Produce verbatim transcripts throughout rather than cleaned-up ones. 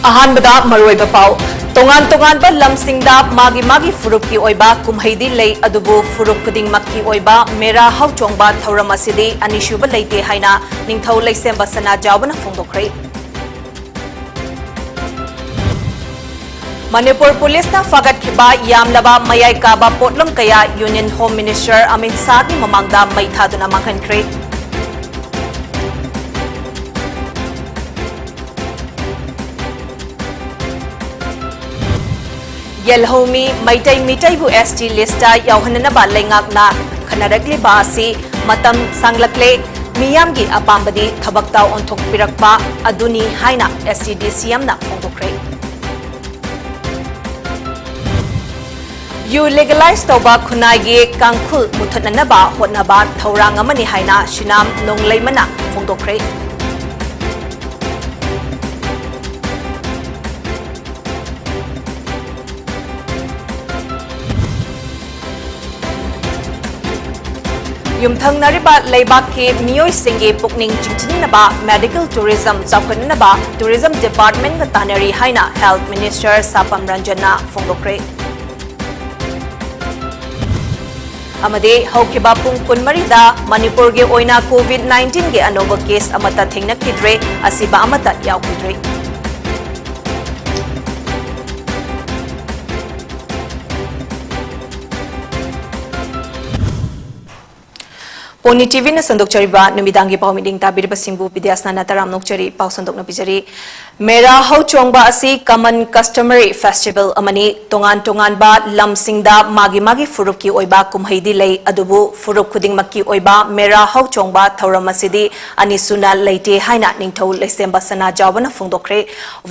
ꯑꯍꯥꯟꯕꯗ ꯃꯔꯨꯑꯣꯏꯕ ꯄꯥꯎ꯫ ꯇꯣꯉꯥꯟ ꯇꯣꯉꯥꯟꯕ ꯂꯝꯁꯤꯡꯗ ꯃꯥꯒꯤ ꯃꯥꯒꯤ ꯐꯨꯔꯨꯞꯀꯤ ꯑꯣꯏꯕ ꯀꯨꯝꯍꯩꯗꯤ ꯂꯩ, ꯑꯗꯨꯕꯨ ꯐꯨꯔꯨꯞ ꯈꯨꯗꯤꯡꯃꯛꯀꯤ ꯑꯣꯏꯕ ꯃꯦꯔꯥ ꯍꯧ ꯆꯣꯡꯕ ꯊꯧꯔꯝ ꯑꯁꯤꯗꯤ ꯑꯅꯤꯁꯨꯕ ꯂꯩꯇꯦ ꯍꯥꯏꯅ ꯅꯤꯡꯊꯧ ꯂꯩꯁꯦꯝꯕ ꯁꯅꯥꯖꯥꯎꯕꯅ ꯐꯣꯡꯗꯣꯛꯈ꯭ꯔꯦ꯫ ꯃꯅꯤꯄꯨꯔ ꯄꯨꯂꯤꯁꯅ ꯐꯥꯒꯠꯈꯤꯕ ꯌꯥꯝꯂꯕ ꯃꯌꯥꯏ ꯀꯥꯕ ꯄꯣꯠꯂꯝ ꯀꯌꯥ Union Home Minister ꯑꯃꯤꯠ ꯁꯥꯍꯒꯤ ꯃꯃꯥꯡꯗ ꯃꯩ ꯊꯥꯗꯨꯅ ꯃꯥꯡꯍꯟꯈ꯭ꯔꯦ꯫ ꯌꯦꯜꯍꯧꯃꯤ ꯃꯩꯇꯩ ꯃꯤꯇꯩꯕꯨ S T listꯇ ꯌꯥꯎꯍꯟꯅꯅꯕ ꯂꯩꯉꯥꯛꯅ ꯈꯟꯅꯔꯛꯂꯤꯕ ꯑꯁꯤ ꯃꯇꯝ ꯁꯥꯡꯂꯛꯂꯦ, ꯃꯤꯌꯥꯝꯒꯤ ꯑꯄꯥꯝꯕꯗꯤ ꯊꯕꯛꯇ ꯑꯣꯟꯊꯣꯛꯄꯤꯔꯛꯄ ꯑꯗꯨꯅꯤ ꯍꯥꯏꯅ S T D C Mꯅ ꯐꯣꯡꯗꯣꯛꯈ꯭ꯔꯦ꯫ ꯌꯨ legalize ꯇꯧꯕ ꯈꯨꯟꯅꯥꯏꯒꯤ ꯀꯥꯡꯈꯨꯜ ꯃꯨꯊꯠꯅꯅꯕ ꯍꯣꯠꯅꯕ ꯊꯧꯔꯥꯡ ꯑꯃꯅꯤ ꯍꯥꯏꯅ ꯁꯤꯅꯥꯝ ꯅꯣꯡꯂꯩꯃꯅ ꯐꯣꯡꯗꯣꯛꯈ꯭ꯔꯦ꯫ ꯌꯨꯝꯊꯪꯅꯔꯤꯕ ꯂꯩꯕꯥꯛꯀꯤ ꯃꯤꯑꯣꯏꯁꯤꯡꯒꯤ ꯄꯨꯛꯅꯤꯡ ꯆꯤꯡꯁꯤꯟꯅꯕ medical tourism ꯆꯥꯎꯈꯠꯅꯅꯕ Tourism Departmentꯒ ꯇꯥꯟꯅꯔꯤ ꯍꯥꯏꯅ Health Minister ꯁꯥꯄꯝ ꯔꯟꯖꯟꯅ ꯐꯣꯡꯗꯣꯛꯈ꯭ꯔꯦ꯫ ꯑꯃꯗꯤ ꯍꯧꯈꯤꯕ ꯄꯨꯡ ꯀꯨꯟꯃꯔꯤꯗ ꯃꯅꯤꯄꯨꯔꯒꯤ ꯑꯣꯏꯅ COVID nineteenꯒꯤ ꯑꯅꯧꯕ case ꯑꯃꯠꯇ ꯊꯦꯡꯅꯈꯤꯗ꯭ꯔꯦ, ꯑꯁꯤꯕ ꯑꯃꯠꯇ ꯌꯥꯎꯈꯤꯗ꯭ꯔꯦ꯫ ꯄꯣꯅꯤ TVꯅ ꯁꯟꯗꯣꯛꯆꯔꯤꯕ ꯅꯨꯃꯤꯗꯥꯡꯒꯤ ꯄꯥꯎ ꯃꯤꯠꯌꯦꯡ ꯇꯥꯕꯤꯔꯤꯕꯁꯤꯡꯕꯨ ꯕꯤꯗ꯭ꯌꯥꯁꯅꯥꯅ ꯇꯔꯥꯝꯅ ꯑꯣꯛꯆꯔꯤ꯫ ꯄꯥꯎ ꯁꯟꯗꯣꯛꯅ ꯄꯤꯖꯔꯤ꯫ ꯃꯦꯔꯥ ꯍꯧ ꯆꯣꯡꯕ ꯑꯁꯤ common customary festival ꯑꯃꯅꯤ꯫ ꯇꯣꯉꯥꯟ ꯇꯣꯉꯥꯟꯕ ꯂꯝꯁꯤꯡꯗ ꯃꯥꯒꯤ ꯃꯥꯒꯤ ꯐꯨꯔꯨꯞꯀꯤ ꯑꯣꯏꯕ ꯀꯨꯝꯍꯩꯗꯤ ꯂꯩ, ꯑꯗꯨꯕꯨ ꯐꯨꯔꯨꯞ ꯈꯨꯗꯤꯡꯃꯛꯀꯤ ꯑꯣꯏꯕ ꯃꯦꯔꯥ ꯍꯧ ꯆꯣꯡꯕ ꯊꯧꯔꯝ ꯑꯁꯤꯗꯤ ꯑꯅꯤꯁꯨꯅ ꯂꯩꯇꯦ ꯍꯥꯏꯅ ꯅꯤꯡꯊꯧ ꯂꯩꯁꯦꯝꯕ ꯁꯅꯥꯖꯥꯎꯕꯅ ꯐꯣꯡꯗꯣꯛꯈ꯭ꯔꯦ꯫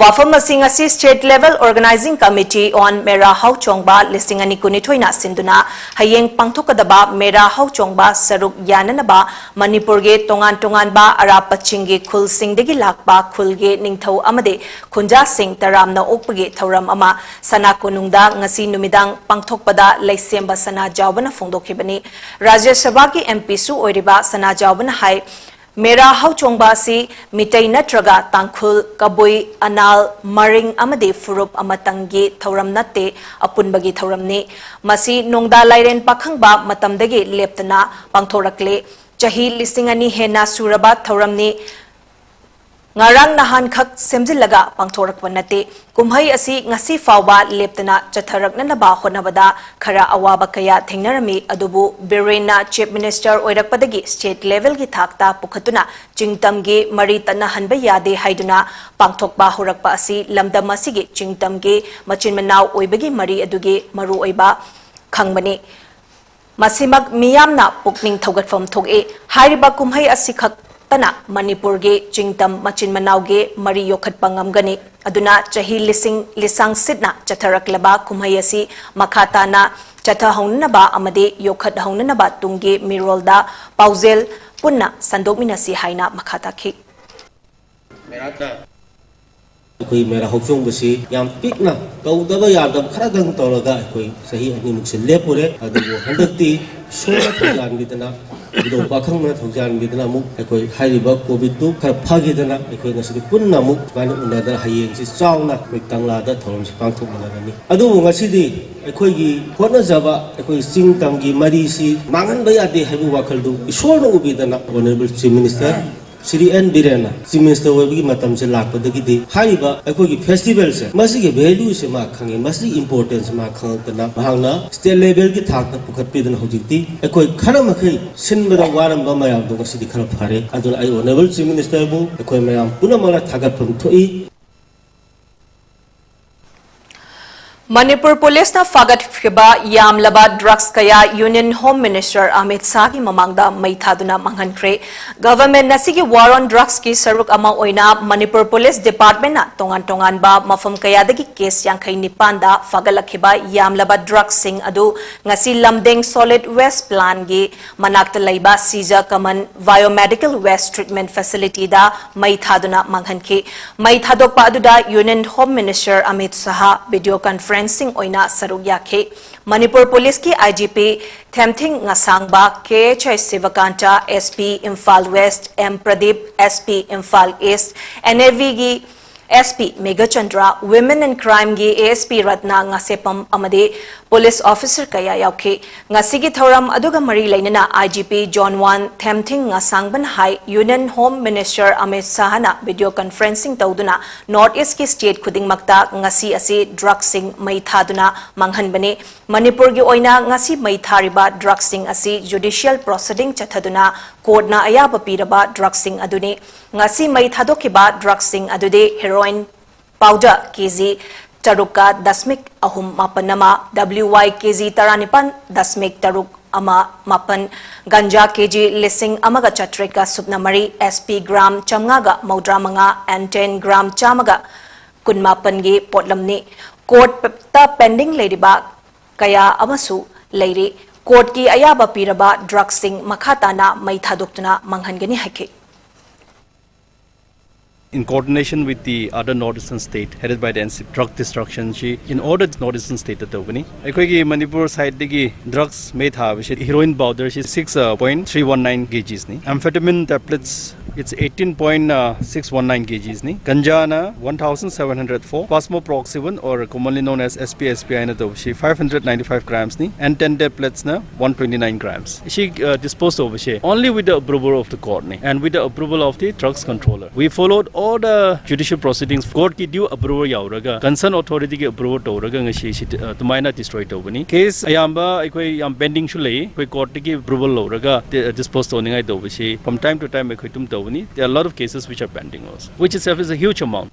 ꯋꯥꯐꯝꯁꯤꯡ ꯑꯁꯤ State Level Organizing Committee on ꯃꯦꯔꯥ ꯍꯧ ꯆꯣꯡꯕ ꯂꯤꯁꯤꯡ ꯑꯅꯤ ꯀꯨꯟꯅꯤꯊꯣꯏꯅ ꯁꯤꯟꯗꯨꯅ ꯍꯌꯦꯡ ꯄꯥꯡꯊꯣꯛꯀꯗꯕ ꯃꯦꯔꯥ ꯍꯧ ꯆꯣꯡꯕ ꯁꯔꯨꯛ ꯌꯥꯅꯅꯕ ꯃꯅꯤꯄꯨꯔꯒꯤ ꯇꯣꯉꯥꯟ ꯇꯣꯉꯥꯟꯕ ꯑꯔꯥꯞꯄ ꯆꯤꯡꯒꯤ ꯈꯨꯜꯁꯤꯡꯗꯒꯤ ꯂꯥꯛꯄ ꯈꯨꯜꯒꯤ ꯅꯤꯡꯊꯧ ꯑꯃꯗꯤ ꯈꯨꯟꯖꯥꯁꯤꯡ ꯇꯔꯥꯝꯅ ꯑꯣꯛꯄꯒꯤ ꯊꯧꯔꯝ ꯑꯃ ꯁꯅꯥ ꯀꯣꯅꯨꯡꯗ ꯉꯁꯤ ꯅꯨꯃꯤꯗꯥꯡ ꯄꯥꯡꯊꯣꯛꯄꯗ ꯂꯩꯁꯦꯝꯕ ꯁꯅꯥꯖꯥꯎꯕꯅ ꯐꯣꯡꯗꯣꯛꯈꯤꯕꯅꯤ꯫ ꯔꯥꯖ꯭ꯌ ꯁꯚꯥꯒꯤ MPꯁꯨ ꯑꯣꯏꯔꯤꯕ ꯁꯅꯥꯖꯥꯎꯕꯅ ꯍꯥꯏ, ꯃꯦꯔꯥ ꯍꯧꯆꯣꯡꯕ ꯑꯁꯤ ꯃꯤꯇꯩ ꯅꯠꯇ꯭ꯔꯒ ꯇꯥꯡꯈꯨꯜ, ꯀꯕꯨꯏ, ꯑꯅꯥꯜ, ꯃꯔꯤꯡ ꯑꯃꯗꯤ ꯐꯨꯔꯨꯞ ꯑꯃꯇꯪꯒꯤ ꯊꯧꯔꯝ ꯅꯠꯇꯦ, ꯑꯄꯨꯟꯕꯒꯤ ꯊꯧꯔꯝꯅꯤ꯫ ꯃꯁꯤ ꯅꯣꯡꯗꯥ ꯂꯥꯏꯔꯦꯟ ꯄꯥꯈꯪꯕ ꯃꯇꯝꯗꯒꯤ ꯂꯦꯞꯇꯅ ꯄꯥꯡꯊꯣꯔꯛꯂꯦ꯫ ꯆꯍꯤ ꯂꯤꯁꯤꯡ ꯑꯅꯤ ꯍꯦꯟꯅ ꯁꯨꯔꯕ ꯊꯧꯔꯝꯅꯤ꯫ ꯉꯔꯥꯡ ꯅꯍꯥꯟꯈꯛ ꯁꯦꯝꯖꯤꯜꯂꯒ ꯄꯥꯡꯊꯣꯔꯛꯄ ꯅꯠꯇꯦ꯫ ꯀꯨꯝꯍꯩ ꯑꯁꯤ ꯉꯁꯤ ꯐꯥꯎꯕ ꯂꯦꯞꯇꯅ ꯆꯠꯊꯔꯛꯅꯅꯕ ꯍꯣꯠꯅꯕꯗ ꯈꯔ ꯑꯋꯥꯕ ꯀꯌꯥ ꯊꯦꯡꯅꯔꯝꯃꯤ, ꯑꯗꯨꯕꯨ ꯕꯤꯔꯦꯟꯅ Chief Minister ꯑꯣꯏꯔꯛꯄꯗꯒꯤ state level ꯒꯤ ꯊꯥꯛꯇ ꯄꯨꯈꯠꯇꯨꯅ ꯆꯤꯡꯇꯝꯒꯤ ꯃꯔꯤ ꯇꯠꯅꯍꯟꯕ ꯌꯥꯗꯦ ꯍꯥꯏꯗꯨꯅ ꯄꯥꯡꯊꯣꯛꯄ ꯍꯧꯔꯛꯄ ꯑꯁꯤ ꯂꯝꯗꯝ ꯑꯁꯤꯒꯤ ꯆꯤꯡꯇꯝꯒꯤ ꯃꯆꯤꯟ ꯃꯅꯥꯎ ꯑꯣꯏꯕꯒꯤ ꯃꯔꯤ ꯑꯗꯨꯒꯤ ꯃꯔꯨꯑꯣꯏꯕ ꯈꯪꯕꯅꯤ꯫ ꯃꯁꯤꯃꯛ ꯃꯤꯌꯥꯝꯅ ꯄꯨꯛꯅꯤꯡ ꯊꯧꯒꯠꯐꯝ ꯊꯣꯛꯏ꯫ ꯍꯥꯏꯔꯤꯕ ꯀꯨꯝꯍꯩ ꯑꯁꯤꯈꯛꯇꯅ ꯃꯅꯤꯄꯨꯔꯒꯤ ꯆꯤꯡꯇꯝ ꯃꯆꯤꯟ ꯃꯅꯥꯎꯒꯤ ꯃꯔꯤ ꯌꯣꯛꯈꯠꯄ ꯉꯝꯒꯅꯤ꯫ ꯑꯗꯨꯅ ꯆꯍꯤ ꯂꯤꯁꯤꯡ ꯂꯤꯁꯥꯡ ꯁꯤꯠꯅ ꯆꯠꯊꯔꯛꯂꯕ ꯀꯨꯝꯍꯩ ꯑꯁꯤ ꯃꯈꯥ ꯇꯥꯅ ꯆꯠꯊꯍꯧꯅꯅꯕ ꯑꯃꯗꯤ ꯌꯣꯛꯈꯠꯍꯧꯅꯅꯕ ꯇꯨꯡꯒꯤ ꯃꯤꯔꯣꯜꯗ ꯄꯥꯎꯖꯦꯜ ꯄꯨꯟꯅ ꯁꯟꯗꯣꯛꯃꯤꯟꯅꯁꯤ ꯍꯥꯏꯅ ꯃꯈꯥ ꯇꯥꯈꯤ꯫ ꯑꯩꯈꯣꯏ ꯃꯦꯔꯥ ꯍꯧꯆꯣꯡꯕꯁꯤ ꯌꯥꯝ ꯄꯤꯛꯅ ꯇꯧꯗꯕ ꯌꯥꯗꯕ ꯈꯔꯗꯪ ꯇꯧꯔꯒ ꯑꯩꯈꯣꯏ ꯆꯍꯤ ꯑꯅꯤꯃꯨꯛꯁꯦ ꯂꯦꯞꯄꯨꯔꯦ꯫ ꯑꯗꯨꯕꯨ ꯍꯟꯗꯛꯇꯤ ꯏꯁꯣꯔꯅ ꯊꯧꯖꯥꯟꯕꯤꯗꯅ, ꯏꯕꯨꯙꯧ ꯄꯥꯈꯪꯕꯅ ꯊꯧꯖꯥꯟꯕꯤꯗꯅ ꯑꯃꯨꯛ ꯑꯩꯈꯣꯏ ꯍꯥꯏꯔꯤꯕ ꯀꯣꯚꯤꯗꯇꯨ ꯈꯔ ꯐꯈꯤꯗꯅ ꯑꯩꯈꯣꯏ ꯉꯁꯤꯗꯤ ꯄꯨꯟꯅ ꯑꯃꯨꯛ ꯁꯨꯃꯥꯏꯅ ꯎꯅꯗꯅ ꯍꯌꯦꯡꯁꯤ ꯆꯥꯎꯅ ꯑꯩꯈꯣꯏ ꯀꯪꯂꯥꯗ ꯊꯧꯔꯝꯁꯤ ꯄꯥꯡꯊꯣꯛꯃꯤꯟꯅꯒꯅꯤ꯫ ꯑꯗꯨꯕꯨ ꯉꯁꯤꯗꯤ ꯑꯩꯈꯣꯏꯒꯤ ꯍꯣꯠꯅꯖꯕ, ꯑꯩꯈꯣꯏ ꯆꯤꯡ ꯇꯝꯒꯤ ꯃꯔꯤꯁꯤ ꯃꯥꯡꯍꯟꯕ ꯌꯥꯗꯦ ꯍꯥꯏꯕ ꯋꯥꯈꯜꯗꯨ ꯏꯁꯣꯔꯅ ꯎꯕꯤꯗꯅ Honourable Chief Minister Shri N ꯕꯤꯔꯦꯟꯅ Chief Minister ꯑꯣꯏꯕꯒꯤ ꯃꯇꯝꯁꯦ ꯂꯥꯛꯄꯗꯒꯤꯗꯤ ꯍꯥꯏꯔꯤꯕ ꯑꯩꯈꯣꯏꯒꯤ festivalꯁꯦ, ꯃꯁꯤꯒꯤ valueꯁꯦ ꯃꯥ ꯈꯪꯉꯤ, ꯃꯁꯤꯒꯤ importanceꯁꯦ ꯃꯥ ꯈꯪꯉꯛꯇꯅ ꯃꯍꯥꯛꯅ state levelꯒꯤ ꯊꯥꯛꯇ ꯄꯨꯈꯠꯄꯤꯗꯅ ꯍꯧꯖꯤꯛꯇꯤ ꯑꯩꯈꯣꯏ ꯈꯔ ꯃꯈꯩ ꯁꯤꯟꯕꯗ ꯋꯥꯔꯝꯕ ꯃꯌꯥꯝꯗꯣ ꯉꯁꯤꯗꯤ ꯈꯔ ꯐꯔꯦ꯫ ꯑꯗꯨꯅ ꯑꯩ Honourable Chief Ministerꯕꯨ ꯑꯩꯈꯣꯏ ꯃꯌꯥꯝ ꯄꯨꯝꯅꯃꯛꯅ ꯊꯥꯒꯠꯐꯝ ꯊꯣꯛꯏ꯫ ꯃꯅꯤꯄꯨꯔ ꯄꯨꯂꯤꯁꯅ ꯐꯥꯒꯠꯈꯤꯕ ꯌꯥꯝꯂꯕ drugs ꯀꯌꯥ Union Home Minister ꯑꯃꯤꯠ ꯁꯥꯍꯒꯤ ꯃꯃꯥꯡꯗ ꯃꯩ ꯊꯥꯗꯨꯅ ꯃꯥꯡꯍꯟꯈ꯭ꯔꯦ꯫ Government ꯑꯁꯤꯒꯤ war on drugsꯀꯤ ꯁꯔꯨꯛ ꯑꯃ ꯑꯣꯏꯅ ꯃꯅꯤꯄꯨꯔ ꯄꯨꯂꯤꯁ departmentꯅ ꯇꯣꯉꯥꯟ ꯇꯣꯉꯥꯟꯕ ꯃꯐꯝ ꯀꯌꯥꯗꯒꯤ case ꯌꯥꯡꯈꯩ ꯅꯤꯄꯥꯟꯗ ꯐꯥꯒꯠꯂꯛꯈꯤꯕ ꯌꯥꯝꯂꯕ drugsꯁꯤꯡ ꯑꯗꯨ ꯉꯁꯤ ꯂꯝꯗꯦꯡ solid waste plantꯒꯤ ꯃꯅꯥꯛꯇ ꯂꯩꯕ ꯁꯤꯖ ꯀꯃꯟ Biomedical Waste Treatment Facilityꯗ ꯃꯩ ꯊꯥꯗꯨꯅ ꯃꯥꯡꯍꯟꯈꯤ꯫ ꯃꯩ ꯊꯥꯗꯣꯛꯄ ꯑꯗꯨꯗ Union Home Minister Amit Shah video conference ꯁꯤꯡ ꯑꯣꯏꯅ ꯁꯔꯨꯛ ꯌꯥꯈꯤ꯫ ꯃꯅꯤꯄꯨꯔ ꯄꯨꯂꯤꯁꯀꯤ I G P Themthing Ngasangva, K H I Shivakanta, S P Imphal west M Pradeep, S P Imphal east, N A ꯚꯤꯒꯤ S P Meghachandra, Women and Crimeꯒꯤ A S P Ratna Ngasheppam ꯑꯃꯗꯤ ꯄꯨꯂꯤꯁ ꯑꯣꯐꯤꯁꯥꯔ ꯀꯌꯥ ꯌꯥꯎꯈꯤ꯫ ꯉꯁꯤꯒꯤ ꯊꯧꯔꯝ ꯑꯗꯨꯒ ꯃꯔꯤ ꯂꯩꯅꯅ I G P zone one Themthing ꯉꯁꯥꯡꯕꯅ ꯍꯥꯏ, ꯌꯨꯅꯤꯌꯟ ꯍꯣꯝ ꯃꯤꯅꯤꯁꯇꯔ ꯑꯃꯤꯠ ꯁꯥꯍꯅ ꯚꯤꯗꯤꯑꯣ ꯀꯟꯐꯔꯦꯟꯁꯤꯡ ꯇꯧꯗꯨꯅ ꯅꯣꯔꯠ ꯏꯁ꯭ꯠꯀꯤ ꯁ꯭ꯇꯦꯠ ꯈꯨꯗꯤꯡꯃꯛꯇ ꯉꯁꯤ ꯑꯁꯤ ꯗ꯭ꯔꯒꯁꯤꯡ ꯃꯩ ꯊꯥꯗꯨꯅ ꯃꯥꯡꯍꯟꯕꯅꯤ꯫ ꯃꯅꯤꯄꯨꯔꯒꯤ ꯑꯣꯏꯅ ꯉꯁꯤ ꯃꯩ ꯊꯥꯔꯤꯕ ꯗ꯭ꯔꯒꯁꯤꯡ ꯑꯁꯤ ꯖꯨꯗꯤꯁꯤꯌꯦꯜ ꯄ꯭ꯔꯣꯁꯤꯗꯤꯡ ꯆꯠꯊꯗꯨꯅ ꯀꯣꯔꯠꯅ ꯑꯌꯥꯕ ꯄꯤꯔꯕ ꯗ꯭ꯔꯒꯁꯤꯡ ꯑꯗꯨꯅꯤ꯫ ꯉꯁꯤ ꯃꯩ ꯊꯥꯗꯣꯛꯈꯤꯕ ꯗ꯭ꯔꯒꯁꯤꯡ ꯑꯗꯨꯗꯤ ꯍꯦꯔꯣꯏꯟ ꯄꯥꯎꯗꯔ ꯀꯦ ꯖꯤ ꯇꯔꯨꯛꯀ ꯗꯁꯃꯤꯛ ꯑꯍꯨꯝ ꯃꯥꯄꯟ ꯑꯃ, ꯗꯕ꯭ꯂꯤꯌꯨ ꯋꯥꯏ ꯀꯦ ꯖꯤ ꯇꯔꯥꯅꯤꯄꯥꯟ ꯗꯁꯃꯤꯛ ꯇꯔꯨꯛ ꯑꯃ ꯃꯥꯄꯟ, ꯒꯟꯖꯥ ꯀꯦ ꯖꯤ ꯂꯤꯁꯤꯡ ꯑꯃꯒ ꯆꯥꯇ꯭ꯔꯦꯠꯀ ꯁꯨꯞꯅ ꯃꯔꯤ, ꯑꯦꯁ ꯄꯤ ꯒ꯭ꯔꯥꯝ ꯆꯥꯝꯃꯉꯥꯒ ꯃꯧꯗ꯭ꯔꯥ ꯃꯉꯥ, ꯑꯦꯟ ꯇꯦꯟ ꯒ꯭ꯔꯥꯝ ꯆꯥꯝꯃꯒ ꯀꯨꯟꯃꯥꯄꯟꯒꯤ ꯄꯣꯠꯂꯝꯅꯤ꯫ ꯀꯣꯔꯠꯇ ꯄꯦꯟꯗꯤꯡ ꯂꯩꯔꯤꯕ ꯀꯌꯥ ꯑꯃꯁꯨ ꯂꯩꯔꯤ꯫ ꯀꯣꯔꯠꯀꯤ ꯑꯌꯥꯕ ꯄꯤꯔꯕ ꯗ꯭ꯔꯒꯁꯤꯡ ꯃꯈꯥ ꯇꯥꯅ ꯃꯩ ꯊꯥꯗꯣꯛꯇꯨꯅ ꯃꯥꯡꯍꯟꯒꯅꯤ ꯍꯥꯏꯈꯤ꯫ In coordination with the other North Eastern state headed by the N C P, drug destruction ꯁꯤ in order North Eastern state ꯇ ꯇꯧꯒꯅꯤ꯫ ꯑꯩꯈꯣꯏꯒꯤ ꯃꯅꯤꯄꯨꯔ ꯁꯥꯏꯠꯇꯒꯤ ꯗ꯭ꯔꯒꯁ ꯃꯩ ꯊꯥꯕꯁꯤ heroine ꯄꯥꯎꯗꯔꯁꯤ six point three one nine kgs ꯅꯤ, amphetamine tablets it's eighteen point six one nine kgs ꯅꯤ, ꯒꯟꯖꯥꯅ one thousand seven hundred four, plasma paroxyphene or commonly known as S P S P I ꯅ ꯇꯧꯕꯁꯤ five hundred ninety five grams ꯅꯤ, and ten tablets ꯅ one twenty nine grams꯫ ꯁꯤ ꯗꯤꯁꯄꯣꯖ ꯇꯧꯕꯁꯦ only with the approval of the court ꯅꯤ and with the approval of the drugs controller. We followed all the judicial proceedings, court ꯀꯤ due approval ꯌꯥꯎꯔꯒ, concern authority ꯒꯤ approval ꯇꯧꯔꯒ ꯉꯁꯤ ꯁꯤ ꯑꯗꯨꯃꯥꯏꯅ ꯗꯤꯁꯇ꯭ꯔꯣꯏ ꯇꯧꯕꯅꯤ꯫ ꯀꯦꯁ ꯑꯌꯥꯝꯕ ꯑꯩꯈꯣꯏ ꯌꯥꯝ ꯄꯦꯟꯗꯤꯡꯁꯨ ꯂꯩ, ꯑꯩꯈꯣꯏ ꯀꯣꯔꯠ ꯇꯒꯤ ꯑꯦꯄ꯭ꯔꯨꯕꯦꯜ ꯂꯧꯔꯒ ꯗꯤꯁꯄꯣꯖ ꯇꯧꯅꯤꯡꯉꯥꯏ ꯇꯧꯕꯁꯤ from time to time ꯑꯩꯈꯣꯏ ꯑꯗꯨꯝ ꯇꯧꯕꯅꯤ꯫ There are a lot of cases which are pending also, which itself is a huge amount.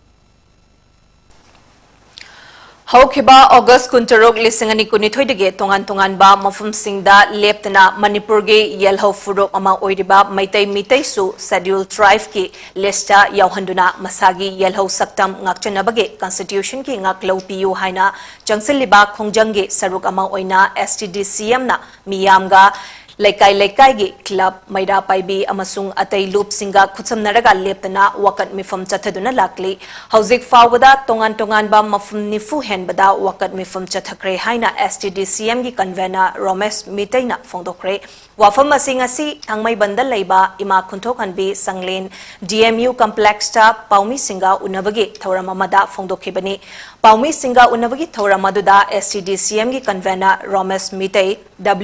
ꯍꯧꯈꯤꯕ ꯑꯣꯒꯁ꯭ꯠ ꯀꯨꯟꯇꯔꯨꯛ, ꯂꯤꯁꯤꯡ ꯑꯅꯤ ꯀꯨꯟꯅꯤꯊꯣꯏꯗꯒꯤ ꯇꯣꯉꯥꯟ ꯇꯣꯉꯥꯟꯕ ꯃꯐꯝꯁꯤꯡꯗ ꯂꯦꯞꯇꯅ ꯃꯅꯤꯄꯨꯔꯒꯤ ꯌꯦꯜꯍꯧ ꯐꯨꯔꯨꯞ ꯑꯃ ꯑꯣꯏꯔꯤꯕ ꯃꯩꯇꯩ ꯃꯤꯇꯩꯁꯨ Scheduled Tribe ꯀꯤ ꯂꯤꯁ꯭ꯠꯇ ꯌꯥꯎꯍꯟꯗꯨꯅ ꯃꯁꯥꯒꯤ ꯌꯦꯜꯍꯧ ꯁꯛꯇꯝ ꯉꯥꯛꯆꯅꯕꯒꯤ ꯀꯟꯁꯇꯤꯇ꯭ꯌꯨꯁꯟꯒꯤ ꯉꯥꯛꯂꯧ ꯄꯤꯌꯨ ꯍꯥꯏꯅ ꯆꯪꯁꯤꯜꯂꯤꯕ ꯈꯣꯡꯖꯪꯒꯤ ꯁꯔꯨꯛ ꯑꯃ ꯑꯣꯏꯅ ꯑꯦꯁ ꯇꯤ ꯗꯤ ꯁꯤ ꯑꯦꯝꯅ ꯃꯤꯌꯥꯝꯒ ꯂꯩꯀꯥꯏ ꯂꯩꯀꯥꯏꯒꯤ ꯀ꯭ꯂꯕ, ꯃꯩꯔꯥ ꯄꯥꯏꯕꯤ ꯑꯃꯁꯨꯡ ꯑꯇꯩ ꯂꯨꯞꯁꯤꯡꯒ ꯈꯨꯠꯁꯝꯅꯔꯒ ꯂꯦꯞꯇꯅ ꯋꯥꯀꯠ ꯃꯤꯐꯝ ꯆꯠꯊꯗꯨꯅ ꯂꯥꯛꯂꯤ꯫ ꯍꯧꯖꯤꯛ ꯐꯥꯎꯕꯗ ꯇꯣꯉꯥꯟ ꯇꯣꯉꯥꯟꯕ ꯃꯐꯝ ꯅꯤꯐꯨ ꯍꯦꯟꯕꯗ ꯋꯥꯀꯠ ꯃꯤꯐꯝ ꯆꯠꯊꯈ꯭ꯔꯦ ꯍꯥꯏꯅ S T D C M ꯒꯤ convener ꯔꯣꯃꯦꯁ ꯃꯤꯇꯩꯅ ꯐꯣꯡꯗꯣꯛꯈ꯭ꯔꯦ꯫ ꯋꯥꯐꯝ ꯑꯁꯤ ꯉꯁꯤ ꯊꯥꯡꯃꯩꯕꯟꯗ ꯂꯩꯕ ꯏꯃꯥ ꯈꯨꯟꯊꯣꯛꯍꯟꯕꯤ ꯁꯪꯂꯦꯟ D M U complexꯇ ꯄꯥꯎꯃꯤꯁꯤꯡꯒ ꯎꯅꯕꯒꯤ ꯊꯧꯔꯝ ꯑꯃꯗ ꯐꯣꯡꯗꯣꯛꯈꯤꯕꯅꯤ꯫ ꯄꯥꯎꯃꯤꯁꯤꯡꯒ ꯎꯅꯕꯒꯤ ꯊꯧꯔꯝ ꯑꯗꯨꯗ S T D C M ꯒꯤ convener ꯔꯣꯃꯦꯁ Meitei,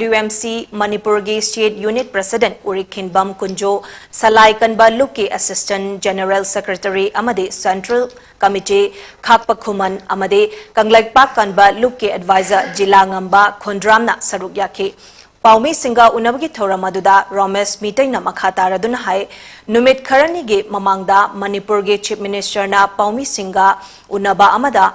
W M C ꯃꯅꯤꯄꯨꯔꯒꯤ state unit president ꯎꯔꯤꯈꯤꯟꯕꯝ ꯀꯨꯟꯖꯣ, ꯁꯂꯥꯏ ꯀꯟꯕ ꯂꯨꯞꯀꯤ assistant general secretary ꯑꯃꯗꯤ central committee ꯈꯥꯛꯄ ꯈꯨꯃꯟ ꯑꯃꯗꯤ ꯀꯪꯂꯩꯄꯥꯛ ꯀꯟꯕ ꯂꯨꯞꯀꯤ advisor ꯖꯤꯂꯥ ꯉꯝꯕ ꯈꯣꯟꯗ꯭ꯔꯥꯝꯅ ꯁꯔꯨꯛ ꯌꯥꯈꯤ꯫ ꯄꯥꯎꯃꯤꯁꯤꯡꯒ ꯎꯅꯕꯒꯤ ꯊꯧꯔꯝ ꯑꯗꯨꯗ ꯔꯣꯃꯦꯁ ꯃꯤꯇꯩꯅ ꯃꯈꯥ ꯇꯥꯔꯗꯨꯅ ꯍꯥꯏ, ꯅꯨꯃꯤꯠ ꯈꯔꯅꯤꯒꯤ ꯃꯃꯥꯡꯗ ꯃꯅꯤꯄꯨꯔꯒꯤ chief ministerꯅ ꯄꯥꯎꯃꯤꯁꯤꯡꯒ ꯎꯅꯕ ꯑꯃꯗ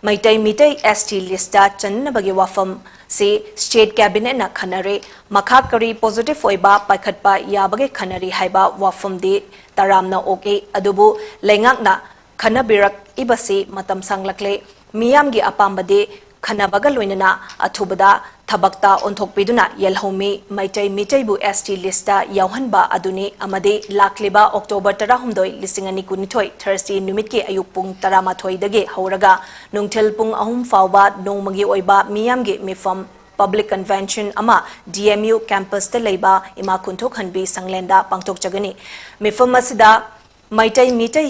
ꯃꯩꯇꯩ ꯃꯤꯇꯩ S T listꯇ ꯆꯟꯅꯕꯒꯤ ꯋꯥꯐꯝ ꯁꯤ state cabinetꯅ ꯈꯟꯅꯔꯦ꯫ ꯃꯈꯥ ꯀꯔꯤ positive ꯑꯣꯏꯕ ꯄꯥꯏꯈꯠꯄ ꯌꯥꯕꯒꯦ ꯈꯟꯅꯔꯤ ꯍꯥꯏꯕ ꯋꯥꯐꯝꯗꯤ ꯇꯔꯥꯝꯅ ꯑꯣꯛꯏ꯫ ꯑꯗꯨꯕꯨ ꯂꯩꯉꯥꯛꯅ ꯈꯟꯅꯕꯤꯔꯛꯏꯕꯁꯤ ꯃꯇꯝ ꯁꯥꯡꯂꯛꯂꯦ꯫ ꯃꯤꯌꯥꯝꯒꯤ ꯑꯄꯥꯝꯕꯗꯤ ꯈꯟꯅꯕꯒ ꯂꯣꯏꯅꯅ ꯑꯊꯨꯕꯗ ꯊꯕꯛꯇ ꯑꯣꯟꯊꯣꯛꯄꯤꯗꯨꯅ ꯌꯦꯜꯍꯧꯃꯤ ꯃꯩꯇꯩ ꯃꯤꯇꯩꯕꯨ S T listꯇ ꯌꯥꯎꯍꯟꯕ ꯑꯗꯨꯅꯤ ꯑꯃꯗꯤ ꯂꯥꯛꯂꯤꯕ October ꯇꯔꯥꯍꯨꯝꯗꯣꯏ, ꯂꯤꯁꯤꯡ ꯑꯅꯤ ꯀꯨꯟꯅꯤꯊꯣꯏ, Thursday ꯅꯨꯃꯤꯠꯀꯤ ꯑꯌꯨꯛ ꯄꯨꯡ ꯇꯔꯥꯃꯥꯊꯣꯏꯗꯒꯤ ꯍꯧꯔꯒ ꯅꯨꯡꯊꯤꯜ ꯄꯨꯡ ꯑꯍꯨꯝ ꯐꯥꯎꯕ ꯅꯣꯡꯃꯒꯤ ꯑꯣꯏꯕ ꯃꯤꯌꯥꯝꯒꯤ ꯃꯤꯐꯝ, public convention ꯑꯃ D M U campusꯇ ꯂꯩꯕ ꯏꯃꯥ ꯈꯨꯟꯊꯣꯛꯍꯟꯕꯤ ꯁꯪꯂꯦꯟꯗ ꯄꯥꯡꯊꯣꯛꯆꯒꯅꯤ꯫ ꯃꯤꯐꯝ ꯑꯁꯤꯗ ꯃꯩꯇꯩ ꯃꯤꯇꯩ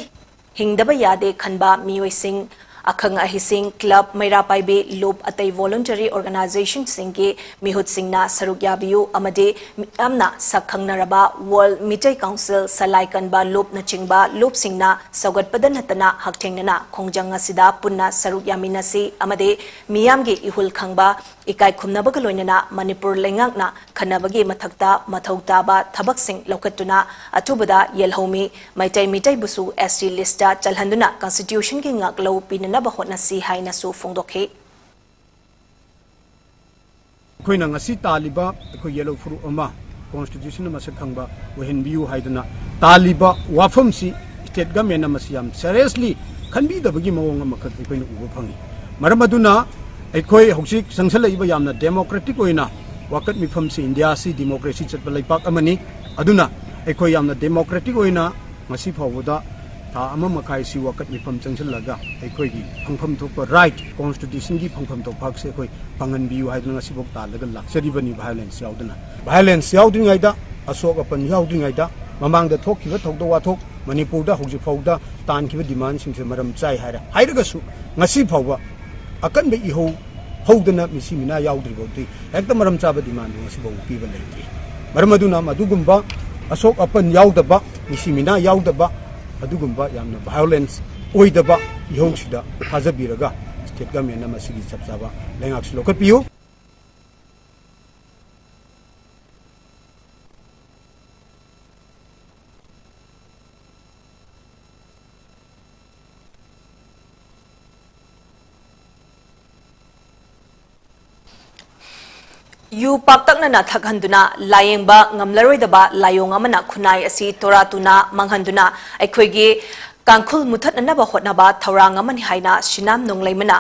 ꯍꯤꯡꯗꯕ ꯌꯥꯗꯦ ꯈꯟꯕ ꯃꯤꯑꯣꯏꯁꯤꯡ, ꯑꯈꯪ ꯑꯍꯩꯁꯤꯡ, ꯀ꯭ꯂꯕ, ꯃꯩꯔꯥ ꯄꯥꯏꯕꯤ ꯂꯨꯞ, ꯑꯇꯩ voluntary organizationꯁꯤꯡꯒꯤ ꯃꯤꯍꯨꯠꯁꯤꯡꯅ ꯁꯔꯨꯛ ꯌꯥꯕꯤꯌꯨ ꯑꯃꯗꯤ ꯃꯤꯌꯥꯝꯅ ꯁꯛ ꯈꯪꯅꯔꯕ World ꯃꯤꯇꯩ Council, ꯁꯂꯥꯏ ꯀꯟꯕ ꯂꯨꯞꯅꯆꯤꯡꯕ ꯂꯨꯞꯁꯤꯡꯅ ꯁꯧꯒꯠꯄꯗ ꯅꯠꯇꯅ ꯍꯛꯊꯦꯡꯅꯅ ꯈꯣꯡꯖꯪ ꯑꯁꯤꯗ ꯄꯨꯟꯅ ꯁꯔꯨꯛ ꯌꯥꯃꯤꯟꯅꯁꯤ ꯑꯃꯗꯤ ꯃꯤꯌꯥꯝꯒꯤ ꯏꯍꯨꯜ ꯈꯪꯕ, ꯏꯀꯥꯏ ꯈꯨꯝꯅꯕꯒ ꯂꯣꯏꯅꯅ ꯃꯅꯤꯄꯨꯔ ꯂꯩꯉꯥꯛꯅ ꯈꯟꯅꯕꯒꯤ ꯃꯊꯛꯇ ꯃꯊꯧ ꯇꯥꯕ ꯊꯕꯛꯁꯤꯡ ꯂꯧꯈꯠꯇꯨꯅ ꯑꯊꯨꯕꯗ ꯌꯦꯜꯍꯧꯃꯤ ꯃꯩꯇꯩ ꯃꯤꯇꯩꯕꯨꯁꯨ S T listꯇ ꯆꯜꯍꯟꯗꯨꯅ constitutionꯒꯤ ꯉꯥꯛꯂꯧ ꯄꯤꯅꯅꯕ ꯍꯣꯠꯅꯁꯤ ꯍꯥꯏꯅꯁꯨ ꯐꯣꯡꯗꯣꯛꯈꯤ꯫ ꯑꯩꯈꯣꯏꯅ ꯉꯁꯤ ꯇꯥꯜꯂꯤꯕ ꯑꯩꯈꯣꯏ ꯌꯦꯜꯍꯧ ꯐꯨꯔꯨꯞ ꯑꯃ constitutionꯅ ꯃꯁꯛ ꯈꯪꯕ ꯑꯣꯏꯍꯟꯕꯤꯌꯨ ꯍꯥꯏꯗꯨꯅ ꯇꯥꯜꯂꯤꯕ ꯋꯥꯐꯝꯁꯤ state governmentꯅ ꯃꯁꯤ ꯌꯥꯝ seriously ꯈꯟꯕꯤꯗꯕꯒꯤ ꯃꯑꯣꯡ ꯑꯃꯈꯛ ꯑꯩꯈꯣꯏꯅ ꯎꯕ ꯐꯪꯉꯤ꯫ ꯃꯔꯝ ꯑꯗꯨꯅ ꯑꯩꯈꯣꯏ ꯍꯧꯖꯤꯛ ꯆꯪꯁꯜꯂꯛꯏꯕ ꯌꯥꯝꯅ democratic ꯑꯣꯏꯅ ꯋꯥꯀꯠ ꯃꯤꯐꯝꯁꯤ, ꯏꯟꯗꯤꯌꯥꯁꯤ ꯗꯤꯃꯣꯀ꯭ꯔꯦꯁꯤ ꯆꯠꯄ ꯂꯩꯄꯥꯛ ꯑꯃꯅꯤ꯫ ꯑꯗꯨꯅ ꯑꯩꯈꯣꯏ ꯌꯥꯝꯅ ꯗꯦꯃꯣꯀ꯭ꯔꯦꯇꯤꯛ ꯑꯣꯏꯅ ꯉꯁꯤ ꯐꯥꯎꯕꯗ ꯊꯥ ꯑꯃ ꯃꯈꯥꯏꯁꯤ ꯋꯥꯀꯠ ꯃꯤꯐꯝ ꯆꯪꯁꯤꯜꯂꯒ ꯑꯩꯈꯣꯏꯒꯤ ꯐꯪꯐꯝ ꯊꯣꯛꯄ ꯔꯥꯏꯠ, ꯀꯣꯟꯁꯇꯤꯇ꯭ꯌꯨꯁꯟꯒꯤ ꯐꯪꯐꯝ ꯊꯣꯛꯄ ꯍꯛꯁꯦ ꯑꯩꯈꯣꯏ ꯐꯪꯍꯟꯕꯤꯌꯨ ꯍꯥꯏꯗꯨꯅ ꯉꯁꯤꯐꯥꯎ ꯇꯥꯜꯂꯒ ꯂꯥꯛꯆꯔꯤꯕꯅꯤ꯫ ꯚꯥꯏꯑꯣꯂꯦꯟꯁ ꯌꯥꯎꯗꯅ, ꯚꯥꯏꯑꯣꯂꯦꯟꯁ ꯌꯥꯎꯗ꯭ꯔꯤꯉꯩꯗ, ꯑꯁꯣꯛ ꯑꯄꯟ ꯌꯥꯎꯗ꯭ꯔꯤꯉꯩꯗ, ꯃꯃꯥꯡꯗ ꯊꯣꯛꯈꯤꯕ ꯊꯧꯗꯣꯛ ꯋꯥꯊꯣꯛ, ꯃꯅꯤꯄꯨꯔꯗ ꯍꯧꯖꯤꯛ ꯐꯥꯎꯗ ꯇꯥꯟꯈꯤꯕ ꯗꯤꯃꯥꯟꯁꯤꯡꯁꯦ ꯃꯔꯝ ꯆꯥꯏ ꯍꯥꯏꯔꯦ꯫ ꯍꯥꯏꯔꯒꯁꯨ ꯉꯁꯤ ꯐꯥꯎꯕ ꯑꯀꯟꯕ ꯏꯍꯧ ꯍꯧꯗꯅ ꯃꯤꯁꯤ ꯃꯤꯅꯥ ꯌꯥꯎꯗ꯭ꯔꯤꯕꯗꯤ ꯍꯦꯛꯇ ꯃꯔꯝ ꯆꯥꯕ ꯗꯤꯃꯥꯟꯗꯨ ꯉꯁꯤꯐꯥꯎ ꯄꯤꯕ ꯂꯩꯇ꯭ꯔꯤ꯫ ꯃꯔꯝ ꯑꯗꯨꯅ ꯃꯗꯨꯒꯨꯝꯕ ꯑꯁꯣꯛ ꯑꯄꯟ ꯌꯥꯎꯗꯕ, ꯃꯤꯁꯤ ꯃꯤꯅꯥ ꯌꯥꯎꯗꯕ, ꯑꯗꯨꯒꯨꯝꯕ ꯌꯥꯝꯅ ꯚꯥꯏꯑꯣꯂꯦꯟꯁ ꯑꯣꯏꯗꯕ ꯏꯍꯧꯁꯤꯗ ꯊꯥꯖꯕꯤꯔꯒ ꯁ꯭ꯇꯦꯠ ꯒꯃꯦꯟꯅ ꯃꯁꯤꯒꯤ ꯆꯞ ꯆꯥꯕ ꯂꯩꯉꯥꯛꯁꯤ ꯂꯧꯈꯠꯄꯤꯌꯨ꯫ ꯌꯨ ꯄꯥꯛꯇꯛꯅꯅ ꯊꯛꯍꯟꯗꯨꯅ ꯂꯥꯌꯦꯡꯕ ꯉꯝꯂꯔꯣꯏꯗꯕ ꯂꯥꯏꯑꯣꯡ ꯑꯃꯅ ꯈꯨꯟꯅꯥꯏ ꯑꯁꯤ ꯇꯣꯔꯥ ꯇꯨꯅ ꯃꯥꯡꯍꯟꯗꯨꯅ ꯑꯩꯈꯣꯏꯒꯤ ꯀꯥꯡꯈꯨꯜ ꯃꯨꯊꯠꯅꯅꯕ ꯍꯣꯠꯅꯕ ꯊꯧꯔꯥꯡ ꯑꯃꯅꯤ ꯍꯥꯏꯅ ꯁꯤꯅꯥꯝ ꯅꯣꯡꯂꯩꯃꯅ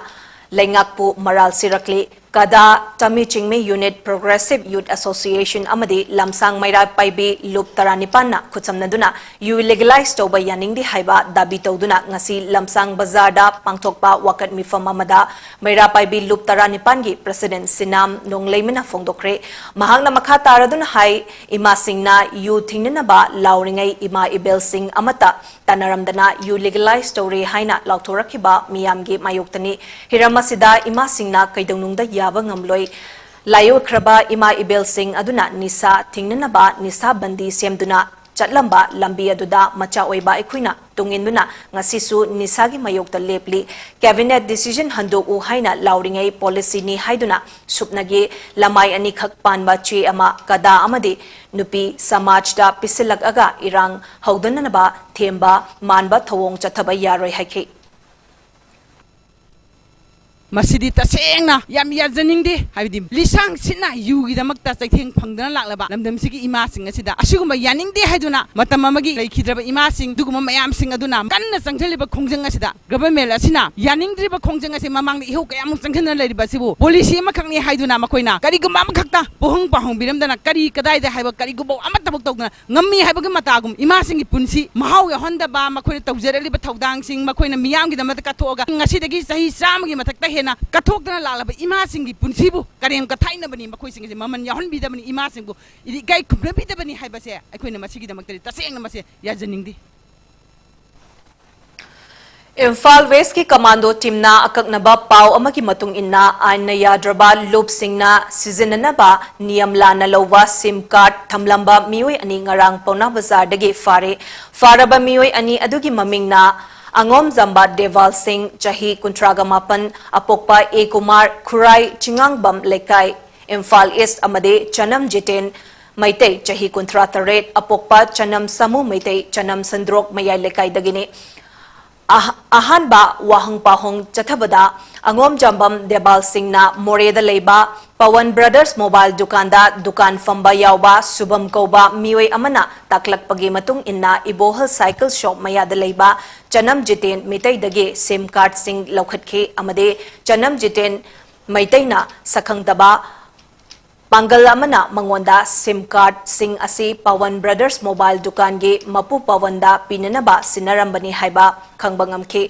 ꯂꯩꯉꯥꯛꯄꯨ ꯃꯔꯥꯜ ꯁꯤꯔꯛꯂꯤ꯫ ꯀꯗꯥ ꯇꯃꯤ ꯆꯤꯡꯃꯤ ꯌꯨꯅꯤꯠ, ꯄ꯭ꯔꯣꯒ꯭ꯔꯦꯁꯤꯚ ꯌꯨꯠ ꯑꯦꯁꯣꯁꯤꯌꯦꯁꯟ ꯑꯃꯗꯤ ꯂꯝꯁꯥꯡ ꯃꯩꯔꯥ ꯄꯥꯏꯕꯤ ꯂꯨꯞ ꯇꯔꯥꯅꯤꯄꯥꯟꯅ ꯈꯨꯠꯁꯝꯅꯗꯨꯅ ꯌꯨ ꯂꯤꯒꯦꯂꯥꯏꯖ ꯇꯧꯕ ꯌꯥꯅꯤꯡꯗꯦ ꯍꯥꯏꯕ ꯗꯥꯕꯤ ꯇꯧꯗꯨꯅ ꯉꯁꯤ ꯂꯝꯁꯥꯡ ꯕꯖꯥꯔꯗ ꯄꯥꯡꯊꯣꯛꯄ ꯋꯥꯀꯠ ꯃꯤꯐꯝ ꯑꯃꯗ ꯃꯩꯔꯥ ꯄꯥꯏꯕꯤ ꯂꯨꯞ ꯇꯔꯥꯅꯤꯄꯥꯟꯒꯤ ꯄ꯭ꯔꯁꯤꯗꯦꯟꯠ ꯁꯤꯅꯥꯝ ꯅꯣꯡꯂꯩꯃꯅ ꯐꯣꯡꯗꯣꯛꯈ꯭ꯔꯦ꯫ ꯃꯍꯥꯛꯅ ꯃꯈꯥ ꯇꯥꯔꯗꯨꯅ ꯍꯥꯏ, ꯏꯃꯥꯁꯤꯡꯅ ꯌꯨ ꯊꯤꯡꯅꯅꯕ ꯂꯥꯎꯔꯤꯉꯩ ꯏꯃꯥ ꯏꯕꯦꯜꯁꯤꯡ ꯑꯃꯠꯇ ꯇꯥꯟꯅꯔꯝꯗꯅ ꯌꯨ ꯂꯤꯒꯦꯂꯥꯏꯖ ꯇꯧꯔꯦ ꯍꯥꯏꯅ ꯂꯥꯎꯊꯣꯔꯛꯈꯤꯕ ꯃꯤꯌꯥꯝꯒꯤ ꯃꯥꯌꯣꯛꯇꯅꯤ꯫ ꯍꯤꯔꯝ ꯑꯁꯤꯗ ꯏꯃꯥꯁꯤꯡꯅ ꯀꯩꯗꯧꯅꯨꯡꯗ ꯌꯥꯕ ꯉꯝꯂꯣꯏ꯫ ꯂꯥꯏꯑꯣꯏꯈ꯭ꯔꯕ ꯏꯃꯥ ꯏꯕꯦꯜꯁꯤꯡ ꯑꯗꯨꯅ ꯅꯤꯁꯥ ꯊꯤꯡꯅꯅꯕ ꯅꯤꯁꯥ ꯕꯟꯗꯤ ꯁꯦꯝꯗꯨꯅ ꯆꯠꯂꯝꯕ ꯂꯝꯕꯤ ꯑꯗꯨꯗ ꯃꯆꯥ ꯑꯣꯏꯕ ꯑꯩꯈꯣꯏꯅ ꯇꯨꯡ ꯏꯟꯗꯨꯅ ꯉꯁꯤꯁꯨ ꯅꯤꯁꯥꯒꯤ ꯃꯥꯌꯣꯛꯇ ꯂꯦꯞꯂꯤ꯫ ꯀꯦꯕꯤꯅꯦꯠ ꯗꯤꯁꯤꯖꯟ ꯍꯟꯗꯣꯛꯎ ꯍꯥꯏꯅ ꯂꯥꯎꯔꯤꯉꯩ ꯄꯣꯂꯤꯁꯤꯅꯤ ꯍꯥꯏꯗꯨꯅ ꯁꯨꯞꯅꯒꯤ ꯂꯃꯥꯏ ꯑꯅꯤꯈꯛ ꯄꯥꯟꯕ ꯆꯦ ꯑꯃ ꯀꯗꯥ ꯑꯃꯗꯤ ꯅꯨꯄꯤ ꯁꯃꯥꯖꯇ ꯄꯤꯁꯤꯜꯂꯛꯑꯒ ꯏꯔꯥꯡ ꯍꯧꯗꯅꯅꯕ ꯊꯦꯝꯕ ꯃꯥꯟꯕ ꯊꯧꯑꯣꯡ ꯆꯠꯊꯕ ꯌꯥꯔꯣꯏ ꯍꯥꯏꯈꯤ꯫ ꯃꯁꯤꯗꯤ ꯇꯁꯦꯡꯅ ꯌꯥꯝ ꯌꯥꯖꯅꯤꯡꯗꯦ꯫ ꯍꯥꯏꯕꯗꯤ ꯂꯤꯁꯥꯡ ꯁꯤꯠꯅ ꯌꯨꯒꯤꯗꯃꯛꯇ ꯆꯩꯊꯦꯡ ꯐꯪꯗꯅ ꯂꯥꯛꯂꯕ ꯂꯝꯗꯝꯁꯤꯒꯤ ꯏꯃꯥꯁꯤꯡ ꯑꯁꯤꯗ ꯑꯁꯤꯒꯨꯝꯕ ꯌꯥꯅꯤꯡꯗꯦ ꯍꯥꯏꯗꯨꯅ ꯃꯇꯝ ꯑꯃꯒꯤ ꯂꯩꯈꯤꯗ꯭ꯔꯕ ꯏꯃꯥꯁꯤꯡ, ꯑꯗꯨꯒꯨꯝꯕ ꯃꯌꯥꯝꯁꯤꯡ ꯑꯗꯨꯅ ꯀꯟꯅ ꯆꯪꯁꯤꯜꯂꯤꯕ ꯈꯣꯡꯖꯪ ꯑꯁꯤꯗ government ꯑꯁꯤꯅ ꯌꯥꯅꯤꯡꯗ꯭ꯔꯤꯕ ꯈꯣꯡꯖꯪ ꯑꯁꯤ ꯃꯃꯥꯡꯗ ꯏꯍꯧ ꯀꯌꯥꯃꯨꯛ ꯆꯪꯁꯤꯟꯗꯨꯅ ꯂꯩꯔꯤꯕ ꯑꯁꯤꯕꯨ policy ꯑꯃꯈꯛꯅꯤ ꯍꯥꯏꯗꯨꯅ ꯃꯈꯣꯏꯅ ꯀꯔꯤꯒꯨꯝꯕ ꯑꯃꯈꯛꯇ ꯄꯣꯍꯪ ꯄꯥꯍꯪꯕꯤꯔꯝꯗꯅ ꯀꯔꯤ ꯀꯗꯥꯏꯗ ꯍꯥꯏꯕ ꯀꯔꯤꯒꯨꯝꯕ ꯑꯃꯠꯇ ꯊꯕꯛ ꯇꯧꯗꯅ ꯉꯝꯃꯤ ꯍꯥꯏꯕꯒꯤ ꯃꯇꯥꯒꯨꯝ ꯏꯃꯥꯁꯤꯡꯒꯤ ꯄꯨꯟꯁꯤ ꯃꯍꯥꯎ ꯌꯥꯎꯍꯟꯗꯕ, ꯃꯈꯣꯏꯅ ꯇꯧꯖꯔꯛꯂꯤꯕ ꯊꯧꯗꯥꯡꯁꯤꯡ ꯃꯈꯣꯏꯅ ꯃꯤꯌꯥꯝꯒꯤꯗꯃꯛꯇ ꯀꯠꯊꯣꯛꯑꯒ ꯉꯁꯤꯗꯒꯤ ꯆꯍꯤ ꯆꯥꯝꯃꯒꯤ ꯃꯊꯛꯇ ꯍꯦꯟꯅ ꯀꯠꯊꯣꯛꯇꯅ ꯂꯥꯛꯂꯕ ꯏꯃꯥꯁꯤꯡꯒꯤ ꯄꯨꯟꯁꯤꯕꯨ ꯀꯔꯦꯝ ꯀꯊꯥꯏꯅꯕꯅꯤ, ꯃꯈꯣꯏꯁꯤꯡ ꯑꯁꯤ ꯃꯃꯜ ꯌꯥꯎꯍꯟꯕꯤꯗꯕꯅꯤ, ꯏꯃꯥꯁꯤꯡꯕꯨ ꯏꯀꯥꯏ ꯈꯨꯝꯅꯕꯤꯗꯕꯅꯤ ꯍꯥꯏꯕꯁꯦ ꯑꯩꯈꯣꯏꯅ ꯃꯁꯤꯒꯤꯗꯃꯛꯇꯗꯤ ꯇꯁꯦꯡꯅ ꯃꯁꯦ ꯌꯥꯖꯅꯤꯡꯗꯦ꯫ ꯏꯝꯐꯥꯜ ꯋꯦꯁꯀꯤ ꯀꯃꯥꯟꯗꯣ ꯇꯤꯝꯅ ꯑꯀꯛꯅꯕ ꯄꯥꯎ ꯑꯃꯒꯤ ꯃꯇꯨꯡ ꯏꯟꯅ ꯑꯥꯏꯟꯅ ꯌꯥꯗ꯭ꯔꯕ ꯂꯨꯞꯁꯤꯡꯅ ꯁꯤꯖꯤꯟꯅꯅꯕ ꯅꯤꯌꯝ ꯂꯥꯟꯅ ꯂꯧꯕ ꯁꯤꯝ ꯀꯥꯔꯗ ꯊꯝꯂꯝꯕ ꯃꯤꯑꯣꯏ ꯑꯅꯤ ꯉꯔꯥꯡ ꯄꯥꯎꯅꯥ ꯕꯖꯥꯔꯗꯒꯤ ꯐꯥꯔꯦ꯫ ꯐꯥꯔꯕ ꯃꯤꯑꯣꯏ ꯑꯅꯤ ꯑꯗꯨꯒꯤ ꯃꯃꯤꯡꯅ ꯑꯉꯣꯝ ꯖꯝꯕꯥ ꯗꯦꯕꯥꯜ ꯁꯤꯡ, ꯆꯍꯤ ꯀꯨꯟꯊ꯭ꯔꯥꯒ ꯃꯥꯄꯟ, ꯑꯄꯣꯛꯄ ꯑꯦ ꯀꯨꯃꯥꯔ, ꯈꯨꯔꯥꯏ ꯆꯤꯉꯥꯡꯕꯝ ꯂꯩꯀꯥꯏ, ꯏꯝꯐꯥꯜ ꯏꯁ, ꯑꯃꯗꯤ ꯆꯅꯝ ꯖꯤꯇꯦꯟ, ꯃꯩꯇꯩ, ꯆꯍꯤ ꯀꯨꯟꯊ꯭ꯔꯥ ꯇꯔꯦꯠ, ꯑꯄꯣꯛꯄ ꯆꯅꯝ ꯁꯥꯃꯨ ꯃꯩꯇꯩ, ꯆꯅꯝ ꯁꯟꯗ꯭ꯔꯣꯛ ꯃꯌꯥꯏ ꯂꯩꯀꯥꯏꯗꯒꯤꯅꯤ꯫ ꯑꯍ-, ꯑꯍꯥꯟꯕ ꯋꯥꯍꯪ ꯄꯥꯎꯍꯪ ꯆꯠꯊꯕꯗ ꯑꯉꯣꯝ ꯖꯝꯕꯝ ꯗꯦꯕꯥꯜ ꯁꯤꯡꯅ ꯃꯣꯔꯦꯗ ꯂꯩꯕ ꯄꯋꯟ ꯕ꯭ꯔꯗꯔꯁ ꯃꯣꯕꯥꯏꯜ ꯗꯨꯀꯥꯟꯗ ꯗꯨꯀꯥꯟ ꯐꯝꯕ ꯌꯥꯎꯕ ꯁꯨꯕꯝ ꯀꯧꯕ ꯃꯤꯑꯣꯏ ꯑꯃꯅ ꯇꯥꯛꯂꯛꯄꯒꯤ ꯃꯇꯨꯡ ꯏꯟꯅ ꯏꯕꯣꯍꯜ ꯁꯥꯏꯀꯜ ꯁꯣꯞ ꯃꯌꯥꯗ ꯂꯩꯕ ꯆꯅꯝ ꯖꯤꯇꯦꯟ ꯃꯤꯇꯩꯗꯒꯤ ꯁꯤꯝ ꯀꯥꯔꯗꯁꯤꯡ ꯂꯧꯈꯠꯈꯤ ꯑꯃꯗꯤ ꯆꯅꯝ ꯖꯤꯇꯦꯟ ꯃꯩꯇꯩꯅ ꯁꯛꯈꯪꯗꯕ ꯄꯥꯡꯒꯜ ꯑꯃꯅ ꯃꯉꯣꯟꯗ ꯁꯤꯝ ꯀꯥꯔꯗꯁꯤꯡ ꯑꯁꯤ ꯄꯋꯟ ꯕ꯭ꯔꯗꯔꯁ ꯃꯣꯕꯥꯏꯜ ꯗꯨꯀꯥꯟꯒꯤ ꯃꯄꯨ ꯄꯋꯟꯗ ꯄꯤꯅꯅꯕ ꯁꯤꯟꯅꯔꯝꯕꯅꯤ ꯍꯥꯏꯕ ꯈꯪꯕ ꯉꯝꯈꯤ꯫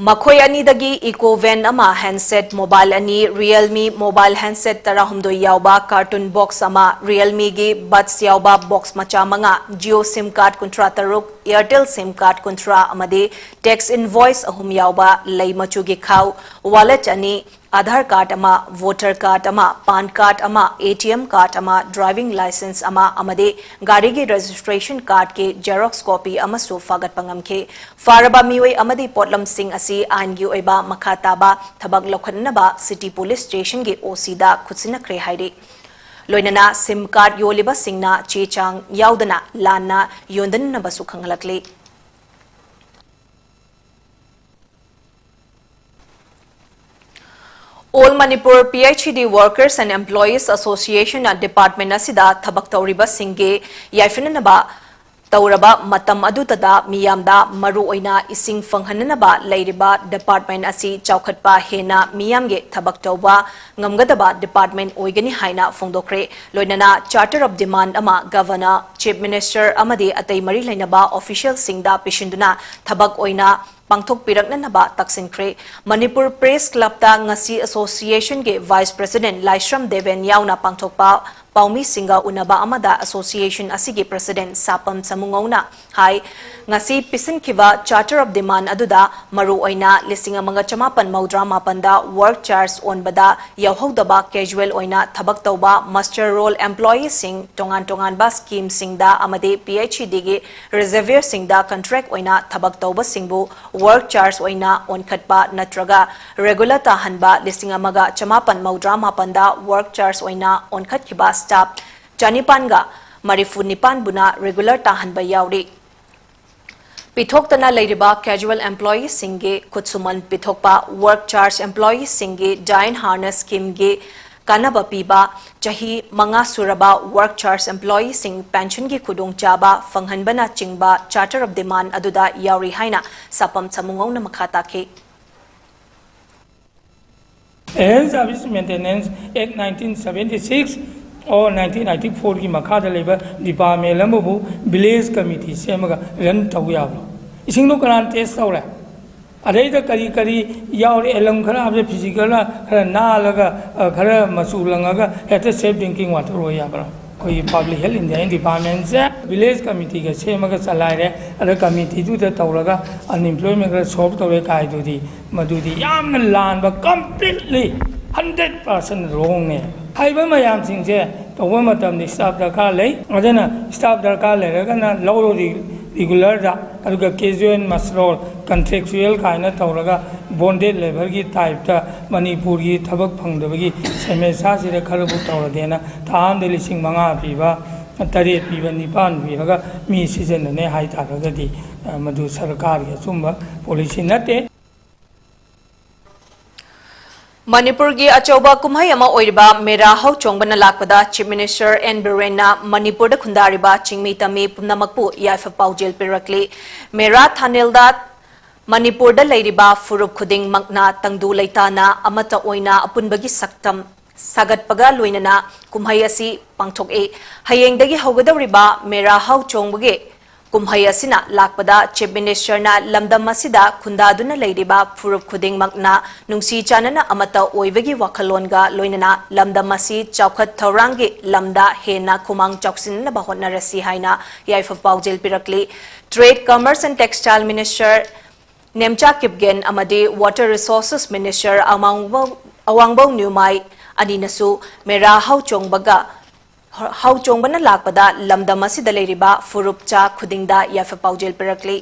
ꯃꯈꯣꯏ ꯑꯅꯤꯗꯒꯤ ꯏꯀꯣ ꯚꯦꯟ ꯑꯃ, ꯍꯦꯟꯁꯦꯠ ꯃꯣꯕꯥꯏꯜ ꯑꯅꯤ, ꯔꯤꯌꯦꯜꯃꯤ ꯃꯣꯕꯥꯏꯜ ꯍꯦꯟꯁꯦꯠ ꯇꯔꯥꯍꯨꯝꯗꯣꯏ ꯌꯥꯎꯕ ꯀꯥꯔꯇꯨꯟ ꯕꯣꯛꯁ ꯑꯃ, ꯔꯤꯌꯦꯜꯃꯤꯒꯤ ꯕꯠꯁ ꯌꯥꯎꯕ ꯕꯣꯛꯁ ꯃꯆꯥ ꯃꯉꯥ, ꯖꯤꯑꯣ ꯁꯤꯝ ꯀꯥꯔꯗ ꯀꯨꯟꯊ꯭ꯔꯥ ꯇꯔꯨꯛ, ꯑꯦꯌꯔꯇꯦꯜ ꯁꯤꯝ ꯀꯥꯔꯗ ꯀꯨꯟꯊ꯭ꯔꯥ ꯑꯃꯗꯤ ꯇꯦꯛꯁ ꯏꯟꯚꯣꯏꯁ ꯑꯍꯨꯝ ꯌꯥꯎꯕ ꯂꯩ ꯃꯆꯨꯒꯤ ꯈꯥꯎ, ꯋꯥꯂꯦꯠ ꯑꯅꯤ, ꯑꯥꯙꯥꯔ ꯀꯥꯔꯗ ꯑꯃ, ꯚꯣꯇꯔ ꯀꯥꯔꯗ ꯑꯃ, ꯄꯥꯟ ꯀꯥꯔꯗ ꯑꯃ, ꯑꯦ ꯇꯤ ꯑꯦꯝ ꯀꯥꯔꯗ ꯑꯃ, ꯗ꯭ꯔꯥꯏꯚꯤꯡ ꯂꯥꯏꯁꯦꯟꯁ ꯑꯃ ꯑꯃꯗꯤ ꯒꯥꯔꯤꯒꯤ ꯔꯦꯖꯤꯁꯇ꯭ꯔꯦꯁꯟ ꯀꯥꯔꯗꯀꯤ ꯖꯦꯔꯣꯛꯁ ꯀꯣꯄꯤ ꯑꯃꯁꯨ ꯐꯥꯒꯠꯄ ꯉꯝꯈꯤ꯫ ꯐꯥꯔꯕ ꯃꯤꯑꯣꯏ ꯑꯃꯗꯤ ꯄꯣꯠꯂꯝꯁꯤꯡ ꯑꯁꯤ ꯑꯥꯏꯟꯒꯤ ꯑꯣꯏꯕ ꯃꯈꯥ ꯇꯥꯕ ꯊꯕꯛ ꯂꯧꯈꯠꯅꯕ ꯁꯤꯇꯤ ꯄꯨꯂꯤꯁ ꯁ꯭ꯇꯦꯁꯟꯒꯤ ꯑꯣ ꯁꯤꯗ ꯈꯨꯠꯁꯤꯟꯅꯈ꯭ꯔꯦ ꯍꯥꯏꯔꯤ꯫ ꯂꯣꯏꯅꯅ ꯁꯤꯝ ꯀꯥꯔꯗ ꯌꯣꯜꯂꯤꯕꯁꯤꯡꯅ ꯆꯦ ꯆꯥꯡ ꯌꯥꯎꯗꯅ ꯂꯥꯟꯅ ꯌꯣꯟꯗꯅꯕꯁꯨ ꯈꯪꯍꯜꯂꯛꯂꯤ꯫ All Manipur P H E D Workers and Employees Association ꯅ department ꯑꯁꯤꯗ ꯊꯕꯛ ꯇꯧꯔꯤꯕꯁꯤꯡꯒꯤ ꯌꯥꯏꯐꯅꯅꯕ ꯇꯧꯔꯕ ꯃꯇꯝ ꯑꯗꯨꯗꯇ ꯃꯤꯌꯥꯝꯗ ꯃꯔꯨꯑꯣꯏꯅ ꯏꯁꯤꯡ ꯐꯪꯍꯟꯅꯅꯕ ꯂꯩꯔꯤꯕ department ꯑꯁꯤ ꯆꯥꯎꯈꯠꯄ ꯍꯦꯟꯅ ꯃꯤꯌꯥꯝꯒꯤ ꯊꯕꯛ ꯇꯧꯕ ꯉꯝꯒꯗꯕ department ꯑꯣꯏꯒꯅꯤ ꯍꯥꯏꯅ ꯐꯣꯡꯗꯣꯛꯈ꯭ꯔꯦ꯫ ꯂꯣꯏꯅꯅ Charter of Demand ꯑꯃ Governor, Chief Minister ꯑꯃꯗꯤ ꯑꯇꯩ ꯃꯔꯤ ꯂꯩꯅꯕ official ꯁꯤꯡꯗ ꯄꯤꯁꯤꯟꯗꯨꯅ ꯊꯕꯛ ꯑꯣꯏꯅ ꯄꯥꯡꯊꯣꯛꯄꯤꯔꯛꯅꯅꯕ ꯇꯛꯁꯤꯟꯈ꯭ꯔꯦ꯫ ꯃꯅꯤꯄꯨꯔ Press Club ꯇ ꯉꯁꯤ association ꯒꯤ Vice President ꯂꯥꯏꯁ꯭ꯔꯝ ꯗꯦꯕꯦꯟ ꯌꯥꯎꯅ ꯄꯥꯡꯊꯣꯛꯄ ꯄꯥꯎꯃꯤꯁꯤꯡꯒ ꯎꯅꯕ ꯑꯃꯗ association ꯑꯁꯤꯒꯤ President ꯁꯥꯄꯝ ꯁꯃꯨꯉꯧꯅ ꯍꯥꯏ, ꯉꯁꯤ ꯄꯤꯁꯤꯟꯈꯤꯕ Charter of Demand ꯑꯗꯨꯗ ꯃꯔꯨꯑꯣꯏꯅ ꯂꯤꯁꯤꯡ ꯑꯃꯒ ꯆꯃꯥꯄꯟ ꯃꯧꯗ꯭ꯔꯥ ꯃꯥꯄꯟꯗ work charge ꯑꯣꯟꯕꯗ ꯌꯥꯎꯍꯧꯗꯕ casual ꯑꯣꯏꯅ ꯊꯕꯛ ꯇꯧꯕ muster roll employee ꯁꯤꯡ, ꯇꯣꯉꯥꯟ ꯇꯣꯉꯥꯟꯕ scheme ꯁꯤꯡꯗ ꯑꯃꯗꯤ P H E D ꯒꯤ reservoir ꯁꯤꯡꯗ contract ꯑꯣꯏꯅ ꯊꯕꯛ ꯇꯧꯕꯁꯤꯡꯕꯨ work charge ꯑꯣꯏꯅ ꯑꯣꯟꯈꯠꯄ ꯅꯠꯇ꯭ꯔꯒ regular ꯇꯥꯍꯟꯕ ꯂꯤꯁꯤꯡ ꯑꯃꯒ ꯆꯃꯥꯄꯟ ꯃꯧꯗ꯭ꯔꯥ ꯃꯥꯄꯟꯗ work charge ꯑꯣꯏꯅ ꯑꯣꯟꯈꯠꯈꯤꯕ staff ꯆꯅꯤꯄꯥꯟꯒ ꯃꯔꯤꯐꯨ ꯅꯤꯄꯥꯟꯕꯨꯅ regular ꯇꯥꯍꯟꯕ ꯌꯥꯎꯔꯤ꯫ ꯄꯤꯊꯣꯛꯇꯅ ꯂꯩꯔꯤꯕ casual employee ꯁꯤꯡꯒꯤ ꯈꯨꯠꯁꯨꯃꯟ ꯄꯤꯊꯣꯛꯄ, work charge employee ꯁꯤꯡꯒꯤ Jain Harness scheme ꯒꯤ ꯀꯥꯟꯅꯕ ꯄꯤꯕ, ꯆꯍꯤ ꯃꯉꯥ ꯁꯨꯔꯕ work charge employee ꯁꯤꯡ pension ꯒꯤ ꯈꯨꯗꯣꯡꯆꯥꯕ ꯐꯪꯍꯟꯕꯅꯆꯤꯡꯕ Charter of Demand ꯑꯗꯨꯗ ꯌꯥꯎꯔꯤ ꯍꯥꯏꯅ ꯁꯥꯄꯝ ꯁꯃꯨꯉꯧꯅ ꯃꯈꯥ ꯇꯥꯈꯤ꯫ Health Service Maintenance Act nineteen seventy six or nineteen ninety four ꯒꯤ ꯃꯈꯥꯗ ꯂꯩꯕ department ꯑꯃꯕꯨ village committee ꯁꯦꯝꯃꯒ run ꯇꯧ ꯌꯥꯕ꯭ꯔꯣ? ꯏꯁꯤꯡꯗꯣ ꯀꯅꯥꯅ test ꯇꯧꯔꯦ? ꯑꯗꯩꯗ ꯀꯔꯤ ꯀꯔꯤ ꯌꯥꯎꯔꯤ? ꯑꯦꯂꯝ ꯈꯔ ꯍꯥꯞꯆ, physical ꯈꯔ ꯅꯥꯜꯂꯒ, ꯑ, ꯈꯔ ꯃꯆꯨ ꯂꯪꯉꯒ ꯍꯦꯛꯇ safe drinking water ꯑꯣꯏ ꯌꯥꯕ꯭ꯔꯣ? ꯑꯩꯈꯣꯏꯒꯤ Public Health India department ꯁꯦ village committee ꯒ ꯁꯦꯝꯃꯒ ꯆꯂꯥꯏꯔꯦ꯫ ꯑꯗ committee ꯗꯨꯗ ꯇꯧꯔꯒ unemployment ꯈꯔ solve ꯇꯧꯔꯦ ꯀꯥꯏꯗꯨꯗꯤ, ꯃꯗꯨꯗꯤ ꯌꯥꯝꯅ ꯂꯥꯟꯕ, completely hundred percent wrong ꯅꯦ꯫ ꯍꯥꯏꯔꯤꯕ ꯃꯌꯥꯝꯁꯤꯡꯁꯦ ꯇꯧꯕ ꯃꯇꯝꯗ staff ꯗꯔꯀꯥꯔ ꯂꯩ꯫ ꯑꯗꯨꯅ staff ꯗꯔꯀꯥꯔ ꯂꯩꯔꯒꯅ ꯂꯧꯔꯣ re-, regular ꯗ, ꯑꯗꯨꯒ casual, muster roll, contractual ꯀꯥꯏꯅ ꯇꯧꯔꯒ bonded labour ꯒꯤ type ꯇ ꯃꯅꯤꯄꯨꯔꯒꯤ ꯊꯕꯛ ꯐꯪꯗꯕꯒꯤ ꯁꯃꯁ꯭ꯌꯥꯁꯤꯗ ꯈꯔꯕꯨ ꯇꯧꯔꯗꯤꯅ ꯊꯥ ꯑꯃꯗ ꯂꯤꯁꯤꯡ ꯃꯉꯥ ꯄꯤꯕ, ꯇꯔꯦꯠ ꯄꯤꯕ, ꯅꯤꯄꯥꯟ ꯄꯤꯔꯒ ꯃꯤ ꯁꯤꯖꯤꯟꯅꯅꯩ ꯍꯥꯏ ꯇꯥꯔꯒꯗꯤ, ꯑ, ꯃꯗꯨ ꯁꯔꯀꯥꯔꯒꯤ ꯑꯆꯨꯝꯕ policy ꯅꯠꯇꯦ꯫ ꯃꯅꯤꯄꯨꯔꯒꯤ ꯑꯆꯧꯕ ꯀꯨꯝꯍꯩ ꯑꯃ ꯑꯣꯏꯔꯤꯕ ꯃꯦꯔꯥ ꯍꯧ ꯆꯣꯡꯕꯅ ꯂꯥꯛꯄꯗ Chief Minister N ꯕꯤꯔꯦꯟꯅ ꯃꯅꯤꯄꯨꯔꯗ ꯈꯨꯟꯗꯥꯔꯤꯕ ꯆꯤꯡꯃꯤ ꯇꯝꯃꯤ ꯄꯨꯝꯅꯃꯛꯄꯨ ꯌꯥꯏꯐ ꯄꯥꯎꯖꯦꯜ ꯄꯤꯔꯛꯂꯤ꯫ ꯃꯦꯔꯥ ꯊꯥꯅꯦꯜꯗ ꯃꯅꯤꯄꯨꯔꯗ ꯂꯩꯔꯤꯕ ꯐꯨꯔꯨꯞ ꯈꯨꯗꯤꯡꯃꯛꯅ ꯇꯪꯗꯨ ꯂꯩꯇꯥꯅ ꯑꯃꯠꯇ ꯑꯣꯏꯅ ꯑꯄꯨꯟꯕꯒꯤ ꯁꯛꯇꯝ ꯁꯥꯒꯠꯄꯒ ꯂꯣꯏꯅꯅ ꯀꯨꯝꯍꯩ ꯑꯁꯤ ꯄꯥꯡꯊꯣꯛꯏ꯫ ꯍꯌꯦꯡꯗꯒꯤ ꯍꯧꯒꯗꯧꯔꯤꯕ ꯃꯦꯔꯥ ꯍꯧ ꯆꯣꯡꯕꯒꯤ ꯀꯨꯝꯍꯩ ꯑꯁꯤꯅ ꯂꯥꯛꯄꯗ Chief Ministerꯅ ꯂꯝꯗꯝ ꯑꯁꯤꯗ ꯈꯨꯟꯗꯥꯗꯨꯅ ꯂꯩꯔꯤꯕ ꯐꯨꯔꯨꯞ ꯈꯨꯗꯤꯡꯃꯛꯅ ꯅꯨꯡꯁꯤ ꯆꯥꯟꯅꯅ ꯑꯃꯠꯇ ꯑꯣꯏꯕꯒꯤ ꯋꯥꯈꯜꯂꯣꯟꯒ ꯂꯣꯏꯅꯅ ꯂꯝꯗꯝ ꯑꯁꯤ ꯆꯥꯎꯈꯠ ꯊꯧꯔꯥꯡꯒꯤ ꯂꯝꯗ ꯍꯦꯟꯅ ꯈꯨꯃꯥꯡ ꯆꯥꯎꯁꯤꯟꯅꯕ ꯍꯣꯠꯅꯔꯁꯤ ꯍꯥꯏꯅ ꯌꯥꯏꯐ ꯄꯥꯎꯖꯦꯜ ꯄꯤꯔꯛꯂꯤ꯫ Trade, Commerce and Textile Minister Nemcha Kipgen ꯑꯃꯗꯤ Water Resources Minister ꯑꯋꯥꯡꯕꯧ, ꯑꯋꯥꯡꯕꯧ ꯅ꯭ꯌꯨꯃꯥꯏ ꯑꯅꯤꯅꯁꯨ ꯃꯦꯔꯥ ꯍꯧ ꯆꯣꯡꯕꯒ, ꯍꯧ ꯆꯣꯡꯕꯅ ꯂꯥꯛꯄꯗ ꯂꯝꯗꯝ ꯑꯁꯤꯗ ꯂꯩꯔꯤꯕ ꯐꯨꯔꯨꯞ ꯆꯥ ꯈꯨꯗꯤꯡꯗ ꯌꯥꯏꯐ ꯄꯥꯎꯖꯦꯜ ꯄꯤꯔꯛꯂꯤ꯫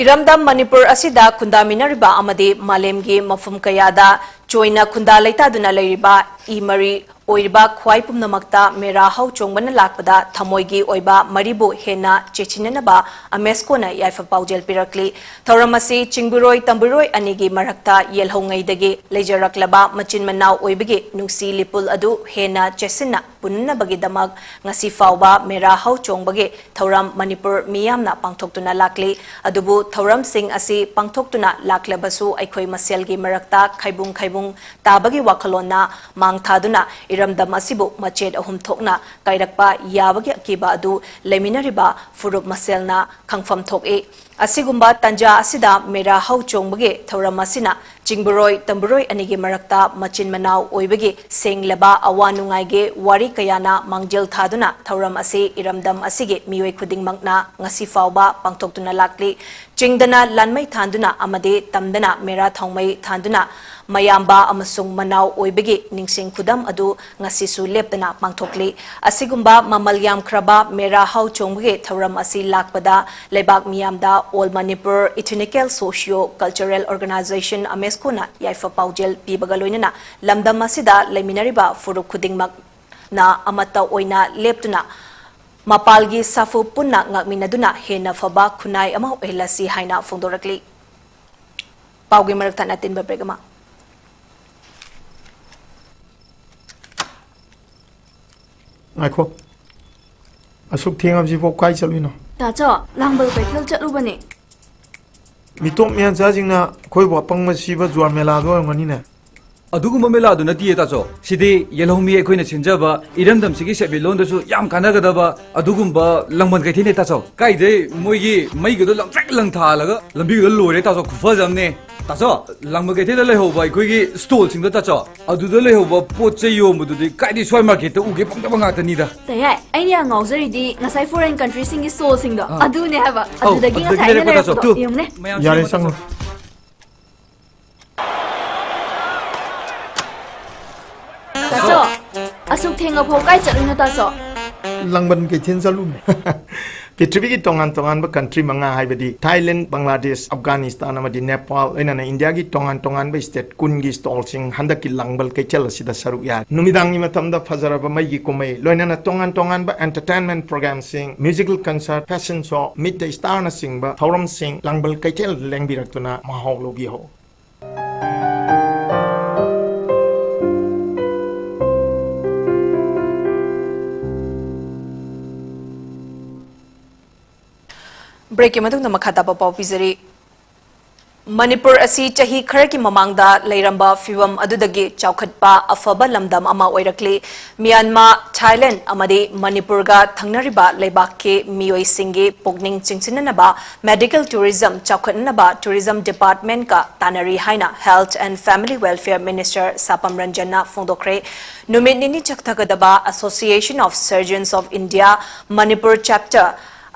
ꯏꯔꯝꯗꯝ ꯃꯅꯤꯄꯨꯔ ꯑꯁꯤꯗ ꯈꯨꯟꯗꯥꯃꯤꯟꯅꯔꯤꯕ ꯑꯃꯗꯤ ꯃꯥꯂꯦꯝꯒꯤ ꯃꯐꯝ ꯀꯌꯥꯗ ꯆꯣꯏꯅ ꯈꯨꯟꯗꯥ ꯂꯩꯇꯥꯗꯨꯅ ꯂꯩꯔꯤꯕ ꯏ ꯃꯔꯤ ꯑꯣꯏꯔꯤꯕ ꯈ꯭ꯋꯥꯏ ꯄꯨꯝꯅꯃꯛꯇ ꯃꯦꯔꯥ ꯍꯧ ꯆꯣꯡꯕꯅ ꯂꯥꯛꯄꯗ ꯊꯃꯣꯏꯒꯤ ꯑꯣꯏꯕ ꯃꯔꯤꯕꯨ ꯍꯦꯟꯅ ꯆꯦꯠꯁꯤꯟꯅꯅꯕ UNESCOꯅ ꯌꯥꯏꯐ ꯄꯥꯎꯖꯦꯜ ꯄꯤꯔꯛꯂꯤ꯫ ꯊꯧꯔꯝ ꯑꯁꯤ ꯆꯤꯡꯕꯤꯔꯣꯏ ꯇꯝꯕꯤꯔꯣꯏ ꯑꯅꯤꯒꯤ ꯃꯔꯛꯇ ꯌꯦꯜꯍꯧꯉꯩꯗꯒꯤ ꯂꯩꯖꯔꯛꯂꯕ ꯃꯆꯤꯟ ꯃꯅꯥꯎ ꯑꯣꯏꯕꯒꯤ ꯅꯨꯡꯁꯤ ꯂꯤꯄꯨꯜ ꯑꯗꯨ ꯍꯦꯟꯅ ꯆꯦꯠꯁꯤꯟꯅ ꯄꯨꯟꯅꯕꯒꯤꯗꯃꯛ ꯉꯁꯤ ꯐꯥꯎꯕ ꯃꯦꯔꯥ ꯍꯧ ꯆꯣꯡꯕꯒꯤ ꯊꯧꯔꯝ ꯃꯅꯤꯄꯨꯔ ꯃꯤꯌꯥꯝꯅ ꯄꯥꯡꯊꯣꯛꯇꯨꯅ ꯂꯥꯛꯂꯤ꯫ ꯑꯗꯨꯕꯨ ꯊꯧꯔꯝꯁꯤꯡ ꯑꯁꯤ ꯄꯥꯡꯊꯣꯛꯇꯨꯅ ꯂꯥꯛꯂꯕꯁꯨ ꯑꯩꯈꯣꯏ ꯃꯁꯦꯜꯒꯤ ꯃꯔꯛꯇ ꯈꯥꯏꯕꯨꯡ ꯈꯥꯏꯕꯨꯡ ꯇꯥꯕꯒꯤ ꯋꯥꯈꯜꯂꯣꯟꯅ ꯃꯥꯡ ꯊꯥꯗꯨꯅ ꯏꯔꯝꯗꯝ ꯑꯁꯤꯕꯨ ꯃꯆꯦꯠ ꯑꯍꯨꯝ ꯊꯣꯛꯅ ꯀꯥꯏꯔꯛꯄ ꯌꯥꯕꯒꯤ ꯑꯀꯤꯕ ꯑꯗꯨ ꯂꯩꯃꯤꯟꯅꯔꯤꯕ ꯐꯨꯔꯨꯞ ꯃꯁꯦꯜꯅ ꯈꯪꯐꯝ ꯊꯣꯛꯏ꯫ ꯑꯁꯤꯒꯨꯝꯕ ꯇꯥꯟꯖꯥ ꯑꯁꯤꯗ ꯃꯦꯔꯥ ꯍꯧ ꯆꯣꯡꯕꯒꯤ ꯊꯧꯔꯝ ꯑꯁꯤꯅ ꯆꯤꯡꯕꯔꯣꯏ ꯇꯝꯕꯔꯣꯏ ꯑꯅꯤꯒꯤ ꯃꯔꯛꯇ ꯃꯆꯤꯟ ꯃꯅꯥꯎ ꯑꯣꯏꯕꯒꯤ ꯁꯦꯡꯂꯕ ꯑꯋꯥ ꯅꯨꯡꯉꯥꯏꯒꯤ ꯋꯥꯔꯤ ꯀꯌꯥꯅ ꯃꯥꯡꯖꯤꯜ ꯊꯥꯗꯨꯅ ꯊꯧꯔꯝ ꯑꯁꯤ ꯏꯔꯝꯗꯝ ꯑꯁꯤꯒꯤ ꯃꯤꯑꯣꯏ ꯈꯨꯗꯤꯡꯃꯛꯅ ꯉꯁꯤ ꯐꯥꯎꯕ ꯄꯥꯡꯊꯣꯛꯇꯨꯅ ꯂꯥꯛꯂꯤ꯫ ꯆꯤꯡꯗꯅ ꯂꯥꯟꯃꯩ ꯊꯥꯟꯗꯨꯅ ꯑꯃꯗꯤ ꯇꯝꯗꯅ ꯃꯦꯔꯥ ꯊꯥꯎꯃꯩ ꯊꯥꯟꯗꯨꯅ ꯃꯌꯥꯝꯕ ꯑꯃꯁꯨꯡ ꯃꯅꯥꯎ ꯑꯣꯏꯕꯒꯤ ꯅꯤꯡꯁꯤꯡ ꯈꯨꯗꯝ ꯑꯗꯨ ꯉꯁꯤꯁꯨ ꯂꯦꯞꯇꯅ ꯄꯥꯡꯊꯣꯛꯂꯤ꯫ ꯑꯁꯤꯒꯨꯝꯕ ꯃꯃꯜ ꯌꯥꯝꯈ꯭ꯔꯕ ꯃꯦꯔꯥ ꯍꯧ ꯆꯣꯡꯕꯒꯤ ꯊꯧꯔꯝ ꯑꯁꯤ ꯂꯥꯛꯄꯗ ꯂꯩꯕꯥꯛ ꯃꯤꯌꯥꯝꯗ All Manipur Ethnical Socio Cultural Organisation, UNESCOꯅ ꯌꯥꯏꯐ ꯄꯥꯎꯖꯦꯜ ꯄꯤꯕꯒ ꯂꯣꯏꯅꯅ ꯂꯝꯗꯝ ꯑꯁꯤꯗ ꯂꯩꯃꯤꯟꯅꯔꯤꯕ ꯐꯨꯔꯨꯞ ꯈꯨꯗꯤꯡꯃꯛꯅ ꯑꯃꯠꯇ ꯑꯣꯏꯅ ꯂꯦꯞꯇꯨꯅ ꯃꯄꯥꯜꯒꯤ ꯁꯥꯐꯨ ꯄꯨꯟꯅ ꯉꯥꯛꯃꯤꯟꯅꯗꯨꯅ ꯍꯦꯟꯅ ꯐꯕ ꯈꯨꯟꯅꯥꯏ ꯑꯃ ꯑꯣꯏꯍꯜꯂꯁꯤ ꯍꯥꯏꯅ ꯐꯣꯡꯗꯣꯔꯛꯂꯤ꯫ ꯄꯥꯎꯒꯤ ꯃꯔꯛ ꯊꯠꯅ ꯑꯇꯦꯟꯕ break ꯑꯃ꯫ ꯉꯥꯏꯈꯣ꯫ ꯑꯁꯨꯛ ꯊꯦꯡꯉꯕꯁꯤꯕꯣ ꯀꯥꯏ ꯆꯠꯂꯨꯏꯅꯣ? ꯇꯥꯆꯧ, ꯂꯥꯡꯕꯜ ꯀꯩꯊꯦꯜ ꯆꯠꯂꯨꯕꯅꯦ꯫ ꯃꯤꯇꯣꯞ ꯃꯤꯌꯥꯟꯆꯥꯁꯤꯡꯅ ꯑꯩꯈꯣꯏꯕꯨ ꯑꯄꯪꯕ ꯁꯤꯕ ꯖꯨꯋꯥꯔ ꯃꯦꯂꯥꯗꯣ ꯑꯣꯏꯔꯝꯒꯅꯤꯅꯦ꯫ ꯑꯗꯨꯒꯨꯝꯕ ꯃꯦꯂꯥꯗꯨ ꯅꯠꯇꯤꯌꯦ ꯇꯥꯆꯧ꯫ ꯁꯤꯗꯤ ꯌꯦꯜꯍꯧꯃꯤ ꯑꯩꯈꯣꯏꯅ ꯁꯤꯟꯖꯕ ꯏꯔꯝꯗꯝꯁꯤꯒꯤ ꯁꯦꯟꯃꯤꯠꯂꯣꯟꯗꯁꯨ ꯌꯥꯝ ꯀꯥꯟꯅꯒꯗꯕ ꯑꯗꯨꯒꯨꯝꯕ ꯂꯥꯡꯕꯟ ꯀꯩꯊꯦꯜꯅꯦ ꯇꯥꯆꯧ꯫ ꯀꯥꯏꯗꯩ ꯃꯣꯏꯒꯤ ꯃꯩꯒꯗꯣ ꯂꯪꯇ꯭ꯔꯤꯛ ꯂꯪꯊꯥꯜꯂꯒ ꯂꯝꯕꯤꯒꯗꯣ ꯂꯣꯏꯔꯦ ꯇꯥꯆꯧ, ꯈꯨꯐꯖ ꯑꯃꯅꯦ꯫ ꯇꯥꯆꯧ, ꯂꯥꯡꯕꯟ ꯀꯩꯊꯦꯜꯗ ꯂꯩꯍꯧꯕ ꯑꯩꯈꯣꯏꯒꯤ stallꯁꯤꯡꯗꯣ ꯇꯥꯆꯧ, ꯑꯗꯨꯗ ꯂꯩꯍꯧꯕ ꯄꯣꯠ ꯆꯩ ꯌꯣꯟꯕꯗꯨꯗꯤ ꯀꯥꯏꯗꯩ supermarketꯇ ꯎꯒꯦ ꯐꯪꯗꯕ ꯉꯥꯛꯇꯅꯤꯗ꯫ ꯇꯌꯥꯏ, ꯑꯩꯅ ꯌꯥꯝ ꯉꯥꯎꯖꯔꯤꯗꯤ ꯉꯁꯥꯏ foreign countryꯁꯤꯡꯒꯤ stallꯁꯤꯡꯗꯣ ꯑꯧ, ꯑꯗꯨꯅꯦ ꯍꯥꯏꯕ꯫ ꯑꯧ, ꯑꯗꯨꯗꯒꯤ ꯑꯗꯨꯗꯒꯤ ꯉꯁꯥꯏ ꯑꯩꯅ ꯂꯩꯔꯛꯄꯗꯣ ꯂꯩꯔꯛꯄꯗꯣ꯫ ꯇꯨ꯫ ꯌꯦꯡꯉꯨꯅꯦ꯫ ꯃꯌꯥꯝ ꯌꯥꯔꯦ, ꯁꯤꯒꯤ ꯆꯪꯉꯣ꯫ ꯇꯥꯆꯧ, ꯑꯁꯨꯛ ꯊꯦꯡꯉꯐꯥꯎ ꯀꯥꯏ ꯆꯠꯂꯨꯏꯅꯣ ꯇꯥꯆꯧ? ꯂꯥꯡꯕꯟ ꯀꯩꯊꯦꯜ ꯆꯠꯂꯨꯕꯅꯦ꯫ ꯄ꯭ꯔꯤꯊꯤꯕꯤꯒꯤ ꯇꯣꯉꯥꯟ ꯇꯣꯉꯥꯟꯕ country ꯃꯉꯥ ꯍꯥꯏꯕꯗꯤ ꯊꯥꯏꯂꯦꯟ, ꯕꯪꯒ꯭ꯂꯥꯗꯦꯁ, ꯑꯐꯒꯥꯅꯤꯁꯇꯥꯟ ꯑꯃꯗꯤ ꯅꯦꯄꯥꯜ, ꯂꯣꯏꯅꯅ ꯏꯟꯗꯤꯌꯥꯒꯤ ꯇꯣꯉꯥꯟ ꯇꯣꯉꯥꯟꯕ state ꯀꯨꯟꯒꯤ stallꯁꯤꯡ ꯍꯟꯗꯛꯀꯤ ꯂꯥꯡꯕꯟ ꯀꯩꯊꯦꯜ ꯑꯁꯤꯗ ꯁꯔꯨꯛ ꯌꯥꯔꯤ꯫ ꯅꯨꯃꯤꯗꯥꯡꯒꯤ ꯃꯇꯝꯗ ꯐꯖꯔꯕ ꯃꯩꯒꯤ ꯀꯨꯝꯍꯩ, ꯂꯣꯏꯅꯅ ꯇꯣꯉꯥꯟ ꯇꯣꯉꯥꯟꯕ entertainment programꯁꯤꯡ, musical concert, fashion show, meet the starꯅꯆꯤꯡꯕ ꯊꯧꯔꯝꯁꯤꯡ ꯂꯥꯡꯕꯟ ꯀꯩꯊꯦꯜ ꯂꯦꯡꯕꯤꯔꯛꯇꯨꯅ ꯃꯍꯥꯎ ꯂꯧꯕꯤꯍꯧ꯫ Breakꯀꯤ ꯃꯇꯨꯡꯗ ꯃꯈꯥ ꯇꯥꯕ ꯄꯥꯎ ꯄꯤꯖꯔꯤ꯫ ꯃꯅꯤꯄꯨꯔ ꯑꯁꯤ ꯆꯍꯤ ꯈꯔꯒꯤ ꯃꯃꯥꯡꯗ ꯂꯩꯔꯝꯕ ꯐꯤꯚꯝ ꯑꯗꯨꯗꯒꯤ ꯆꯥꯎꯈꯠꯄ ꯑꯐꯕ ꯂꯝꯗꯝ ꯑꯃ ꯑꯣꯏꯔꯛꯂꯤ꯫ ꯃ꯭ꯌꯥꯟꯃꯥꯔ, ꯊꯥꯏꯂꯦꯟꯗ ꯑꯃꯗꯤ ꯃꯅꯤꯄꯨꯔꯒ ꯊꯪꯅꯔꯤꯕ ꯂꯩꯕꯥꯛꯀꯤ ꯃꯤꯑꯣꯏꯁꯤꯡꯒꯤ ꯄꯨꯛꯅꯤꯡ ꯆꯤꯡꯁꯤꯟꯅꯅꯕ medical tourism ꯆꯥꯎꯈꯠꯅꯅꯕ tourism departmentꯀ ꯇꯥꯟꯅꯔꯤ ꯍꯥꯏꯅ Health and Family Welfare Minister ꯁꯥꯄꯝ ꯔꯟꯖꯟꯅ ꯐꯣꯡꯗꯣꯛꯈ꯭ꯔꯦ꯫ ꯅꯨꯃꯤꯠ ꯅꯤꯅꯤ ꯆꯠꯊꯒꯗꯕ Association of Surgeons of India Manipur Chapter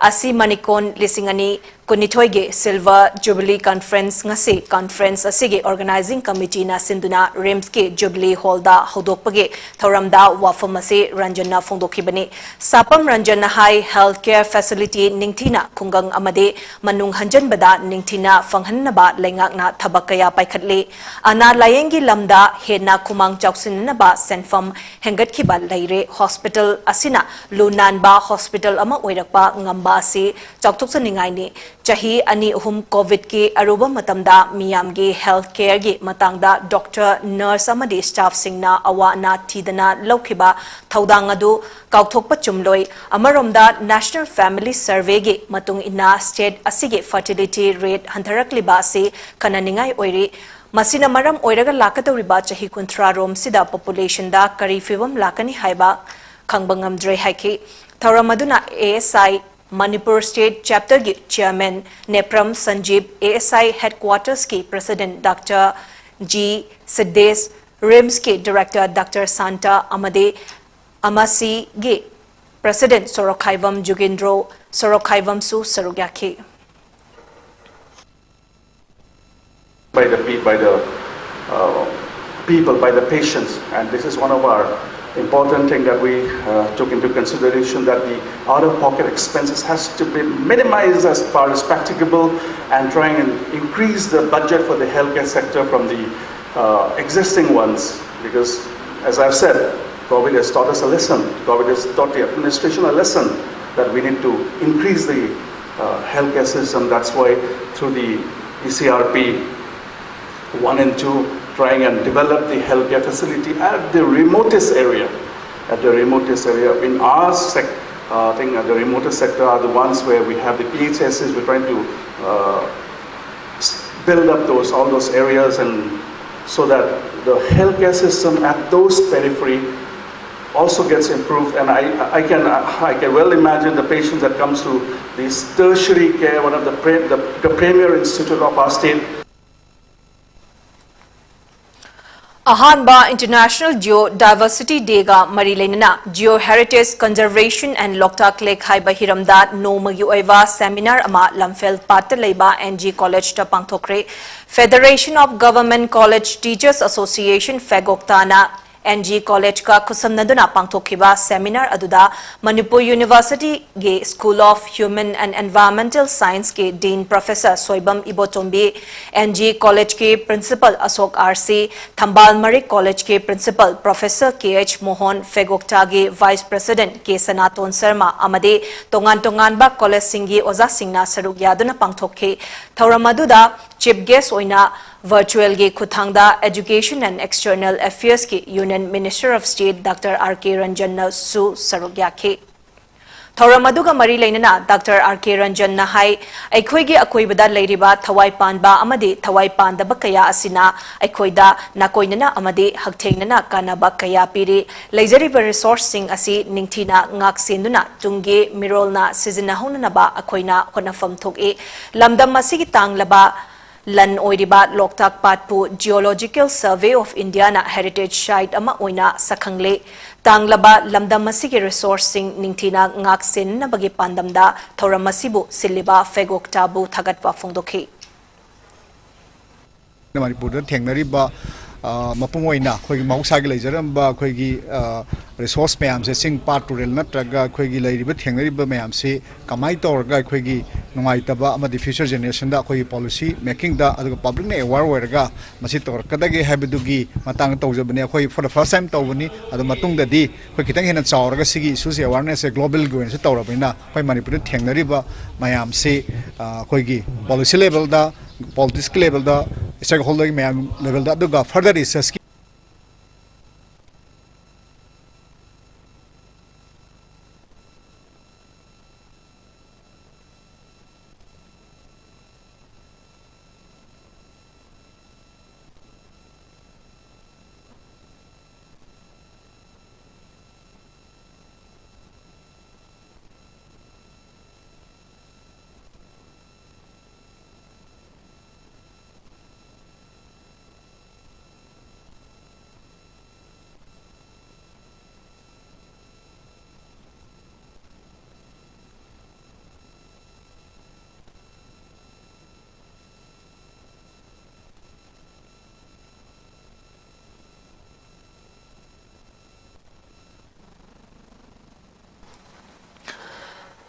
ꯑꯁꯤ ꯃꯅꯤꯀꯣꯟ ꯂꯤꯁꯤꯡ ꯑꯅꯤ ꯀꯨꯟꯅꯤꯊꯣꯏꯒꯤ Silver Jubilee Conference ꯉꯁꯤ conference ꯑꯁꯤꯒꯤ organizing committeeꯅ ꯁꯤꯟꯗꯨꯅ RIMSꯀꯤ Jubilee Hallꯗ ꯍꯧꯗꯣꯛꯄꯒꯤ ꯊꯧꯔꯝꯗ ꯋꯥꯐꯝ ꯑꯁꯤ ꯔꯟꯖꯟꯅ ꯐꯣꯡꯗꯣꯛꯈꯤꯕꯅꯤ꯫ ꯁꯥꯄꯝ ꯔꯟꯖꯟꯅ ꯍꯥꯏ, health care facility ꯅꯤꯡꯊꯤꯅ ꯈꯨꯡꯒꯪ ꯑꯃꯗꯤ ꯃꯅꯨꯡ ꯍꯟꯖꯟꯕꯗ ꯅꯤꯡꯊꯤꯅ ꯐꯪꯍꯟꯅꯕ ꯂꯩꯉꯥꯛꯅ ꯊꯕꯛ ꯀꯌꯥ ꯄꯥꯏꯈꯠꯂꯤ꯫ ꯑꯅꯥ ꯂꯥꯌꯦꯡꯒꯤ ꯂꯝꯗ ꯍꯦꯟꯅ ꯈꯨꯃꯥꯡ ꯆꯥꯎꯁꯤꯟꯅꯅꯕ ꯁꯦꯟꯐꯝ ꯍꯦꯟꯒꯠꯈꯤꯕ ꯂꯩꯔꯦ꯫ Hospital ꯑꯁꯤꯅ ꯂꯨ ꯅꯥꯟꯕ hospital ꯑꯃ ꯑꯣꯏꯔꯛꯄ ꯉꯝꯕ ꯑꯁꯤ ꯆꯥꯎꯊꯣꯛꯆꯅꯤꯡꯉꯥꯏꯅꯤ꯫ ꯆꯍꯤ ꯑꯅꯤ ꯑꯍꯨꯝ COVID-ꯀꯤ ꯑꯔꯨꯕ ꯃꯇꯝꯗ ꯃꯤꯌꯥꯝꯒꯤ health care-ꯒꯤ ꯃꯇꯥꯡꯗ doctor, nurse ꯑꯃꯗꯤ staff-ꯁꯤꯡꯅ ꯑꯋꯥ ꯑꯅꯥ ꯊꯤꯗꯅ ꯂꯧꯈꯤꯕ ꯊꯧꯗꯥꯡ ꯑꯗꯨ ꯀꯥꯎꯊꯣꯛꯄ ꯆꯨꯝꯂꯣꯏ꯫ ꯑꯃꯔꯣꯝꯗ National Family Survey-ꯒꯤ ꯃꯇꯨꯡ ꯏꯟꯅ state ꯑꯁꯤꯒꯤ fertility rate ꯍꯟꯊꯔꯛꯂꯤꯕ ꯑꯁꯤ ꯈꯟꯅꯅꯤꯡꯉꯥꯏ ꯑꯣꯏꯔꯤ꯫ ꯃꯁꯤꯅ ꯃꯔꯝ ꯑꯣꯏꯔꯒ ꯂꯥꯛꯀꯗꯧꯔꯤꯕ ꯆꯍꯤ ꯀꯨꯟꯊ꯭ꯔꯥ ꯔꯣꯝꯁꯤꯗ population-ꯗ ꯀꯔꯤ ꯐꯤꯕꯝ ꯂꯥꯛꯀꯅꯤ ꯍꯥꯏꯕ ꯈꯪꯕ ꯉꯝꯗ꯭ꯔꯦ ꯍꯥꯏꯈꯤ꯫ ꯊꯧꯔꯝ ꯑꯗꯨꯅ A S I Manipur State Chapter-ꯒꯤ chairman Nepram ꯁꯟꯖꯤꯞ, A S I headquarters-ꯀꯤ president doctor G ꯁꯤꯗꯦꯁ, RIMS-ꯀꯤ director doctor Santa ꯑꯃꯗꯤ ꯑꯃꯁꯤꯒꯤ president ꯁꯣꯔꯣꯛꯈꯥꯏꯕꯝ ꯖꯨꯒꯦꯟꯗ꯭ꯔꯣ ꯁꯣꯔꯣꯛꯈꯥꯏꯕꯝꯁꯨ ꯁꯔꯨꯛ ꯌꯥꯈꯤ꯫ By the pe- by the uh, people, by the patients, and this is one of our important thing that we uh, took into consideration, that the out-of-pocket expenses has to be minimized as far as practicable, and trying and increase the budget for the healthcare sector from the uh, existing ones, because, as I've said, COVID has taught us a lesson. COVID has taught the administration a lesson that we need to increase the uh, healthcare system. That's why through the E C R P one and two, trying and develop the healthcare facility at the remotest area, at the remotest area. In our sec- uh, thing, at the remotest sector are the ones where we have the P H S Cs. We're trying to uh, build up those all those areas, and so that the healthcare system at those periphery also gets improved. And I, I can I can well imagine the patients that comes to this tertiary care, one of the, pre- the, the premier institute of our state. ꯑꯍꯥꯟꯕ International Geodiversity Day-ꯒ ꯃꯔꯤ ꯂꯩꯅꯅ Geo Heritage Conservation and Loktak Lake ꯍꯥꯏꯕ ꯍꯤꯔꯝꯗ ꯅꯣꯡꯃꯒꯤ ꯑꯣꯏꯕ seminar ꯑꯃ ꯂꯝꯐꯦꯜ ꯄꯥꯠꯇ ꯂꯩꯕ N G College-ꯇ ꯄꯥꯡꯊꯣꯛꯈ꯭ꯔꯦ꯫ Federation of Government College Teachers Association, ꯐꯦꯒꯣꯛꯇꯥꯅ ꯑꯦꯟ ꯖꯤ ꯀꯣꯂꯦꯖꯀ ꯈꯨꯠꯁꯝꯅꯗꯨꯅ ꯄꯥꯡꯊꯣꯛꯈꯤꯕ ꯁꯦꯃꯤꯅꯥꯔ ꯑꯗꯨꯗ ꯃꯅꯤꯄꯨꯔ ꯌꯨꯅꯤꯚꯔꯁꯤꯇꯤꯒꯤ School of Human and Environmental Scienceꯀꯤ Dean Professor Soibam Ibotombi, N G ꯀꯣꯂꯦꯖꯀꯤ Principal Ashok R C, Thambal Marik ꯀꯣꯂꯦꯖꯀꯤ Principal Professor K H Mohon, ꯐꯦꯒꯣꯛꯇꯥꯒꯤ Vice President K Sanaton Sharma ꯑꯃꯗꯤ ꯇꯣꯉꯥꯟ ꯇꯣꯉꯥꯟꯕ ꯀꯣꯂꯦꯖꯁꯤꯡꯒꯤ ꯑꯣꯖꯥꯁꯤꯡꯅ ꯁꯔꯨꯛ ꯌꯥꯗꯨꯅ ꯄꯥꯡꯊꯣꯛꯈꯤ꯫ ꯊꯧꯔꯝ ꯑꯗꯨꯗ Chief Guest ꯑꯣꯏꯅ virtualꯒꯤ ꯈꯨꯠꯊꯥꯡꯗ Education and External Affairsꯀꯤ Union Minister of State doctor R K ꯔꯟꯖꯟꯅꯁꯨ ꯁꯔꯨꯛ ꯌꯥꯈꯤ꯫ ꯊꯧꯔꯝ ꯑꯗꯨꯒ ꯃꯔꯤ ꯂꯩꯅꯅ ꯗꯥꯛꯇꯔ ꯑꯥꯔ ꯀꯦ ꯔꯟꯖꯟꯅ ꯍꯥꯏ, ꯑꯩꯈꯣꯏꯒꯤ ꯑꯀꯣꯏꯕꯗ ꯂꯩꯔꯤꯕ ꯊꯋꯥꯏ ꯄꯥꯟꯕ ꯑꯃꯗꯤ ꯊꯋꯥꯏ ꯄꯥꯟꯗꯕ ꯀꯌꯥ ꯑꯁꯤꯅ ꯑꯩꯈꯣꯏꯗ ꯅꯥꯀꯣꯏꯅꯅ ꯑꯃꯗꯤ ꯍꯛꯊꯦꯡꯅꯅ ꯀꯥꯟꯅꯕ ꯀꯌꯥ ꯄꯤꯔꯤ꯫ ꯂꯩꯖꯔꯤꯕ resourceꯁꯤꯡ ꯑꯁꯤ ꯅꯤꯡꯊꯤꯅ ꯉꯥꯛ ꯁꯦꯟꯗꯨꯅ ꯇꯨꯡꯒꯤ ꯃꯤꯔꯣꯜꯅ ꯁꯤꯖꯤꯟꯅꯍꯧꯅꯅꯕ ꯑꯩꯈꯣꯏꯅ ꯍꯣꯠꯅꯐꯝ ꯊꯣꯛꯏ꯫ ꯂꯝꯗꯝ ꯑꯁꯤꯒꯤ ꯇꯥꯡꯂꯕ ꯂꯟ ꯑꯣꯏꯔꯤꯕ ꯂꯣꯛꯇꯥꯛ ꯄꯥꯠꯄꯨ Geological Survey of Indiaꯅ heritage site ꯑꯃ ꯑꯣꯏꯅ ꯁꯛꯈꯪꯂꯦ꯫ ꯇꯥꯡꯂꯕ ꯂꯝꯗꯝ ꯑꯁꯤꯒꯤ resourceꯁꯤꯡ ꯅꯤꯡꯊꯤꯅ ꯉꯥꯛ ꯁꯦꯟꯅꯕꯒꯤ ꯄꯥꯟꯗꯝꯗ ꯊꯧꯔꯝ ꯑꯁꯤꯕꯨ ꯁꯤꯜꯂꯤꯕ ꯐꯦꯒꯣꯛꯇꯥꯕꯨ ꯊꯥꯒꯠꯄ ꯐꯣꯡꯗꯣꯛꯈꯤ꯫ ꯃꯅꯤꯄꯨꯔꯗ ꯊꯦꯡꯅꯔꯤꯕ, ꯑ, ꯃꯄꯨꯡ ꯑꯣꯏꯅ ꯑꯩꯈꯣꯏꯒꯤ ꯃꯍꯧꯁꯥꯒꯤ ꯂꯩꯖꯔꯝꯕ ꯑꯩꯈꯣꯏꯒꯤ, ꯑ, resource ꯃꯌꯥꯝꯁꯦ, ꯆꯤꯡ, ꯄꯥꯠ, ꯇꯨꯔꯦꯜ ꯅꯠꯇ꯭ꯔꯒ ꯑꯩꯈꯣꯏꯒꯤ ꯂꯩꯔꯤꯕ, ꯊꯦꯡꯅꯔꯤꯕ ꯃꯌꯥꯝꯁꯤ ꯀꯃꯥꯏꯅ ꯇꯧꯔꯒ ꯑꯩꯈꯣꯏꯒꯤ ꯅꯨꯡꯉꯥꯏꯇꯕ ꯑꯃꯗꯤ future generationꯗ ꯑꯩꯈꯣꯏꯒꯤ policy makingꯗ ꯑꯗꯨꯒ publicꯅ aware ꯑꯣꯏꯔꯒ ꯃꯁꯤ ꯇꯧꯔꯛꯀꯗꯒꯦ ꯍꯥꯏꯕꯗꯨꯒꯤ ꯃꯇꯥꯡꯗ ꯇꯧꯖꯕꯅꯦ꯫ ꯑꯩꯈꯣꯏ for the first time ꯇꯧꯕꯅꯤ, ꯑꯗꯨ ꯃꯇꯨꯡꯗꯗꯤ ꯑꯩꯈꯣꯏ ꯈꯤꯇꯪ ꯍꯦꯟꯅ ꯆꯥꯎꯔꯒ ꯁꯤꯒꯤ issueꯁꯦ awarenessꯁꯦ globalꯒꯤ ꯑꯣꯏꯅꯁꯨ ꯇꯧꯔꯕꯅꯤꯅ ꯑꯩꯈꯣꯏ ꯃꯅꯤꯄꯨꯔꯗ ꯊꯦꯡꯅꯔꯤꯕ ꯃꯌꯥꯝꯁꯤ, ꯑ, ꯑꯩꯈꯣꯏꯒꯤ policy levelꯗ, politicsꯀꯤ levelꯗ, stakeholderꯒꯤ ꯃꯌꯥꯝ levelꯗ, ꯑꯗꯨꯒ further researchꯀꯤ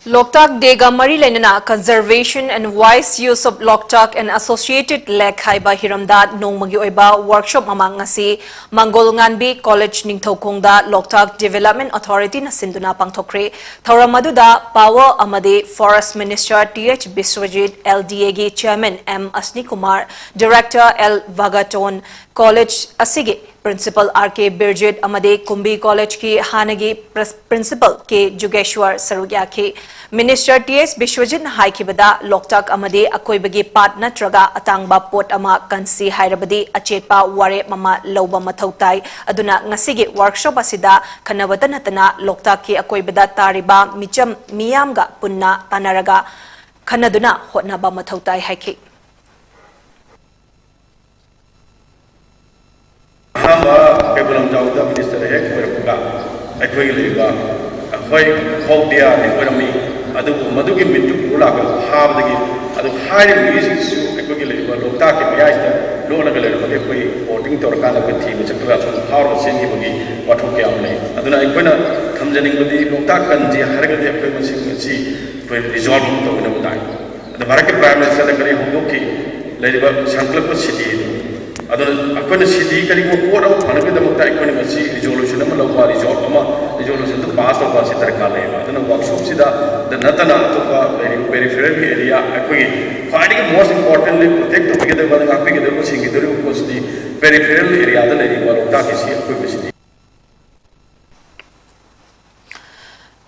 ꯂꯣꯛꯇꯥꯛ ꯗꯦꯒ ꯃꯔꯤ ꯂꯩꯅꯅ Conservation and Wise Use of Loktak and Associated Lake ꯍꯥꯏꯕ ꯍꯤꯔꯝꯗ ꯅꯣꯡꯃꯒꯤ ꯑꯣꯏꯕ ꯋꯥꯔꯛꯁꯣꯞ ꯑꯃ ꯉꯁꯤ ꯃꯪꯒꯣꯜ ꯉꯥꯟꯕꯤ ꯀꯣꯂꯦꯖ ꯅꯤꯡꯊꯧꯈꯣꯡꯗ ꯂꯣꯛꯇꯥꯛ ꯗꯤꯚꯦꯂꯞꯃꯦꯟ ꯑꯣꯊꯣꯔꯤꯇꯤꯅ ꯁꯤꯟꯗꯨꯅ ꯄꯥꯡꯊꯣꯛꯈ꯭ꯔꯦ꯫ ꯊꯧꯔꯝ ꯑꯗꯨꯗ Power ꯑꯃꯗꯤ Forest Minister T H Biswajit, L D A ꯒꯤ Chairman M Ashni Kumar, Director L Vagaton, college ꯑꯁꯤꯒꯤ ꯄ꯭ꯔꯤꯟꯁꯤꯄꯜ R K Birjit ꯑꯃꯗꯤ ꯀꯨꯝꯕꯤ ꯀꯣꯂꯦꯖꯀꯤ ꯍꯥꯟꯅꯒꯤ ꯄ꯭ꯔ-, ꯄ꯭ꯔꯤꯟꯁꯤꯄꯜ K ꯖꯨꯒꯦꯁ꯭ꯋꯔ ꯁꯔꯨꯛ ꯌꯥꯈꯤ꯫ ꯃꯤꯅꯤꯁꯇꯔ T H ꯕꯤꯁ꯭ꯋꯖꯤꯠꯅ ꯍꯥꯏꯈꯤꯕꯗ, ꯂꯣꯛꯇꯥꯛ ꯑꯃꯗꯤ ꯑꯀꯣꯏꯕꯒꯤ ꯄꯥꯠ ꯅꯠꯇ꯭ꯔꯒ ꯑꯇꯥꯡꯕ ꯄꯣꯠ ꯑꯃ ꯀꯟꯁꯤ ꯍꯥꯏꯔꯕꯗꯤ ꯑꯆꯦꯠꯄ ꯋꯥꯔꯦꯞ ꯑꯃ ꯂꯧꯕ ꯃꯊꯧ ꯇꯥꯏ꯫ ꯑꯗꯨꯅ ꯉꯁꯤꯒꯤ ꯋꯥꯔꯛꯁꯣꯞ ꯑꯁꯤꯗ ꯈꯟꯅꯕꯇ ꯅꯠꯇꯅ ꯂꯣꯛꯇꯥꯛꯀꯤ ꯑꯀꯣꯏꯕꯗ ꯇꯥꯔꯤꯕ ꯃꯤꯆꯝ ꯃꯤꯌꯥꯝꯒ ꯄꯨꯟꯅ ꯇꯥꯟꯅꯔꯒ ꯈꯟꯅꯗꯨꯅ ꯍꯣꯠꯅꯕ ꯃꯊꯧ ꯇꯥꯏ ꯍꯥꯏꯈꯤ꯫ ꯑꯍꯥꯟꯕ ꯀꯩꯕꯨꯜ ꯂꯝꯖꯥꯎꯗ ꯃꯤꯅꯤꯁꯇꯔ ꯍꯦꯛ ꯑꯣꯏꯔꯛꯄꯒ ꯑꯩꯈꯣꯏꯒꯤ ꯂꯩꯔꯤꯕ, ꯑꯩꯈꯣꯏ ꯐꯧ ꯗꯤꯌꯥꯗꯤ ꯑꯣꯏꯔꯝꯃꯤ, ꯑꯗꯨꯕꯨ ꯃꯗꯨꯒꯤ ꯃꯤꯠꯇꯨ ꯄꯨꯔ ꯂꯥꯛꯄꯗ ꯐꯥꯕꯗꯒꯤ, ꯑꯗꯨ ꯍꯥꯏꯔꯤꯕ ꯃꯤꯁꯤꯡꯁꯨ ꯑꯩꯈꯣꯏꯒꯤ ꯂꯩꯔꯤꯕ ꯂꯣꯛꯇꯥꯛꯀꯤ ꯃꯌꯥꯏꯁꯤꯗ ꯂꯣꯠꯂꯒ ꯂꯩꯔꯝꯕꯒꯤ ꯑꯩꯈꯣꯏ ꯕꯣꯇꯤꯡ ꯇꯧꯔꯀꯥꯟꯗ ꯑꯩꯈꯣꯏ ꯊꯤꯕ ꯆꯠꯄꯗ ꯑꯁꯨꯝ ꯐꯥꯎꯔꯒ ꯆꯦꯟꯈꯤꯕꯒꯤ ꯋꯥꯊꯣꯛ ꯀꯌꯥ ꯑꯃ ꯂꯩ꯫ ꯑꯗꯨꯅ ꯑꯩꯈꯣꯏꯅ ꯊꯝꯖꯅꯤꯡꯕꯗꯤ, ꯂꯣꯛꯇꯥꯛ ꯀꯟꯁꯤ ꯍꯥꯏꯔꯒꯗꯤ ꯑꯩꯈꯣꯏ ꯃꯁꯤ, ꯃꯁꯤ ꯑꯩꯈꯣꯏ ꯔꯤꯖꯣꯜꯕ ꯑꯃ ꯇꯧꯒꯗꯕ ꯇꯥꯏ꯫ ꯑꯗ ꯚꯥꯔꯠꯀꯤ ꯄ꯭ꯔꯥꯏꯝ ꯃꯤꯅꯤꯁꯇꯔꯅ ꯀꯔꯤ ꯍꯧꯗꯣꯛꯈꯤ? ꯂꯩꯔꯤꯕ ꯁꯪꯀꯜꯄ ꯁꯤꯇꯤ ꯑꯗꯨ꯫ ꯑꯗꯨꯅ ꯑꯩꯈꯣꯏꯅ ꯁꯤꯇꯤ ꯀꯔꯤꯒꯨꯝꯕ ꯄꯣꯠ ꯑꯃ ꯐꯅꯕꯒꯤꯗꯃꯛꯇ ꯑꯩꯈꯣꯏꯅ ꯉꯁꯤ ꯔꯤꯖꯣꯂꯨꯁꯟ ꯑꯃ ꯂꯧꯕ, ꯔꯤꯖꯣꯜꯕ ꯑꯃ, ꯔꯤꯖꯣꯂꯨꯁꯟꯗꯨ ꯄꯥꯁ ꯇꯧꯕ ꯑꯁꯤ ꯗꯔꯀꯥꯔ ꯂꯩꯌꯦꯕ꯫ ꯑꯗꯨꯅ ꯋꯥꯔꯛꯁꯣꯞꯁꯤꯗ ꯗ ꯅꯠꯇꯅ ꯑꯇꯣꯞꯄ ꯂꯩꯔꯤꯕ ꯄꯦꯔꯤꯐꯦꯔꯦꯜꯒꯤ ꯑꯦꯔꯤꯌꯥ, ꯑꯩꯈꯣꯏꯒꯤ ꯈ꯭ꯋꯥꯏꯗꯒꯤ most importantly protect ꯇꯧꯕꯤꯒꯗꯕ, ꯉꯥꯛꯄꯤꯒꯗꯕ, ꯁꯦꯡꯕꯤꯒꯗꯧꯔꯤꯕ ꯄꯣꯠꯁꯤꯗꯤ ꯄꯦꯔꯤꯐꯦꯔꯦꯜ ꯑꯦꯔꯤꯌꯥꯗ ꯂꯩꯔꯤꯕ ꯂꯣꯛꯇꯥꯛꯀꯤ ꯁꯤ ꯑꯀꯣꯏꯕꯁꯤꯅꯤ꯫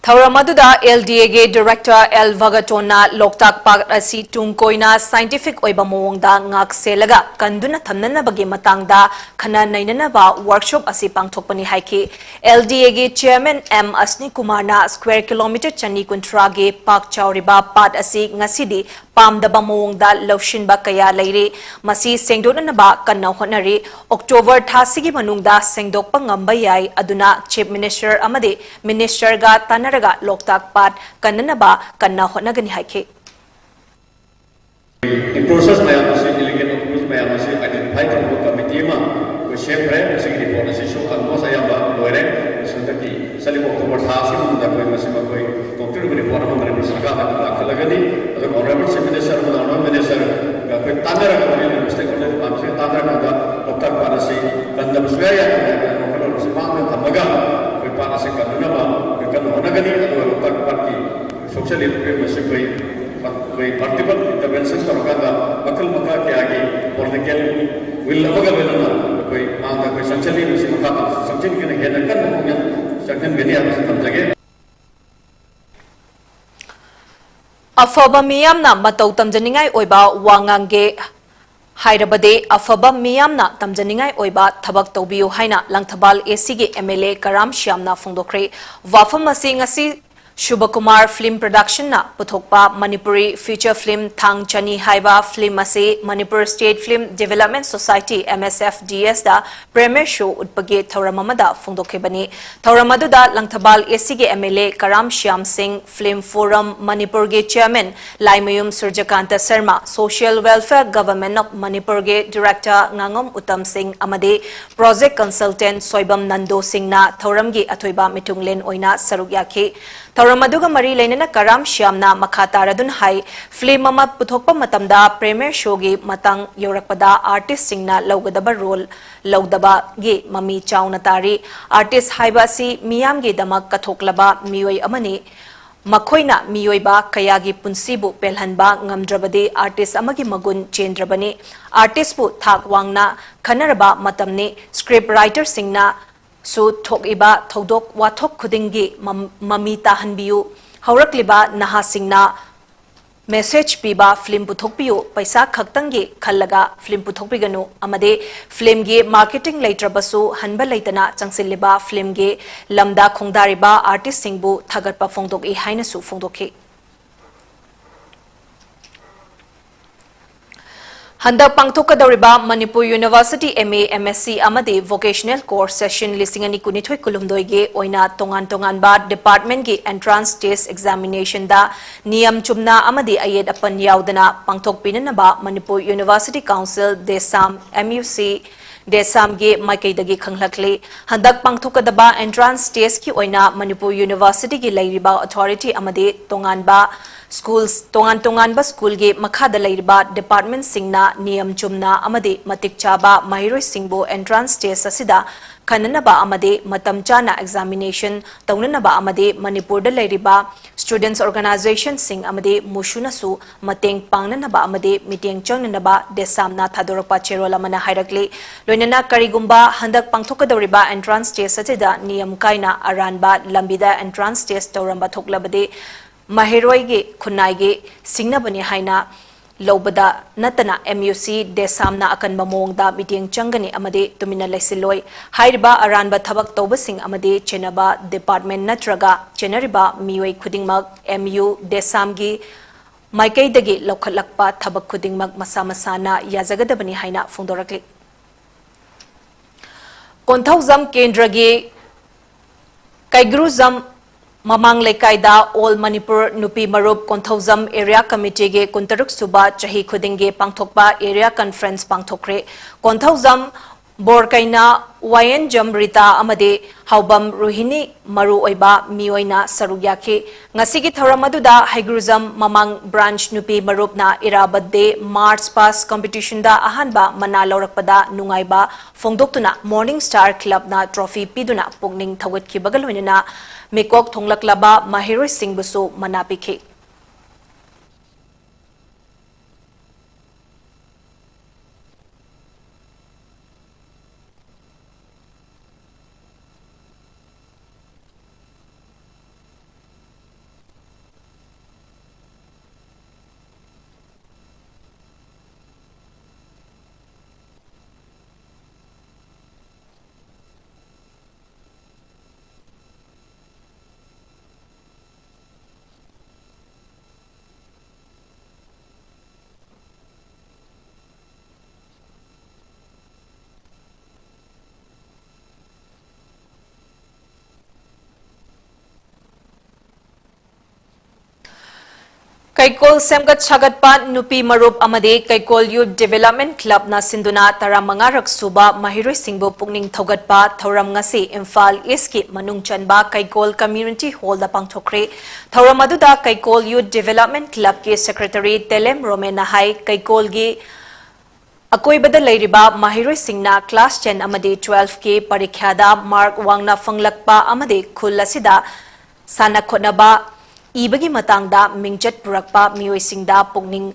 ꯊꯧꯔꯝ ꯑꯗꯨꯗ L D A ꯒꯤ Director L ꯚꯒꯇꯣꯟꯅ ꯂꯣꯛꯇꯥꯛ ꯄꯥꯠ ꯑꯁꯤ ꯇꯨꯡ ꯀꯣꯏꯅ scientific ꯑꯣꯏꯕ ꯃꯑꯣꯡꯗ ꯉꯥꯛ ꯁꯦꯜꯂꯒ ꯀꯟꯗꯨꯅ ꯊꯝꯅꯅꯕꯒꯤ ꯃꯇꯥꯡꯗ ꯈꯟꯅ ꯅꯩꯅꯅꯕ ꯋꯥꯔꯛꯁꯣꯞ ꯑꯁꯤ ꯄꯥꯡꯊꯣꯛꯄꯅꯤ ꯍꯥꯏꯈꯤ꯫ L D A ꯒꯤ Chairman M ꯑꯁꯅꯤ ꯀꯨꯃꯥꯔꯅ square kilometre ꯆꯅꯤ ꯀꯨꯟꯊ꯭ꯔꯥꯒꯤ ꯄꯥꯛ ꯆꯥꯎꯔꯤꯕ ꯄꯥꯠ ꯑꯁꯤ ꯉꯁꯤꯗꯤ ꯄꯥꯝꯗꯕ ꯃꯑꯣꯡꯗ ꯂꯧꯁꯤꯟꯕ ꯀꯌꯥ ꯂꯩꯔꯤ꯫ ꯃꯁꯤ ꯁꯦꯡꯗꯣꯛꯅꯅꯕ ꯀꯟꯅ ꯍꯣꯠꯅꯔꯤ꯫ ꯑꯣꯛꯇꯣꯕꯔ ꯊꯥꯁꯤꯒꯤ ꯃꯅꯨꯡꯗ ꯁꯦꯡꯗꯣꯛꯄ ꯉꯝꯕ ꯌꯥꯏ꯫ ꯑꯗꯨꯅ Chief Minister ꯑꯃꯗꯤ Ministerꯒ ꯇꯥꯟꯅꯔꯒ ꯂꯣꯛꯇꯥꯛ ꯄꯥꯠ ꯀꯟꯅꯅꯕ ꯀꯟꯅ ꯍꯣꯠꯅꯒꯅꯤ ꯍꯥꯏꯈꯤ꯫ ꯄ꯭ꯔꯣꯁꯦꯁ ꯃꯌꯥꯝ ꯑꯁꯤ, ꯏꯂꯤꯒꯦꯜ ꯑꯣꯄꯤꯅꯤꯌꯟ ꯃꯌꯥꯝ ꯑꯁꯤ ꯑꯥꯏꯗꯦꯟꯇꯤꯐꯥꯏ ꯇꯧꯅꯕ ꯀꯃꯤꯇꯤ ꯑꯃ ꯑꯩꯈꯣꯏ ꯁꯦꯝꯈ꯭ꯔꯦ꯫ ꯃꯁꯤꯒꯤ ꯔꯤꯄꯣꯔꯠ ꯑꯁꯤꯁꯨ ꯑꯜꯃꯣꯁ ꯑꯌꯥꯝꯕ ꯂꯣꯏꯔꯦ꯫ ꯍꯟꯗꯛꯀꯤ ꯍꯥꯏꯔꯤꯕ ꯑꯣꯛꯇꯣꯕꯔ ꯊꯥ ꯑꯁꯤꯒꯤ ꯃꯅꯨꯡꯗ ꯑꯩꯈꯣꯏ ꯃꯁꯤ ꯑꯩꯈꯣꯏ ꯀꯣꯛꯄꯤꯔꯤꯕ ꯔꯤꯄꯣꯔꯠ ꯑꯃ ꯃꯅꯤꯄꯨꯔ ꯁꯔꯀꯥꯔꯗ ꯑꯗꯨꯝ ꯂꯥꯛꯍꯜꯂꯒꯅꯤ꯫ ꯑꯗꯨꯒ ꯑꯣꯅꯔꯦꯕꯜ ꯆꯤꯐ ꯃꯤꯅꯤꯁꯇꯔ ꯑꯃꯗ ꯑꯣꯅꯔꯦꯕꯜ ꯃꯤꯅꯤꯁꯇꯔꯒ ꯑꯩꯈꯣꯏ ꯇꯥꯟꯅꯔꯒ, ꯃꯔꯤ ꯂꯩꯅꯕ ꯁ꯭ꯇꯦꯛ ꯍꯣꯜꯗꯔ ꯗꯤꯄꯥꯔꯠꯃꯦꯟꯁꯤꯒ ꯇꯥꯟꯅꯔꯀꯥꯟꯗ ꯂꯣꯛꯇꯥꯛ ꯄꯥꯠ ꯑꯁꯤ ꯀꯟꯗꯕ ꯁꯨꯡꯌꯥ ꯌꯥꯗꯦ ꯍꯥꯏꯕ ꯋꯥꯈꯜꯂꯣꯟ ꯑꯁꯤ ꯃꯥꯡꯗ ꯊꯝꯃꯒ ꯑꯩꯈꯣꯏ ꯄꯥꯠ ꯑꯁꯤ ꯀꯟꯅꯅꯕ ꯑꯩꯈꯣꯏ ꯀꯟꯅ ꯍꯣꯠꯅꯒꯅꯤ꯫ ꯑꯗꯨꯒ ꯂꯣꯛꯇꯥꯛ ꯄꯥꯠꯀꯤ ꯁꯣꯛꯆꯜꯂꯤꯕ ꯐꯤꯕꯝ ꯑꯁꯤ ꯑꯩꯈꯣꯏ ꯑꯩꯈꯣꯏ ꯃꯜꯇꯤꯄꯜ ꯏꯟꯇꯔꯚꯦꯟꯁꯟ ꯇꯧꯔꯀꯥꯟꯗ ꯃꯈꯜ ꯃꯈꯥ ꯀꯌꯥꯒꯤ ꯄꯣꯂꯤꯇꯤꯀꯦꯜ ꯋꯤꯜ ꯑꯃꯒ ꯂꯣꯏꯅꯅ ꯑꯩꯈꯣꯏ ꯃꯥꯡꯗ ꯑꯩꯈꯣꯏ ꯆꯪꯁꯤꯜꯂꯤ꯫ ꯃꯁꯤ ꯃꯈꯥ ꯇꯥꯅ ꯆꯪꯁꯤꯟꯒꯅꯤ, ꯍꯦꯟꯅ ꯀꯟꯅ ꯄꯨꯛꯅꯤꯡ ꯆꯪꯁꯤꯟꯒꯅꯤ ꯍꯥꯏꯕꯁꯤ ꯊꯝꯖꯒꯦ꯫ ꯑꯐꯕ ꯃꯤꯌꯥꯝꯅ ꯃꯇꯧ ꯇꯝꯖꯅꯤꯡꯉꯥꯏ ꯑꯣꯏꯕ ꯋꯥ ꯉꯥꯡꯒꯦ ꯍꯥꯏꯔꯕꯗꯤ, ꯑꯐꯕ ꯃꯤꯌꯥꯝꯅ ꯇꯝꯖꯅꯤꯡꯉꯥꯏ ꯑꯣꯏꯕ ꯊꯕꯛ ꯇꯧꯕꯤꯌꯨ ꯍꯥꯏꯅ ꯂꯪꯊꯕꯥꯜ ꯑꯦ ꯁꯤꯒꯤ ꯑꯦꯝ ꯑꯦꯜ ꯑꯦ ꯀꯔꯥꯝ ꯁ꯭ꯌꯥꯝꯅ ꯐꯣꯡꯗꯣꯛꯈ꯭ꯔꯦ꯫ ꯋꯥꯐꯝ ꯑꯁꯤ ꯉꯁꯤ ꯁꯨꯕꯀꯨꯃꯥꯔ ꯐꯤꯜꯝ ꯄ꯭ꯔꯗꯛꯁꯟꯅ ꯄꯨꯊꯣꯛꯄ ꯃꯅꯤꯄꯨꯔꯤ ꯐꯤꯆꯔ ꯐꯤꯜꯝ ꯊꯥꯡ ꯆꯅꯤ ꯍꯥꯏꯕ ꯐꯤꯜꯝ ꯑꯁꯤ Manipur state film development society, M S F ꯗꯤ ꯑꯦꯁꯗ ꯄ꯭ꯔꯦꯃꯤꯌꯔ ꯁꯣ ꯎꯠꯄꯒꯤ ꯊꯧꯔꯝ ꯑꯃꯗ ꯐꯣꯡꯗꯣꯛꯈꯤꯕꯅꯤ꯫ ꯊꯧꯔꯝ ꯑꯗꯨꯗ ꯂꯪꯊꯕꯥꯜ ꯑꯦ ꯁꯤꯒꯤ M L A Karam Shyam Singh, film forum ꯃꯅꯤꯄꯨꯔꯒꯤ chairman Laimayum Surjakanta Sharma, social welfare government of ꯃꯅꯤꯄꯨꯔꯒꯤ ꯗꯤꯔꯦꯛꯇꯔ ꯉꯥꯉꯣꯝ ꯎꯇꯝ ꯁꯤꯡ ꯑꯃꯗꯤ ꯄ꯭ꯔꯣꯖꯦꯛ ꯀꯟꯁꯜꯇꯦꯟꯠ ꯁꯣꯏꯕꯝ ꯅꯟꯗꯣ ꯁꯤꯡꯅ ꯊꯧꯔꯝꯒꯤ ꯑꯊꯣꯏꯕ ꯃꯤꯊꯨꯡꯂꯦꯟ ꯑꯣꯏꯅ ꯁꯔꯨꯛ ꯌꯥꯈꯤ꯫ ꯊꯧꯔꯝ ꯑꯗꯨꯒ ꯃꯔꯤ ꯂꯩꯅꯅ ꯀꯔꯥꯝ ꯁ꯭ꯌꯥꯝꯅ ꯃꯈꯥ ꯇꯥꯔꯗꯨꯅ ꯍꯥꯏ, ꯐꯤꯜꯝ ꯑꯃ ꯄꯨꯊꯣꯛꯄ ꯃꯇꯝꯗ ꯄ꯭ꯔꯦꯃꯤꯌꯔ ꯁꯣꯒꯤ ꯃꯇꯥꯡ ꯌꯧꯔꯛꯄꯗ ꯑꯥꯔꯇꯤꯁꯁꯤꯡꯅ ꯂꯧꯒꯗꯕ ꯔꯣꯜ ꯂꯧꯗꯕꯒꯤ ꯃꯃꯤ ꯆꯥꯎꯅ ꯇꯥꯔꯤ꯫ ꯑꯥꯔꯇꯤꯁ ꯍꯥꯏꯕ ꯑꯁꯤ ꯃꯤꯌꯥꯝꯒꯤꯗꯃꯛ ꯀꯠꯊꯣꯛꯂꯕ ꯃꯤꯑꯣꯏ ꯑꯃꯅꯤ꯫ ꯃꯈꯣꯏꯅ ꯃꯤꯑꯣꯏꯕ ꯀꯌꯥꯒꯤ ꯄꯨꯟꯁꯤꯕꯨ ꯄꯦꯜꯍꯟꯕ ꯉꯝꯗ꯭ꯔꯕꯗꯤ ꯑꯥꯔꯇꯤꯁ ꯑꯃꯒꯤ ꯃꯒꯨꯟ ꯆꯦꯟꯗ꯭ꯔꯕꯅꯤ꯫ ꯑꯥꯔꯇꯤꯁꯄꯨ ꯊꯥꯛ ꯋꯥꯡꯅ ꯈꯟꯅꯔꯕ ꯃꯇꯝꯅꯤ꯫ ꯁ꯭ꯀ꯭ꯔꯤꯞ ꯔꯥꯏꯇꯔꯁꯤꯡꯅꯁꯨ ꯊꯣꯛꯏꯕ ꯊꯧꯗꯣꯛ ꯋꯥꯊꯣꯛ ꯈꯨꯗꯤꯡꯒꯤ ꯃꯝ-, ꯃꯃꯤ ꯇꯥꯍꯟꯕꯤꯌꯨ꯫ ꯍꯧꯔꯛꯂꯤꯕ ꯅꯍꯥꯁꯤꯡꯅ ꯃꯦꯁꯦꯖ ꯄꯤꯕ ꯐꯤꯜꯝ ꯄꯨꯊꯣꯛꯄꯤꯌꯨ꯫ ꯄꯩꯁꯥ ꯈꯛꯇꯪꯒꯤ ꯈꯜꯂꯒ ꯐꯤꯜꯝ ꯄꯨꯊꯣꯛꯄꯤꯒꯅꯨ ꯑꯃꯗꯤ ꯐꯤꯜꯝꯒꯤ ꯃꯥꯔꯀꯦꯇꯤꯡ ꯂꯩꯇ꯭ꯔꯕꯁꯨ ꯍꯟꯕ ꯂꯩꯇꯅ ꯆꯪꯁꯤꯜꯂꯤꯕ ꯐꯤꯜꯝꯒꯤ ꯂꯝꯗ ꯈꯣꯡꯗꯥꯔꯤꯕ ꯑꯥꯔꯇꯤꯁꯁꯤꯡꯕꯨ ꯊꯥꯒꯠꯄ ꯐꯣꯡꯗꯣꯛꯏ ꯍꯥꯏꯅꯁꯨ ꯐꯣꯡꯗꯣꯛꯈꯤ꯫ ꯍꯟꯗꯛ ꯄꯥꯡꯊꯣꯛꯀꯗꯧꯔꯤꯕ Manipur university M A, M S C ꯑꯃꯗꯤ ꯚꯣꯀꯦꯁꯅꯦꯜ ꯀꯣꯔꯁ ꯁꯦꯁꯟ ꯂꯤꯁꯤꯡ ꯑꯅꯤ ꯀꯨꯟꯅꯤꯊꯣꯏ ꯀꯨꯟꯍꯨꯝꯗꯣꯏꯒꯤ ꯑꯣꯏꯅ ꯇꯣꯉꯥꯟ ꯇꯣꯉꯥꯟꯕ ꯗꯤꯄꯥꯔꯠꯃꯦꯟꯠꯀꯤ ꯑꯦꯟꯇ꯭ꯔꯥꯟꯁ ꯇꯦꯁ ꯑꯦꯛꯖꯥꯃꯤꯅꯦꯁꯟꯗ ꯅꯤꯌꯝ ꯆꯨꯝꯅ ꯑꯃꯗꯤ ꯑꯌꯦꯠ ꯑꯄꯟ ꯌꯥꯎꯗꯅ ꯄꯥꯡꯊꯣꯛꯄꯤꯅꯅꯕ Manipur university council, Desam, M U C, ꯗꯦꯁꯥꯝꯒꯤ ꯃꯥꯏꯀꯩꯗꯒꯤ ꯈꯪꯂꯛꯂꯤ꯫ ꯍꯟꯗꯛ ꯄꯥꯡꯊꯣꯛꯀꯗꯕ entrance test ꯀꯤ ꯑꯣꯏꯅ ꯃꯅꯤꯄꯨꯔ University ꯒꯤ ꯂꯩꯔꯤꯕ authority ꯑꯃꯗꯤ ꯇꯣꯉꯥꯟꯕ schools, ꯇꯣꯉꯥꯟ ꯇꯣꯉꯥꯟꯕ school ꯒꯤ ꯃꯈꯥꯗ ꯂꯩꯔꯤꯕ department ꯁꯤꯡꯅ ꯅꯤꯌꯝ ꯆꯨꯝꯅ ꯑꯃꯗꯤ ꯃꯇꯤꯛ ꯆꯥꯕ ꯃꯍꯩꯔꯣꯏꯁꯤꯡꯕꯨ entrance test ꯑꯁꯤꯗ ꯈꯟꯅꯅꯕ ꯑꯃꯗꯤ ꯃꯇꯝ ꯆꯥꯅ examination ꯇꯧꯅꯅꯕ ꯑꯃꯗꯤ ꯃꯅꯤꯄꯨꯔꯗ ꯂꯩꯔꯤꯕ students organization ꯁꯤꯡ ꯑꯃꯗꯤ ꯃꯨꯁꯨꯅꯁꯨ ꯃꯇꯦꯡ ꯄꯥꯡꯅꯅꯕ ꯑꯃꯗꯤ ꯃꯤꯠꯌꯦꯡ ꯆꯪꯅꯅꯕ ꯗꯦꯁꯥꯝꯅ ꯊꯥꯗꯣꯔꯛꯄ ꯆꯦꯔꯣꯜ ꯑꯃꯅ ꯍꯥꯏꯔꯛꯂꯤ꯫ ꯂꯣꯏꯅꯅ ꯀꯔꯤꯒꯨꯝꯕ ꯍꯟꯗꯛ ꯄꯥꯡꯊꯣꯛꯀꯗꯧꯔꯤꯕ entrance test ꯑꯁꯤꯗ ꯅꯤꯌꯝ ꯀꯥꯏꯅ ꯑꯔꯥꯟꯕ ꯂꯝꯕꯤꯗ entrance test ꯇꯧꯔꯝꯕ ꯊꯣꯛꯂꯕꯗꯤ ꯃꯍꯩꯔꯣꯏꯒꯤ ꯈꯨꯟꯅꯥꯏꯒꯤ ꯁꯤꯡꯅꯕꯅꯤ ꯍꯥꯏꯅ ꯂꯧꯕꯗ ꯅꯠꯇꯅ M U C ꯗꯦꯁꯥꯝꯅ ꯑꯀꯟꯕ ꯃꯑꯣꯡꯗ ꯃꯤꯠꯌꯦꯡ ꯆꯪꯒꯅꯤ ꯑꯃꯗꯤ ꯇꯨꯃꯤꯟꯅ ꯂꯩꯁꯤꯜꯂꯣꯏ꯫ ꯍꯥꯏꯔꯤꯕ ꯑꯔꯥꯟꯕ ꯊꯕꯛ ꯇꯧꯕꯁꯤꯡ ꯑꯃꯗꯤ ꯆꯦꯟꯅꯕ department ꯅꯠꯇ꯭ꯔꯒ ꯆꯦꯟꯅꯔꯤꯕ ꯃꯤꯑꯣꯏ ꯈꯨꯗꯤꯡꯃꯛ M U ꯗꯦꯁꯥꯝꯒꯤ ꯃꯥꯏꯀꯩꯗꯒꯤ ꯂꯧꯈꯠꯂꯛꯄ ꯊꯕꯛ ꯈꯨꯗꯤꯡꯃꯛ ꯃꯁꯥ ꯃꯁꯥꯅ ꯌꯥꯖꯒꯗꯕꯅꯤ ꯍꯥꯏꯅ ꯐꯣꯡꯗꯣꯔꯛꯂꯤ꯫ ꯀꯣꯟꯊꯧꯖꯝ ꯀꯦꯟꯗ꯭ꯔꯒꯤ ꯀꯩꯒ꯭ꯔꯨꯖꯝ ꯃꯃꯥꯡ ꯂꯩꯀꯥꯏꯗ All Manipur ꯅꯨꯄꯤ ꯃꯔꯨꯞ ꯀꯣꯟꯊꯧꯖꯝ Area Committee ꯒꯤ ꯀꯨꯟꯇꯔꯨꯛ ꯁꯨꯕ ꯆꯍꯤ ꯈꯨꯗꯤꯡꯒꯤ ꯄꯥꯡꯊꯣꯛꯄ Area Conference ꯄꯥꯡꯊꯣꯛꯈ꯭ꯔꯦ꯫ ꯀꯣꯟꯊꯧꯖꯝ ꯕꯣꯔꯀꯩꯅ, ꯋꯥꯌꯦꯟꯖꯝ ꯔꯤꯇꯥ ꯑꯃꯗꯤ ꯍꯥꯎꯕꯝ ꯔꯣꯍꯤꯅꯤ ꯃꯔꯨꯑꯣꯏꯕ ꯃꯤꯑꯣꯏꯅ ꯁꯔꯨꯛ ꯌꯥꯈꯤ꯫ ꯉꯁꯤꯒꯤ ꯊꯧꯔꯝ ꯑꯗꯨꯗ ꯍꯩꯒ꯭ꯔꯨꯖꯝ ꯃꯃꯥꯡ branch ꯅꯨꯄꯤ ꯃꯔꯨꯞꯅ ꯏꯔꯥꯕꯠ ꯗꯦ March Past Competition ꯗ ꯑꯍꯥꯟꯕ ꯃꯅꯥ ꯂꯧꯔꯛꯄꯗ ꯅꯨꯡꯉꯥꯏꯕ ꯐꯣꯡꯗꯣꯛꯇꯨꯅ Morning Star Club ꯅ trophy ꯄꯤꯗꯨꯅ ꯄꯨꯛꯅꯤꯡ ꯊꯧꯒꯠꯈꯤꯕꯒ ꯂꯣꯏꯅꯅ ꯃꯤꯀꯣꯛ ꯊꯣꯡꯂꯛꯂꯕ ꯃꯍꯩꯔꯣꯏꯁꯤꯡꯕꯨꯁꯨ ꯃꯅꯥ ꯄꯤꯈꯤ꯫ ꯀꯩꯀꯣꯜ ꯁꯦꯝꯒꯠ ꯁꯥꯒꯠꯄ ꯅꯨꯄꯤ ꯃꯔꯨꯞ ꯑꯃꯗꯤ ꯀꯩꯀꯣꯜ Youth Development Clubꯅ ꯁꯤꯟꯗꯨꯅ ꯇꯔꯥꯃꯉꯥꯔꯛ ꯁꯨꯕ ꯃꯍꯩꯔꯣꯏꯁꯤꯡꯕꯨ ꯄꯨꯛꯅꯤꯡ ꯊꯧꯒꯠꯄ ꯊꯧꯔꯝ ꯉꯁꯤ ꯏꯝꯐꯥꯜ Eastꯀꯤ ꯃꯅꯨꯡ ꯆꯟꯕ ꯀꯩꯀꯣꯜ Community Hallꯗ ꯄꯥꯡꯊꯣꯛꯈ꯭ꯔꯦ꯫ ꯊꯧꯔꯝ ꯑꯗꯨꯗ ꯀꯩꯀꯣꯜ Youth Development Clubꯀꯤ Secretary ꯇꯦꯂꯦꯝ ꯔꯣꯃꯦꯟꯅ ꯍꯥꯏ, ꯀꯩꯀꯣꯜꯒꯤ ꯑꯀꯣꯏꯕꯗ ꯂꯩꯔꯤꯕ ꯃꯍꯩꯔꯣꯏꯁꯤꯡꯅ class ten ꯑꯃꯗꯤ twelveꯀꯤ ꯄꯔꯤꯈ꯭ꯌꯥꯗ mark ꯋꯥꯡꯅ ꯐꯪꯂꯛꯄ ꯑꯃꯗꯤ ꯈꯨꯜ ꯑꯁꯤꯗ ꯁꯥꯟꯅ ꯈꯣꯠꯅꯕ, ꯏꯕꯒꯤ ꯃꯇꯥꯡꯗ ꯃꯤꯡꯆꯠ ꯄꯨꯔꯛꯄ ꯃꯤꯑꯣꯏꯁꯤꯡꯗ ꯄꯨꯛꯅꯤꯡ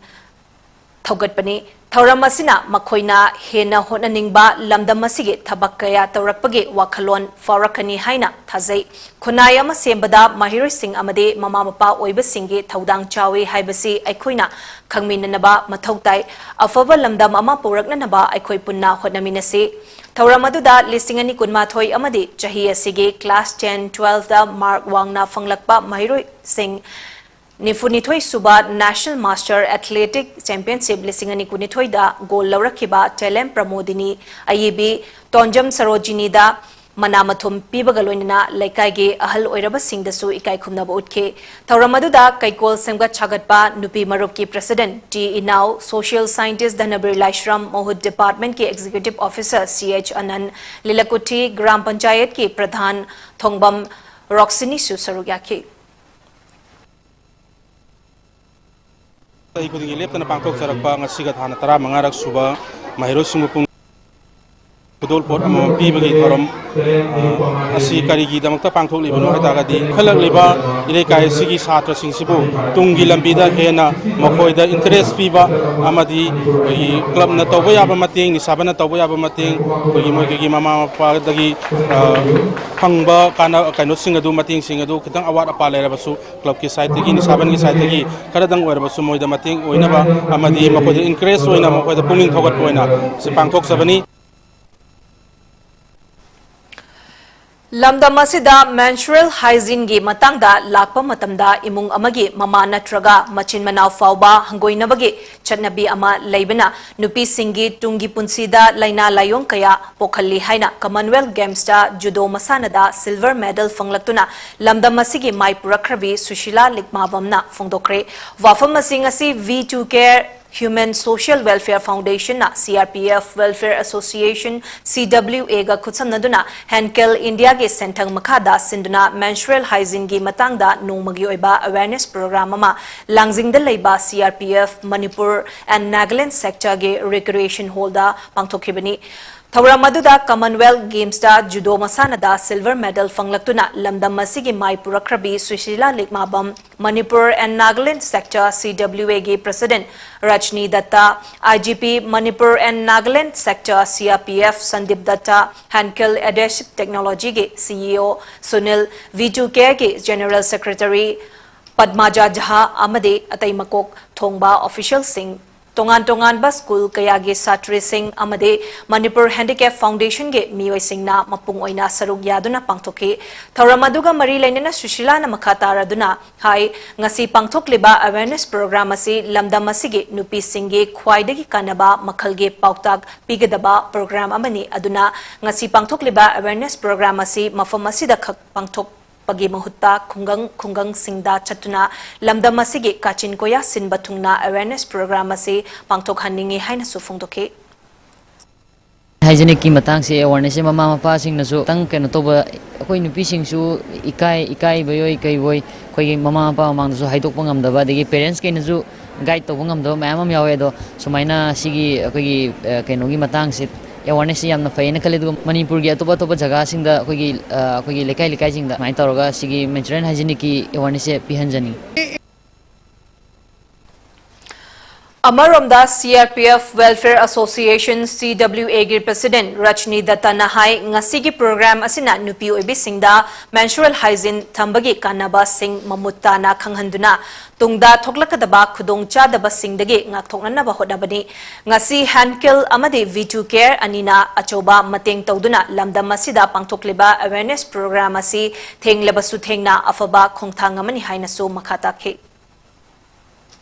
ꯊꯧꯒꯠꯄꯅꯤ꯫ ꯊꯧꯔꯝ ꯑꯁꯤꯅ ꯃꯈꯣꯏꯅ ꯍꯦꯟꯅ ꯍꯣꯠꯅꯅꯤꯡꯕ, ꯂꯝꯗꯝ ꯑꯁꯤꯒꯤ ꯊꯕꯛ ꯀꯌꯥ ꯇꯧꯔꯛꯄꯒꯤ ꯋꯥꯈꯜꯂꯣꯟ ꯐꯥꯎꯔꯛꯀꯅꯤ ꯍꯥꯏꯅ ꯊꯥꯖꯩ꯫ ꯈꯨꯟꯅꯥꯏ ꯑꯃ ꯁꯦꯝꯕꯗ ꯃꯍꯩꯔꯣꯏꯁꯤꯡ ꯑꯃꯗꯤ ꯃꯃꯥ ꯃꯄꯥ ꯑꯣꯏꯕꯁꯤꯡꯒꯤ ꯊꯧꯗꯥꯡ ꯆꯥꯎꯏ ꯍꯥꯏꯕꯁꯤ ꯑꯩꯈꯣꯏꯅ ꯈꯪꯃꯤꯟꯅꯅꯕ ꯃꯊꯧ ꯇꯥꯏ꯫ ꯑꯐꯕ ꯂꯝꯗꯝ ꯑꯃ ꯄꯨꯔꯛꯅꯅꯕ ꯑꯩꯈꯣꯏ ꯄꯨꯟꯅ ꯍꯣꯠꯅꯃꯤꯟꯅꯁꯤ꯫ ꯊꯧꯔꯝ ꯑꯗꯨꯗ ꯂꯤꯁꯤꯡ ꯑꯅꯤ ꯀꯨꯟꯃꯥꯊꯣꯏ ꯑꯃꯗꯤ ꯆꯍꯤ ꯑꯁꯤꯒꯤ class ten, twelveꯇ mark ꯋꯥꯡꯅ ꯐꯪꯂꯛꯄ ꯃꯍꯩꯔꯣꯏꯁꯤꯡ ꯅꯤꯐꯨꯅꯤꯊꯣꯏ ꯁꯨꯕ National Master Athletic Championship ꯂꯤꯁꯤꯡ ꯑꯅꯤ ꯀꯨꯟꯅꯤꯊꯣꯏꯗ gold ꯂꯧꯔꯛꯈꯤꯕ ꯇꯦꯂꯦꯝ ꯄ꯭ꯔꯃꯣꯗꯤꯅꯤ, ꯑꯌꯦꯕꯤ ꯇꯣꯟꯖꯝ ꯁꯔꯣꯖꯤꯅꯤꯗ ꯃꯅꯥ ꯃꯊꯨꯝ ꯄꯤꯕꯒ ꯂꯣꯏꯅꯅ ꯂꯩꯀꯥꯏꯒꯤ ꯑꯍꯜ ꯑꯣꯏꯔꯕꯁꯤꯡꯗꯁꯨ ꯏꯀꯥꯏ ꯈꯨꯝꯅꯕ ꯎꯠꯈꯤ꯫ ꯊꯧꯔꯝ ꯑꯗꯨꯗ ꯀꯩꯀꯣꯜ ꯁꯦꯝꯒꯠ ꯁꯥꯒꯠꯄ ꯅꯨꯄꯤ ꯃꯔꯨꯞꯀꯤ president ꯇꯤ ꯏꯅꯥꯎ, social scientist ꯙꯅꯕꯤꯔ ꯂꯥꯏꯁ꯭ꯔꯝ, ꯃꯍꯨꯠ departmentꯀꯤ executive officer ꯁꯤ ꯑꯦꯆ ꯑꯅꯟ, ꯂꯤꯂꯀꯨꯊꯤ ꯒ꯭ꯔꯥꯝ ꯄꯟꯆꯥꯌꯠꯀꯤ ꯄ꯭ꯔꯙꯥꯟ ꯊꯣꯡꯕꯝ ꯔꯣꯛꯁꯤꯅꯤꯁꯨ ꯁꯔꯨꯛ ꯌꯥꯈꯤ꯫ ꯆꯍꯤ ꯈꯨꯗꯤꯡꯒꯤ ꯂꯦꯞꯇꯅ ꯄꯥꯡꯊꯣꯛꯆꯔꯛꯄ ꯉꯁꯤꯒ ꯊꯥꯅ ꯇꯔꯥꯃꯉꯥꯔꯛ ꯁꯨꯕ ꯃꯍꯩꯔꯣꯏꯁꯤꯡꯕꯨ ꯄꯨꯛꯅꯤꯡ ꯈꯨꯗꯣꯜꯄꯣꯠ ꯑꯃꯃꯝ ꯄꯤꯕꯒꯤ ꯊꯧꯔꯝ, ꯑ, ꯑꯁꯤ ꯀꯔꯤꯒꯤꯗꯃꯛꯇ ꯄꯥꯡꯊꯣꯛꯂꯤꯕꯅꯣ ꯍꯥꯏ ꯇꯥꯔꯒꯗꯤ, ꯏꯟꯈꯠꯂꯛꯂꯤꯕ ꯏꯔꯩꯀꯥꯏ ꯑꯁꯤꯒꯤ ꯁꯥꯇ꯭ꯔꯁꯤꯡꯁꯤꯕꯨ ꯇꯨꯡꯒꯤ ꯂꯝꯕꯤꯗ ꯍꯦꯟꯅ ꯃꯈꯣꯏꯗ interest ꯄꯤꯕ ꯑꯃꯗꯤ ꯑꯩꯈꯣꯏꯒꯤ clubꯅ ꯇꯧꯕ ꯌꯥꯕ ꯃꯇꯦꯡ, ꯅꯤꯁꯥꯕꯟꯅ ꯇꯧꯕ ꯌꯥꯕ ꯃꯇꯦꯡ, ꯑꯩꯈꯣꯏꯒꯤ ꯃꯣꯏꯒꯤ ꯃꯃꯥ ꯃꯄꯥꯗꯒꯤ, ꯑ, ꯐꯪꯕ ꯀꯥꯟꯅ-, ꯀꯩꯅꯣꯁꯤꯡ ꯑꯗꯨ, ꯃꯇꯦꯡꯁꯤꯡ ꯑꯗꯨ ꯈꯤꯇꯪ ꯑꯋꯥꯠ ꯑꯄꯥ ꯂꯩꯔꯕꯁꯨ clubꯀꯤ sideꯇꯒꯤ, ꯅꯤꯁꯥꯕꯟꯒꯤ sideꯇꯒꯤ ꯈꯔꯗꯪ ꯑꯣꯏꯔꯕꯁꯨ ꯃꯣꯏꯗ ꯃꯇꯦꯡ ꯑꯣꯏꯅꯕ ꯑꯃꯗꯤ ꯃꯈꯣꯏꯗ encourage ꯑꯣꯏꯅ, ꯃꯈꯣꯏꯗ ꯄꯨꯛꯅꯤꯡ ꯊꯧꯒꯠꯄ ꯑꯣꯏꯅ ꯁꯤ ꯄꯥꯡꯊꯣꯛꯆꯕꯅꯤ꯫ ꯂꯝꯗꯝ ꯑꯁꯤꯗ menstrual hygiene ꯒꯤ ꯃꯇꯥꯡꯗ ꯂꯥꯛꯄ ꯃꯇꯝꯗ ꯏꯃꯨꯡ ꯑꯃꯒꯤ ꯃꯃꯥ ꯅꯠꯇ꯭ꯔꯒ ꯃꯆꯤꯟ ꯃꯅꯥꯎ ꯐꯥꯎꯕ ꯍꯪꯒꯣꯏꯅꯕꯒꯤ ꯆꯠꯅꯕꯤ ꯑꯃ ꯂꯩꯕꯅ ꯅꯨꯄꯤꯁꯤꯡꯒꯤ ꯇꯨꯡꯒꯤ ꯄꯨꯟꯁꯤꯗ ꯂꯥꯏꯅꯥ ꯂꯥꯏꯑꯣꯡ ꯀꯌꯥ ꯄꯣꯛꯍꯜꯂꯤ ꯍꯥꯏꯅ Commonwealth Games ꯇ judo ꯃꯁꯥꯟꯅꯗ silver medal ꯐꯪꯂꯛꯇꯨꯅ ꯂꯝꯗꯝ ꯑꯁꯤꯒꯤ ꯃꯥꯏ ꯄꯨꯔꯛꯈ꯭ꯔꯕꯤ ꯁꯨꯁꯤꯂꯥ ꯂꯤꯛꯃꯥꯕꯝꯅ ꯐꯣꯡꯗꯣꯛꯈ꯭ꯔꯦ꯫ ꯋꯥꯐꯝ ꯑꯁꯤ ꯉꯁꯤ We Too Care Human Social Welfare Foundation ꯅ C R P F Welfare Association, C W A ꯒ ꯈꯨꯠꯁꯝꯅꯗꯨꯅ Henkel India ꯒꯤ ꯁꯦꯟꯊꯪ ꯃꯈꯥꯗ ꯁꯤꯟꯗꯨꯅ menstrual hygiene ꯒꯤ ꯃꯇꯥꯡꯗ ꯅꯣꯡꯃꯒꯤ ꯑꯣꯏꯕ awareness program ꯑꯃ ꯂꯥꯡꯖꯤꯡꯗ ꯂꯩꯕ C R P F Manipur and Nagaland sector ꯒꯤ recreation hall ꯗ ꯄꯥꯡꯊꯣꯛꯈꯤꯕꯅꯤ꯫ ꯊꯧꯔꯝ ꯑꯗꯨꯗ Commonwealth Games ꯇ judo ꯃꯁꯥꯟꯅꯗ silver medal ꯐꯪꯂꯛꯇꯨꯅ ꯂꯝꯗꯝ ꯑꯁꯤꯒꯤ ꯃꯥꯏ ꯄꯨꯔꯛꯈ꯭ꯔꯕꯤ Sushila ꯂꯤꯛꯃꯥꯕꯝ, Manipur and Nagaland sector C W A ꯒꯤ president ꯔꯖꯅꯤ Datta, I G P Manipur and Nagaland sector C R P F Sandeep Datta, Henkel Adhesive Technology ꯒꯤ C E O Sunil, We Too Care ꯒꯤ general secretary ꯄꯗꯃꯥꯖꯥ Jah ꯑꯃꯗꯤ ꯑꯇꯩ ꯃꯀꯣꯛ ꯊꯣꯡꯕ official ꯁꯤꯡ, ꯇꯣꯉꯥꯟ ꯇꯣꯉꯥꯟꯕ school ꯀꯌꯥꯒꯤ ꯁꯥꯇ꯭ꯔꯤꯁꯤꯡ ꯑꯃꯗꯤ Manipur Handicap Foundation ꯒꯤ ꯃꯤꯑꯣꯏꯁꯤꯡꯅ ꯃꯄꯨꯡ ꯑꯣꯏꯅ ꯁꯔꯨꯛ ꯌꯥꯗꯨꯅ ꯄꯥꯡꯊꯣꯛꯈꯤ꯫ ꯊꯧꯔꯝ ꯑꯗꯨꯒ ꯃꯔꯤ ꯂꯩꯅꯅ ꯁꯨꯁꯤꯂꯥꯅ ꯃꯈꯥ ꯇꯥꯔꯗꯨꯅ ꯍꯥꯏ, ꯉꯁꯤ ꯄꯥꯡꯊꯣꯛꯂꯤꯕ awareness program ꯑꯁꯤ ꯂꯝꯗꯝ ꯑꯁꯤꯒꯤ ꯅꯨꯄꯤꯁꯤꯡꯒꯤ ꯈ꯭ꯋꯥꯏꯗꯒꯤ ꯀꯥꯟꯅꯕ ꯃꯈꯜꯒꯤ ꯄꯥꯎꯇꯥꯛ ꯄꯤꯒꯗꯕ program ꯑꯃꯅꯤ꯫ ꯑꯗꯨꯅ ꯉꯁꯤ ꯄꯥꯡꯊꯣꯛꯂꯤꯕ awareness program ꯑꯁꯤ ꯃꯐꯝ ꯑꯁꯤꯗ ꯈꯛ ꯄꯥꯡꯊꯣꯛ ꯄꯒꯤ ꯃꯍꯨꯠꯇ ꯈꯨꯡꯒꯪ ꯈꯨꯡꯒꯪꯁꯤꯡꯗ ꯆꯠꯇꯨꯅ ꯂꯝꯗꯝ ꯑꯁꯤꯒꯤ ꯀꯥꯆꯤꯟ ꯀꯣꯌꯥ ꯁꯤꯟꯕ ꯊꯨꯡꯅ awareness program ꯑꯁꯤ ꯄꯥꯡꯊꯣꯛꯍꯟꯅꯤꯡꯏ ꯍꯥꯏꯅꯁꯨ ꯐꯣꯡꯗꯣꯛꯈꯤ꯫ Hygienic ꯀꯤ ꯃꯇꯥꯡꯁꯦ awareness ꯁꯦ ꯃꯃꯥ ꯃꯄꯥꯁꯤꯡꯅꯁꯨ ꯈꯤꯇꯪ ꯀꯩꯅꯣ ꯇꯧꯕ, ꯑꯩꯈꯣꯏ ꯅꯨꯄꯤꯁꯤꯡꯁꯨ ꯏꯀꯥꯏ, ꯏꯀꯥꯏꯕꯣꯏ ꯀꯩꯕꯣꯏ, ꯑꯩꯈꯣꯏꯒꯤ ꯃꯃꯥ ꯃꯄꯥ ꯃꯃꯥꯡꯗꯁꯨ ꯍꯥꯏꯗꯣꯛꯄ ꯉꯝꯗꯕ, ꯑꯗꯒꯤ parents ꯀꯩꯅꯁꯨ guide ꯇꯧꯕ ꯉꯝꯗꯕ ꯃꯌꯥꯝ ꯑꯃ ꯌꯥꯎꯋꯦ꯫ ꯑꯗꯣ ꯁꯨꯃꯥꯏꯅ ꯁꯤꯒꯤ ꯑꯩꯈꯣꯏꯒꯤ, ꯑ, ꯀꯩꯅꯣꯒꯤ ꯃꯇꯥꯡꯁꯦ awareness ꯁꯦ ꯌꯥꯝꯅ ꯐꯩꯌꯦꯅ ꯈꯜꯂꯤ꯫ ꯑꯗꯨꯒ ꯃꯅꯤꯄꯨꯔꯒꯤ ꯑꯇꯣꯞ ꯑꯇꯣꯞꯄ ꯖꯒꯥꯁꯤꯡꯗ ꯑꯩꯈꯣꯏꯒꯤ, ꯑ, ꯑꯩꯈꯣꯏꯒꯤ ꯂꯩꯀꯥꯏ ꯂꯩꯀꯥꯏꯁꯤꯡꯗ ꯁꯨꯃꯥꯏꯅ ꯇꯧꯔꯒ ꯁꯤꯒꯤ menstrual hygienic ꯀꯤ awareness ꯁꯦ ꯄꯤꯍꯟꯖꯅꯤꯡꯉꯤ꯫ ꯑꯃꯔꯣꯝꯗ, C R P F Welfare Association, C W A ꯒꯤ President ꯔꯖꯅꯤ ꯗꯠꯇꯅ ꯍꯥꯏ, ꯉꯁꯤꯒꯤ program ꯑꯁꯤꯅ ꯅꯨꯄꯤ ꯑꯣꯏꯕꯤꯁꯤꯡꯗ menstrual hygiene ꯊꯝꯕꯒꯤ ꯀꯥꯟꯅꯕꯁꯤꯡ ꯃꯃꯨꯠ ꯇꯥꯅ ꯈꯪꯍꯟꯗꯨꯅ, ꯇꯨꯡꯗ ꯊꯣꯛꯂꯛꯀꯗꯕ ꯈꯨꯗꯣꯡꯆꯥꯗꯕꯁꯤꯡꯗꯒꯤ ꯉꯥꯛꯊꯣꯛꯅꯅꯕ ꯍꯣꯠꯅꯕꯅꯤ꯫ ꯉꯁꯤ Hand Kill ꯑꯃꯗꯤ V two Care ꯑꯅꯤꯅ ꯑꯆꯧꯕ ꯃꯇꯦꯡ ꯇꯧꯗꯨꯅ ꯂꯝꯗꯝ ꯑꯁꯤꯗ ꯄꯥꯡꯊꯣꯛꯂꯤꯕ awareness program ꯑꯁꯤ ꯊꯦꯡꯂꯕꯁꯨ ꯊꯦꯡꯅ ꯑꯐꯕ ꯈꯣꯡꯊꯥꯡ ꯑꯃꯅꯤ ꯍꯥꯏꯅꯁꯨ ꯃꯈꯥ ꯇꯥꯈꯤ꯫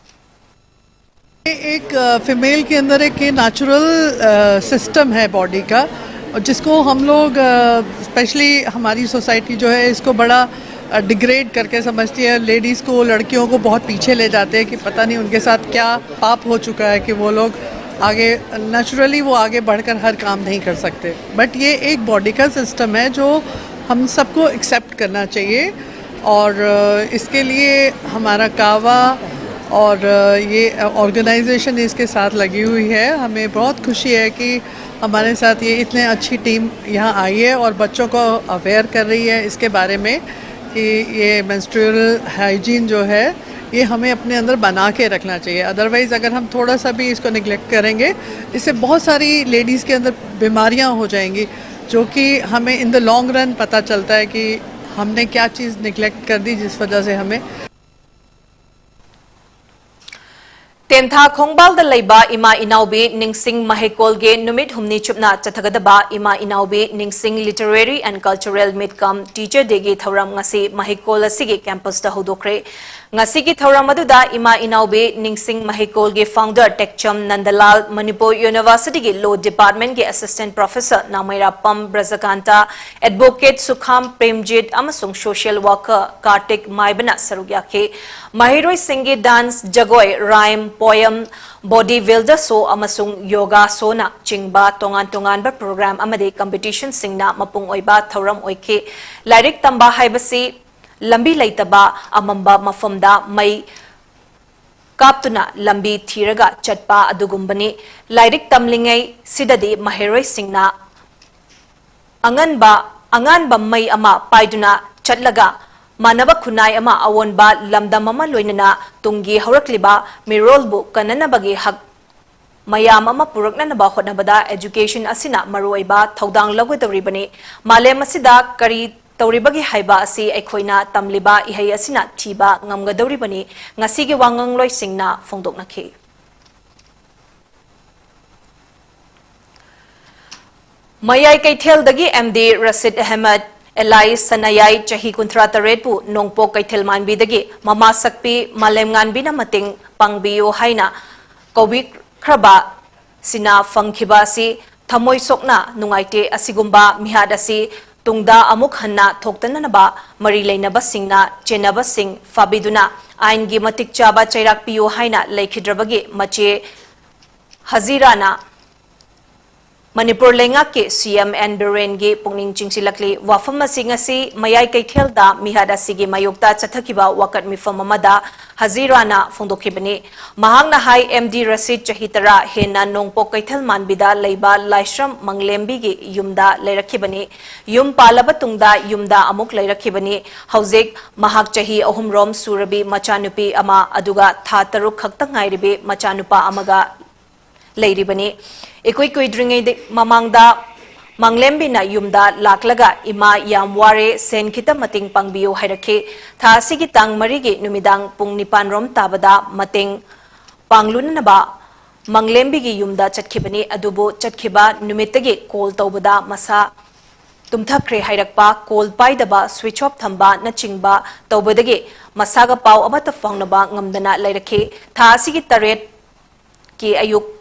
एक फीमेल के अंदर एक नेचुरल सिस्टम है बॉडी का, और जिसको हम लोग, स्पेशली हमारी सोसाइटी जो है, इसको बड़ा डिग्रेड करके समझती है। लेडीज़ को, लड़कियों को बहुत पीछे ले जाते हैं कि पता नहीं उनके साथ क्या पाप हो चुका है कि वो लोग आगे, नेचुरली वो आगे बढ़कर हर काम नहीं कर सकते। बट ये एक बॉडी का सिस्टम है जो हम सबको एक्सेप्ट करना चाहिए, और अ, इसके लिए हमारा कावा और अ, ये ऑर्गेनाइजेशन इसके साथ लगी हुई है। हमें बहुत खुशी है कि हमारे साथ ये इतने अच्छी टीम यहाँ आई है और बच्चों को अवेयर कर रही है इसके बारे में कि ये मेंस्ट्रुअल हाइजीन जो है, ये हमें अपने अंदर बना के रखना चाहिए। अदरवाइज़, अगर हम थोड़ा सा भी इसको निग्लेक्ट करेंगे, इससे बहुत सारी लेडीज़ के अंदर बीमारियां हो जाएंगी, जो कि हमें इन द लॉन्ग रन पता चलता है कि हमने क्या चीज़ निग्लेक्ट कर दी, जिस वजह से हमें ꯇꯦꯟꯊꯥ ꯈꯣꯡꯕꯥꯜꯗ ꯂꯩꯕ ꯏꯃꯥ ꯏꯅꯥꯎꯕꯤ ꯅꯤꯡꯁꯤꯡ ꯃꯍꯩꯀꯣꯜꯒꯤ ꯅꯨꯃꯤꯠ ꯍꯨꯝꯅꯤ ꯆꯨꯞꯅ ꯆꯠꯊꯒꯗꯕ ꯏꯃꯥ ꯏꯅꯥꯎꯕꯤ ꯅꯤꯡꯁꯤꯡ Literary and Cultural Meet cum Teacher Day ꯒꯤ ꯊꯧꯔꯝ ꯉꯁꯤ ꯃꯍꯩꯀꯣꯜ ꯑꯁꯤꯒꯤ campus ꯇ ꯍꯧꯗꯣꯛꯈ꯭ꯔꯦ꯫ ꯉꯁꯤꯒꯤ ꯊꯧꯔꯝ ꯑꯗꯨꯗ ꯏꯃꯥ ꯏꯅꯥꯎꯕꯤ ꯅꯤꯡꯁꯤꯡ ꯃꯍꯩꯀꯣꯜꯒꯤ founder ꯇꯦꯛꯆꯝ ꯅꯟꯗꯂꯥꯜ, ꯃꯅꯤꯄꯨꯔ University ꯒꯤ Law Department ꯒꯤ Assistant Professor ꯅꯥꯎꯃꯩꯔꯥꯄꯝ ꯕ꯭ꯔꯖꯀꯥꯟꯇ, Advocate ꯁꯨꯈꯥꯝ ꯄ꯭ꯔꯦꯝꯖꯤꯠ ꯑꯃꯁꯨꯡ social worker ꯀꯥꯔꯇꯤꯛ ꯃꯥꯏꯕꯅ ꯁꯔꯨꯛ ꯌꯥꯈꯤ꯫ ꯃꯍꯩꯔꯣꯏꯁꯤꯡꯒꯤ dance, ꯖꯒꯣꯏ, rhyme, poem, body builder show ꯑꯃꯁꯨꯡ yoga show ꯅ ꯆꯤꯡꯕ ꯇꯣꯉꯥꯟ ꯇꯣꯉꯥꯟꯕ program ꯑꯃꯗꯤ competition ꯁꯤꯡꯅ ꯃꯄꯨꯡ ꯑꯣꯏꯕ ꯊꯧꯔꯝ ꯑꯣꯏꯈꯤ꯫ ꯂꯥꯏꯔꯤꯛ ꯇꯝꯕ ꯍꯥꯏꯕꯁꯤ ꯂꯝꯕꯤ ꯂꯩꯇꯕ ꯑꯃꯝꯕ ꯃꯐꯝꯗ ꯃꯩ ꯀꯥꯞꯇꯨꯅ ꯂꯝꯕꯤ ꯊꯤꯔꯒ ꯆꯠꯄ ꯑꯗꯨꯒꯨꯝꯕꯅꯤ꯫ ꯂꯥꯏꯔꯤꯛ ꯇꯝꯂꯤꯉꯩ ꯁꯤꯗꯗꯤ ꯃꯍꯩꯔꯣꯏꯁꯤꯡꯅ ꯑꯉꯟꯕ, ꯑꯉꯥꯟꯕ ꯃꯩ ꯑꯃ ꯄꯥꯏꯗꯨꯅ ꯆꯠꯂꯒ ꯃꯥꯟꯅꯕ ꯈꯨꯟꯅꯥꯏ ꯑꯃ, ꯑꯑꯣꯟꯕ ꯂꯝꯗꯝ ꯑꯃ, ꯂꯣꯏꯅꯅ ꯇꯨꯡꯒꯤ ꯍꯧꯔꯛꯂꯤꯕ ꯃꯤꯔꯣꯜꯕꯨ ꯀꯟꯅꯅꯕꯒꯤ ꯍꯛ ꯃꯌꯥꯝ ꯑꯃ ꯄꯨꯔꯛꯅꯅꯕ ꯍꯣꯠꯅꯕꯗ education ꯑꯁꯤꯅ ꯃꯔꯨꯑꯣꯏꯕ ꯊꯧꯗꯥꯡ ꯂꯧꯒꯗꯧꯔꯤꯕꯅꯤ꯫ ꯃꯥꯂꯦꯝ ꯑꯁꯤꯗ ꯀꯔꯤ ꯇꯧꯔꯤꯕꯒꯦ ꯍꯥꯏꯕ ꯑꯁꯤ ꯑꯩꯈꯣꯏꯅ ꯇꯝꯂꯤꯕ ꯏꯍꯩ ꯑꯁꯤꯅ ꯊꯤꯕ ꯉꯝꯒꯗꯧꯔꯤꯕꯅꯤ꯫ ꯉꯁꯤꯒꯤ ꯋꯥꯉꯥꯡꯂꯣꯏꯁꯤꯡꯅ ꯐꯣꯡꯗꯣꯛꯅꯈꯤ꯫ ꯃꯌꯥꯏ ꯀꯩꯊꯦꯜꯗꯒꯤ M D ꯔꯁꯤꯗ ꯑꯍꯃꯗ ꯑꯦꯂꯥꯏꯁ ꯁꯅꯥꯌꯥꯏ, ꯆꯍꯤ ꯀꯨꯟꯊ꯭ꯔꯥ ꯇꯔꯦꯠꯄꯨ ꯅꯣꯡꯄꯣꯛ ꯀꯩꯊꯦꯜ ꯃꯥꯟꯕꯤꯗꯒꯤ ꯃꯃꯥ ꯁꯛꯄꯤ ꯃꯥꯂꯦꯝꯉꯥꯟꯕꯤꯅ ꯃꯇꯦꯡ ꯄꯥꯡꯕꯤꯌꯨ ꯍꯥꯏꯅ ꯀꯧꯕꯤꯈ꯭ꯔꯕ ꯁꯤꯅ ꯐꯪꯈꯤꯕ ꯑꯁꯤ ꯊꯃꯣꯏ ꯁꯣꯛꯅ ꯅꯨꯡꯉꯥꯏꯇꯦ꯫ ꯑꯁꯤꯒꯨꯝꯕ ꯃꯤꯍꯥꯠ ꯑꯁꯤ ꯇꯨꯡꯗ ꯑꯃꯨꯛ ꯍꯟꯅ ꯊꯣꯛꯇꯅꯅꯕ ꯃꯔꯤ ꯂꯩꯅꯕꯁꯤꯡꯅ ꯆꯦꯟꯅꯕꯁꯤꯡ ꯐꯥꯕꯤꯗꯨꯅ ꯑꯥꯏꯟꯒꯤ ꯃꯇꯤꯛ ꯆꯥꯕ ꯆꯩꯔꯥꯛ ꯄꯤꯌꯨ ꯍꯥꯏꯅ ꯂꯩꯈꯤꯗ꯭ꯔꯕꯒꯤ ꯃꯆꯦ ꯍꯖꯤꯔꯥꯅ ꯃꯅꯤꯄꯨꯔ ꯂꯩꯉꯥꯛꯀꯤ C M N ꯕꯤꯔꯦꯟꯒꯤ ꯄꯨꯛꯅꯤꯡ ꯆꯤꯡꯁꯤꯜꯂꯛꯂꯤ꯫ ꯋꯥꯐꯝ ꯑꯁꯤ ꯉꯁꯤ ꯃꯌꯥꯏ ꯀꯩꯊꯦꯜꯗ ꯃꯤꯍꯥꯠ ꯑꯁꯤꯒꯤ ꯃꯥꯌꯣꯛꯇ ꯆꯠꯊꯈꯤꯕ ꯋꯥꯀꯠ ꯃꯤꯐꯝ ꯑꯃꯗ ꯍꯖꯤꯔꯥꯅ ꯐꯣꯡꯗꯣꯛꯈꯤꯕꯅꯤ꯫ ꯃꯍꯥꯛꯅ ꯍꯥꯏ, M D ꯔꯁꯤꯗ, ꯆꯍꯤ ꯇꯔꯥ ꯍꯦꯟꯅ ꯅꯣꯡꯄꯣꯛ ꯀꯩꯊꯦꯜ ꯃꯥꯟꯕꯤꯗ ꯂꯩꯕ ꯂꯥꯏꯁ꯭ꯔꯝ ꯃꯪꯂꯦꯝꯕꯤꯒꯤ ꯌꯨꯝꯗ ꯂꯩꯔꯛꯈꯤꯕꯅꯤ꯫ ꯌꯨꯝ ꯄꯥꯜꯂꯕ ꯇꯨꯡꯗ ꯌꯨꯝꯗ ꯑꯃꯨꯛ ꯂꯩꯔꯛꯈꯤꯕꯅꯤ꯫ ꯍꯧꯖꯤꯛ ꯃꯍꯥꯛ ꯆꯍꯤ ꯑꯍꯨꯝꯔꯣꯝ ꯁꯨꯔꯕꯤ ꯃꯆꯥꯅꯨꯄꯤ ꯑꯃ ꯑꯗꯨꯒ ꯊꯥ ꯇꯔꯨꯛ ꯈꯛꯇ ꯉꯥꯏꯔꯤꯕꯤ ꯃꯆꯥꯅꯨꯄꯥ ꯑꯃꯒ ꯂꯩꯔꯤꯕꯅꯤ꯫ ꯏꯀꯨꯏ ꯀꯨꯏꯗ꯭ꯔꯤꯉꯩ ꯃꯃꯥꯡꯗ ꯃꯪꯂꯦꯝꯕꯤꯅ ꯌꯨꯝꯗ ꯂꯥꯛꯂꯒ, "ꯏꯃꯥ, ꯌꯥꯝ ꯋꯥꯔꯦ, ꯁꯦꯟ ꯈꯤꯇ ꯃꯇꯦꯡ ꯄꯥꯡꯕꯤꯌꯨ" ꯍꯥꯏꯔꯛꯈꯤ꯫ ꯊꯥ ꯑꯁꯤꯒꯤ ꯇꯥꯡ ꯃꯔꯤꯒꯤ ꯅꯨꯃꯤꯗꯥꯡ ꯄꯨꯡ ꯅꯤꯄꯥꯟ ꯔꯣꯝ ꯇꯥꯕꯗ ꯃꯇꯦꯡ ꯄꯥꯡꯂꯨꯅꯅꯕ ꯃꯪꯂꯦꯝꯕꯤꯒꯤ ꯌꯨꯝꯗ ꯆꯠꯈꯤꯕꯅꯤ꯫ ꯑꯗꯨꯕꯨ ꯆꯠꯈꯤꯕ ꯅꯨꯃꯤꯠꯇꯒꯤ call ꯇꯧꯕꯗ ꯃꯁꯥ ꯇꯨꯝꯊꯈ꯭ꯔꯦ ꯍꯥꯏꯔꯛꯄ, call ꯄꯥꯏꯗꯕ, switch off ꯊꯝꯕ ꯅꯆꯤꯡꯕ ꯇꯧꯕꯗꯒꯤ ꯃꯁꯥꯒ ꯄꯥꯎ ꯑꯃꯠꯇ ꯐꯥꯎꯅꯕ ꯉꯝꯗꯅ ꯂꯩꯔꯛꯈꯤ꯫ ꯊꯥ ꯑꯁꯤꯒꯤ ꯇꯔꯦꯠ ꯀꯤ ꯑꯌꯨꯛꯇ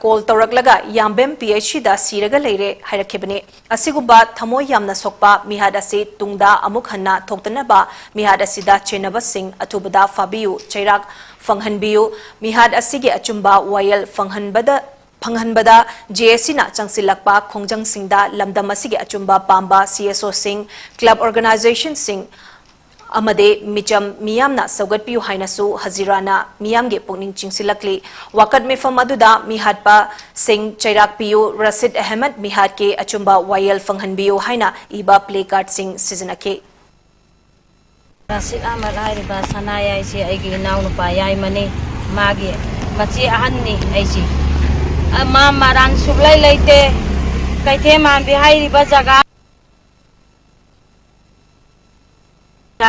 call ꯇꯧꯔꯛꯂꯒ, "ꯌꯥꯝꯕꯦꯝ P H C ꯗ ꯁꯤꯔꯒ ꯂꯩꯔꯦ" ꯍꯥꯏꯔꯛꯈꯤꯕꯅꯤ꯫ ꯑꯁꯤꯒꯨꯝꯕ ꯊꯃꯣꯏ ꯌꯥꯝꯅ ꯁꯣꯛꯄ ꯃꯤꯍꯥꯠ ꯑꯁꯤ ꯇꯨꯡꯗ ꯑꯃꯨꯛ ꯍꯟꯅ ꯊꯣꯛꯇꯅꯕ ꯃꯤꯍꯥꯠ ꯑꯁꯤꯗ ꯆꯦꯟꯅꯕꯁꯤꯡ ꯑꯊꯨꯕꯗ ꯐꯥꯕꯤꯌꯨ, ꯆꯩꯔꯥꯛ ꯐꯪꯍꯟꯕꯤꯌꯨ꯫ ꯃꯤꯍꯥꯠ ꯑꯁꯤꯒꯤ ꯑꯆꯨꯝꯕ ꯋꯥꯌꯦꯜ ꯐꯪꯍꯟꯕꯗ, ꯐꯪꯍꯟꯕꯗ J A C ꯅ ꯆꯪꯁꯤꯜꯂꯛꯄ ꯈꯣꯡꯖꯪꯁꯤꯡꯗ ꯂꯝꯗꯝ ꯑꯁꯤꯒꯤ ꯑꯆꯨꯝꯕ ꯄꯥꯝꯕ C S O ꯁꯤꯡ, club organization ꯁꯤꯡ, ꯑꯃꯗꯤ ꯃꯤꯆꯝ ꯃꯤꯌꯥꯝꯅ ꯁꯧꯒꯠꯄꯤꯌꯨ ꯍꯥꯏꯅꯁꯨ ꯍꯖꯤꯔꯥꯅ ꯃꯤꯌꯥꯝꯒꯤ ꯄꯨꯛꯅꯤꯡ ꯆꯤꯡꯁꯤꯜꯂꯛꯂꯤ꯫ ꯋꯥꯀꯠ ꯃꯤꯐꯝ ꯑꯗꯨꯗ ꯃꯤꯍꯥꯠꯄꯁꯤꯡ ꯆꯩꯔꯥꯛ ꯄꯤꯌꯨ, ꯔꯁꯤꯗ ꯑꯍꯃꯗ ꯃꯤꯍꯥꯠꯀꯤ ꯑꯆꯨꯝꯕ ꯋꯥꯌꯦꯜ ꯐꯪꯍꯟꯕꯤꯌꯨ ꯍꯥꯏꯅ ꯏꯕ placard ꯁꯤꯡ ꯁꯤꯖꯤꯟꯅꯈꯤ꯫ ꯑꯁꯤꯛ ꯑꯍꯃꯗ ꯍꯥꯏꯔꯤꯕ ꯁꯅꯥ ꯌꯥꯏꯁꯤ ꯑꯩꯒꯤ ꯏꯅꯥꯎꯅꯨꯄꯥ ꯌꯥꯏꯃꯅꯤ꯫ ꯃꯥꯒꯤ ꯃꯆꯦ ꯑꯍꯟꯅꯤ ꯑꯩꯁꯤ꯫ ꯑ, ꯃꯥ ꯃꯔꯥꯟ ꯁꯨꯛꯂꯩ ꯂꯩꯇꯦ꯫ ꯀꯩꯊꯦꯜ ꯃꯥꯟꯕꯤ ꯍꯥꯏꯔꯤꯕ ꯖꯒꯥ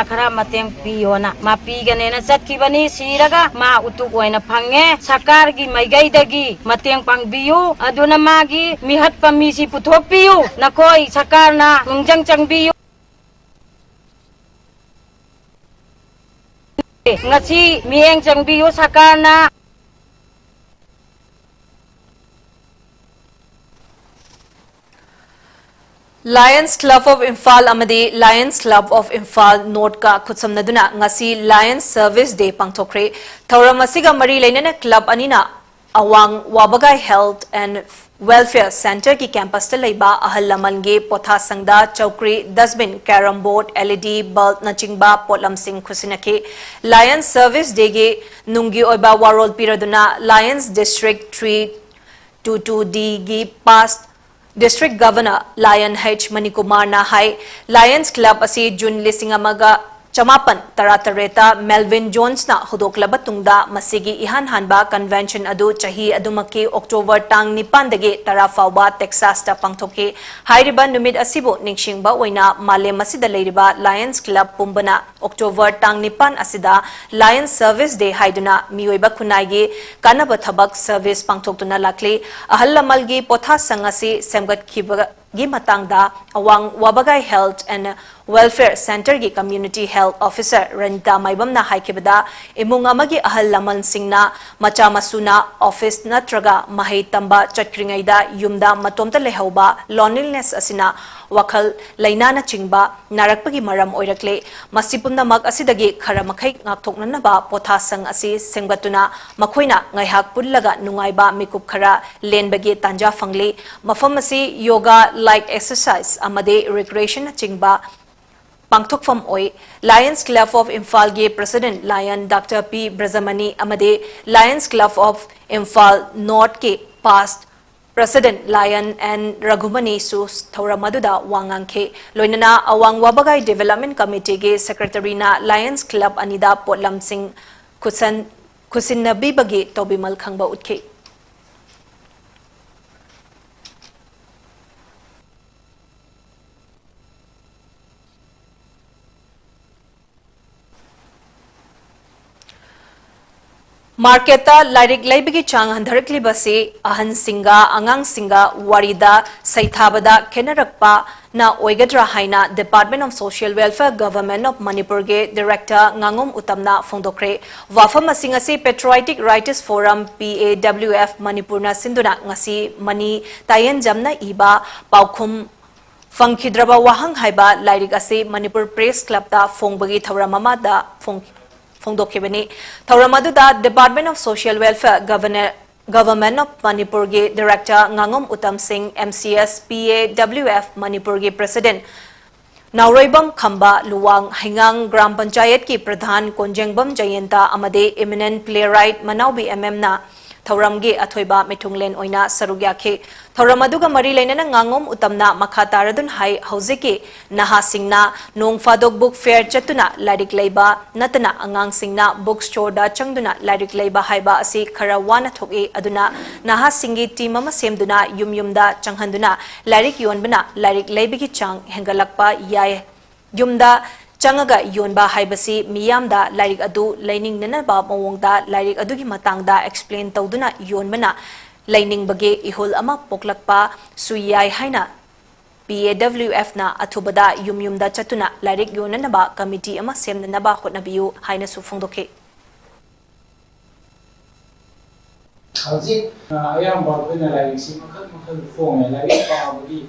ꯈꯔ ꯃꯇꯦꯡ ꯄꯤꯌꯣꯅ ꯃꯥ ꯄꯤꯒꯅꯦꯅ ꯆꯠꯈꯤꯕꯅꯤ꯫ ꯁꯤꯔꯒ ꯃꯥ ꯎꯇꯨꯞ ꯑꯣꯏꯅ ꯐꯪꯉꯦ꯫ ꯁꯔꯀꯥꯔꯒꯤ ꯃꯥꯏꯀꯩꯗꯒꯤ ꯃꯇꯦꯡ ꯄꯥꯡꯕꯤꯌꯨ꯫ ꯑꯗꯨꯅ ꯃꯥꯒꯤ ꯃꯤꯍꯠꯄ ꯃꯤꯁꯤ ꯄꯨꯊꯣꯛꯄꯤꯌꯨ꯫ ꯅꯈꯣꯏ ꯁꯔꯀꯥꯔꯅ ꯄꯨꯛꯅꯤꯡ ꯆꯪꯕꯤꯌꯨ꯫ ꯉꯁꯤ ꯃꯤꯠꯌꯦꯡ ꯆꯪꯕꯤꯌꯨ ꯁꯔꯀꯥꯔꯅ꯫ Lions Club of Imphal ꯑꯃꯗꯤ Lions Club of Imphal North ꯀ ꯈꯨꯠꯁꯝꯅꯗꯨꯅ ꯉꯁꯤ Lions Service Day ꯄꯥꯡꯊꯣꯛꯈ꯭ꯔꯦ꯫ ꯊꯧꯔꯝ ꯑꯁꯤꯒ ꯃꯔꯤ ꯂꯩꯅꯅ club ꯑꯅꯤꯅ ꯑꯋꯥꯡ ꯋꯥꯕꯒꯥꯏ Health and Welfare Center ꯒꯤ campus ꯇ ꯂꯩꯕ ꯑꯍꯜ ꯂꯃꯟꯒꯤ ꯄꯣꯊꯥꯁꯪꯗ ꯆꯧꯀ꯭ꯔꯤ, dustbin, carrom board, L E D bulb ꯅꯆꯤꯡꯕ ꯄꯣꯠꯂꯝꯁꯤꯡ ꯈꯨꯠꯁꯤꯟꯅꯈꯤ꯫ Lions Service Day ꯒꯤ ꯅꯨꯡꯒꯤ ꯑꯣꯏꯕ ꯋꯥꯔꯣꯜ ꯄꯤꯔꯗꯨꯅ Lions District three two two D ꯒꯤ past District Governor Lion H ꯃꯅꯤꯀꯨꯃꯥꯔꯅ ꯍꯥꯏ, Lions Club ꯑꯁꯤ June ꯂꯤꯁꯤꯡ ꯑꯃꯒ ꯆꯃꯥꯄꯟ ꯇꯔꯥꯇꯔꯦꯠꯇ Melvin Jones ꯅ ꯍꯧꯗꯣꯛꯂꯕ ꯇꯨꯡꯗ ꯃꯁꯤꯒꯤ ꯏꯍꯥꯟ ꯍꯥꯟꯕ convention ꯑꯗꯨ ꯆꯍꯤ ꯑꯗꯨꯃꯛꯀꯤ October ꯇꯥꯡ ꯅꯤꯄꯥꯟꯗꯒꯤ ꯇꯔꯥ ꯐꯥꯎꯕ Texas ꯇ ꯄꯥꯡꯊꯣꯛꯈꯤ꯫ ꯍꯥꯏꯔꯤꯕ ꯅꯨꯃꯤꯠ ꯑꯁꯤꯕꯨ ꯅꯤꯡꯁꯤꯡꯕ ꯑꯣꯏꯅ ꯃꯥꯂꯦꯝ ꯑꯁꯤꯗ ꯂꯩꯔꯤꯕ Lions Club ꯄꯨꯝꯕꯅ October ꯇꯥꯡ ꯅꯤꯄꯥꯟ ꯑꯁꯤꯗ Lions Service Day ꯍꯥꯏꯗꯨꯅ ꯃꯤꯑꯣꯏꯕ ꯈꯨꯟꯅꯥꯏꯒꯤ ꯀꯥꯟꯅꯕ ꯊꯕꯛ service ꯄꯥꯡꯊꯣꯛꯇꯨꯅ ꯂꯥꯛꯂꯤ꯫ ꯑꯍꯜ ꯂꯃꯟꯒꯤ ꯄꯣꯊꯥꯁꯪ ꯑꯁꯤ ꯁꯦꯝꯒꯠꯈꯤꯕꯒꯤ ꯃꯇꯥꯡꯗ ꯑꯋꯥꯡ ꯋꯥꯕꯒꯥꯏ Health and Welfare Center ꯒꯤ Community Health Officer ꯔꯅꯤꯇꯥ ꯃꯥꯏꯕꯝꯅ ꯍꯥꯏꯈꯤꯕꯗ, ꯏꯃꯨꯡ ꯑꯃꯒꯤ ꯑꯍꯜ ꯂꯃꯟꯁꯤꯡꯅ ꯃꯆꯥ ꯃꯁꯨꯅ office ꯅꯠꯇ꯭ꯔꯒ ꯃꯍꯩ ꯇꯝꯕ ꯆꯠꯈ꯭ꯔꯤꯉꯩꯗ ꯌꯨꯝꯗ ꯃꯇꯣꯝꯇ ꯂꯩꯍꯧꯕ, loneliness ꯑꯁꯤꯅ ꯋꯥꯈꯜ ꯂꯩꯅꯥꯅꯆꯤꯡꯕ ꯅꯥꯔꯛꯄꯒꯤ ꯃꯔꯝ ꯑꯣꯏꯔꯛꯂꯦ꯫ ꯃꯁꯤ ꯄꯨꯝꯅꯃꯛ ꯑꯁꯤꯗꯒꯤ ꯈꯔ ꯃꯈꯩ ꯉꯥꯛꯊꯣꯛꯅꯅꯕ ꯄꯣꯊꯥꯁꯪ ꯑꯁꯤ ꯁꯦꯝꯒꯠꯇꯨꯅ ꯃꯈꯣꯏꯅ ꯉꯥꯏꯍꯥꯛ ꯄꯨꯜꯂꯒ ꯅꯨꯡꯉꯥꯏꯕ ꯃꯤꯀꯨꯞ ꯈꯔ ꯂꯦꯟꯕꯒꯤ ꯇꯥꯟꯖꯥ ꯐꯪꯂꯤ꯫ ꯃꯐꯝ ꯑꯁꯤ yoga, light exercise ꯑꯃꯗꯤ recreationꯅꯆꯤꯡꯕ ꯄꯥꯡꯊꯣꯛꯐꯝ ꯑꯣꯏ꯫ Lions Club of Imphal ꯒꯤ President Lion Doctor P ꯕ꯭ꯔꯖꯃꯅꯤ ꯑꯃꯗꯤ Lions Club of Imphal North ꯀꯤ past President Lion N Raghumani ꯁꯨ ꯊꯧꯔꯝ ꯑꯗꯨꯗ ꯋꯥ ꯉꯥꯡꯈꯤ꯫ ꯂꯣꯏꯅꯅ ꯑꯋꯥꯡ ꯋꯥꯕꯒꯥꯏ Development Committee ꯒꯤ Secretary ꯅ Lions Club ꯑꯅꯤꯗ ꯄꯣꯠꯂꯝꯁꯤꯡ ꯈꯨꯠꯁꯟ-, ꯈꯨꯠꯁꯤꯟꯅꯕꯤꯕꯒꯤ ꯇꯧꯕꯤꯃꯜ ꯈꯪꯕ ꯎꯠꯈꯤ꯫ ꯃꯥꯔꯀꯦꯠꯇ ꯂꯥꯏꯔꯤꯛ ꯂꯩꯕꯒꯤ ꯆꯥꯡ ꯍꯟꯊꯔꯛꯂꯤꯕꯁꯤ ꯑꯍꯟꯁꯤꯡꯒ ꯑꯉꯥꯡꯁꯤꯡꯒ ꯋꯥꯔꯤꯗ ꯁꯩꯊꯥꯕꯗ ꯈꯦꯠꯅꯔꯛꯄꯅ ꯑꯣꯏꯒꯗ꯭ꯔꯥ ꯍꯥꯏꯅ Department of Social Welfare, Government of ꯃꯅꯤꯄꯨꯔꯒꯤ Director ꯉꯥꯉꯣꯝ ꯎꯇꯝꯅ ꯐꯣꯡꯗꯣꯛꯈ꯭ꯔꯦ꯫ ꯋꯥꯐꯝ ꯑꯁꯤꯡ ꯑꯁꯤ Patriotic Writers Forum, P A W F, ꯃꯅꯤꯄꯨꯔꯅ ꯁꯤꯟꯗꯨꯅ ꯉꯁꯤ ꯃꯅꯤ ꯇꯥꯌꯦꯟꯖꯝꯅ ꯏꯕ ꯄꯥꯎꯈꯨꯝ ꯐꯪꯈꯤꯗ꯭ꯔꯕ ꯋꯥꯍꯪ ꯍꯥꯏꯕ ꯂꯥꯏꯔꯤꯛ ꯑꯁꯤ ꯃꯅꯤꯄꯨꯔ Press Club ꯇ ꯐꯣꯡꯕꯒꯤ ꯊꯧꯔꯝ ꯑꯃꯗ ꯐꯣꯡ-, ꯐꯣꯡꯗꯣꯛꯈꯤꯕꯅꯤ꯫ ꯊꯧꯔꯝ ꯑꯗꯨꯗ Department of Social Welfare, Governor-, Government of ꯃꯅꯤꯄꯨꯔꯒꯤ Director ꯉꯥꯉꯣꯝ ꯎꯇꯝ ꯁꯤꯡ, M C S P A W F ꯃꯅꯤꯄꯨꯔꯒꯤ President ꯅꯥꯎꯔꯣꯏꯕꯝ ꯈꯝꯕ, ꯂꯨꯋꯥꯡ ꯍꯩꯉꯥꯡ ꯒ꯭ꯔꯥꯝ ꯄꯟꯆꯥꯌꯠꯀꯤ ꯄ꯭ꯔꯙꯥꯟ ꯀꯣꯟꯖꯦꯡꯕꯝ ꯖꯌꯟꯇ ꯑꯃꯗꯤ eminent playwright ꯃꯅꯥꯎꯕꯤ M M ꯅ ꯊꯧꯔꯝꯒꯤ ꯑꯊꯣꯏꯕ ꯃꯤꯊꯨꯡꯂꯦꯟ ꯑꯣꯏꯅ ꯁꯔꯨꯛ ꯌꯥꯈꯤ꯫ ꯊꯧꯔꯝ ꯑꯗꯨꯒ ꯃꯔꯤ ꯂꯩꯅꯅ ꯉꯥꯉꯣꯝ ꯎꯇꯝꯅ ꯃꯈꯥ ꯇꯥꯔꯗꯨꯅ ꯍꯥꯏ, ꯍꯧꯖꯤꯛꯀꯤ ꯅꯍꯥꯁꯤꯡꯅ ꯅꯣꯡ ꯐꯥꯗꯣꯛ book fair ꯆꯠꯇꯨꯅ ꯂꯥꯏꯔꯤꯛ ꯂꯩꯕ ꯅꯠꯇꯅ ꯑꯉꯥꯡꯁꯤꯡꯅ book store ꯗ ꯆꯪꯗꯨꯅ ꯂꯥꯏꯔꯤꯛ ꯂꯩꯕ ꯍꯥꯏꯕ ꯑꯁꯤ ꯈꯔ ꯋꯥꯅ ꯊꯣꯛꯏ꯫ ꯑꯗꯨꯅ ꯅꯍꯥꯁꯤꯡꯒꯤ team ꯑꯃ ꯁꯦꯝꯗꯨꯅ ꯌꯨꯝ ꯌꯨꯝꯗ ꯆꯪꯍꯟꯗꯨꯅ ꯂꯥꯏꯔꯤꯛ ꯌꯣꯟꯕꯅ ꯂꯥꯏꯔꯤꯛ ꯂꯩꯕꯒꯤ ꯆꯥꯡ ꯍꯦꯟꯒꯠꯂꯛꯄ ꯌꯥꯏ꯫ ꯌꯨꯝꯗ ꯆꯪꯉꯒ ꯌꯣꯟꯕ ꯍꯥꯏꯕꯁꯤ ꯃꯤꯌꯥꯝꯗ ꯂꯥꯏꯔꯤꯛ ꯑꯗꯨ ꯂꯩꯅꯤꯡꯅꯅꯕ ꯃꯑꯣꯡꯗ ꯂꯥꯏꯔꯤꯛ ꯑꯗꯨꯒꯤ ꯃꯇꯥꯡꯗ explain ꯇꯧꯗꯨꯅ ꯌꯣꯟꯕꯅ ꯂꯩꯅꯤꯡꯕꯒꯤ ꯏꯍꯨꯜ ꯑꯃ ꯄꯣꯛꯂꯛꯄꯁꯨ ꯌꯥꯏ ꯍꯥꯏꯅ P A W F ꯅ ꯑꯊꯨꯕꯗ ꯌꯨꯝ ꯌꯨꯝꯗ ꯆꯠꯇꯨꯅ ꯂꯥꯏꯔꯤꯛ ꯌꯣꯟꯅꯅꯕ committee ꯑꯃ ꯁꯦꯝꯅꯅꯕ ꯍꯣꯠꯅꯕꯤꯌꯨ ꯍꯥꯏꯅꯁꯨ ꯐꯣꯡꯗꯣꯛꯈꯤ꯫ ꯍꯧꯖꯤꯛ, ꯑ, ꯑꯌꯥꯝꯕ ꯑꯩꯈꯣꯏꯅ ꯂꯥꯏꯔꯤꯛꯁꯤ ꯃꯈꯜ ꯃꯈꯜ ꯐꯣꯡꯉꯦ꯫ ꯂꯥꯏꯔꯤꯛ ꯄꯥꯕꯒꯤ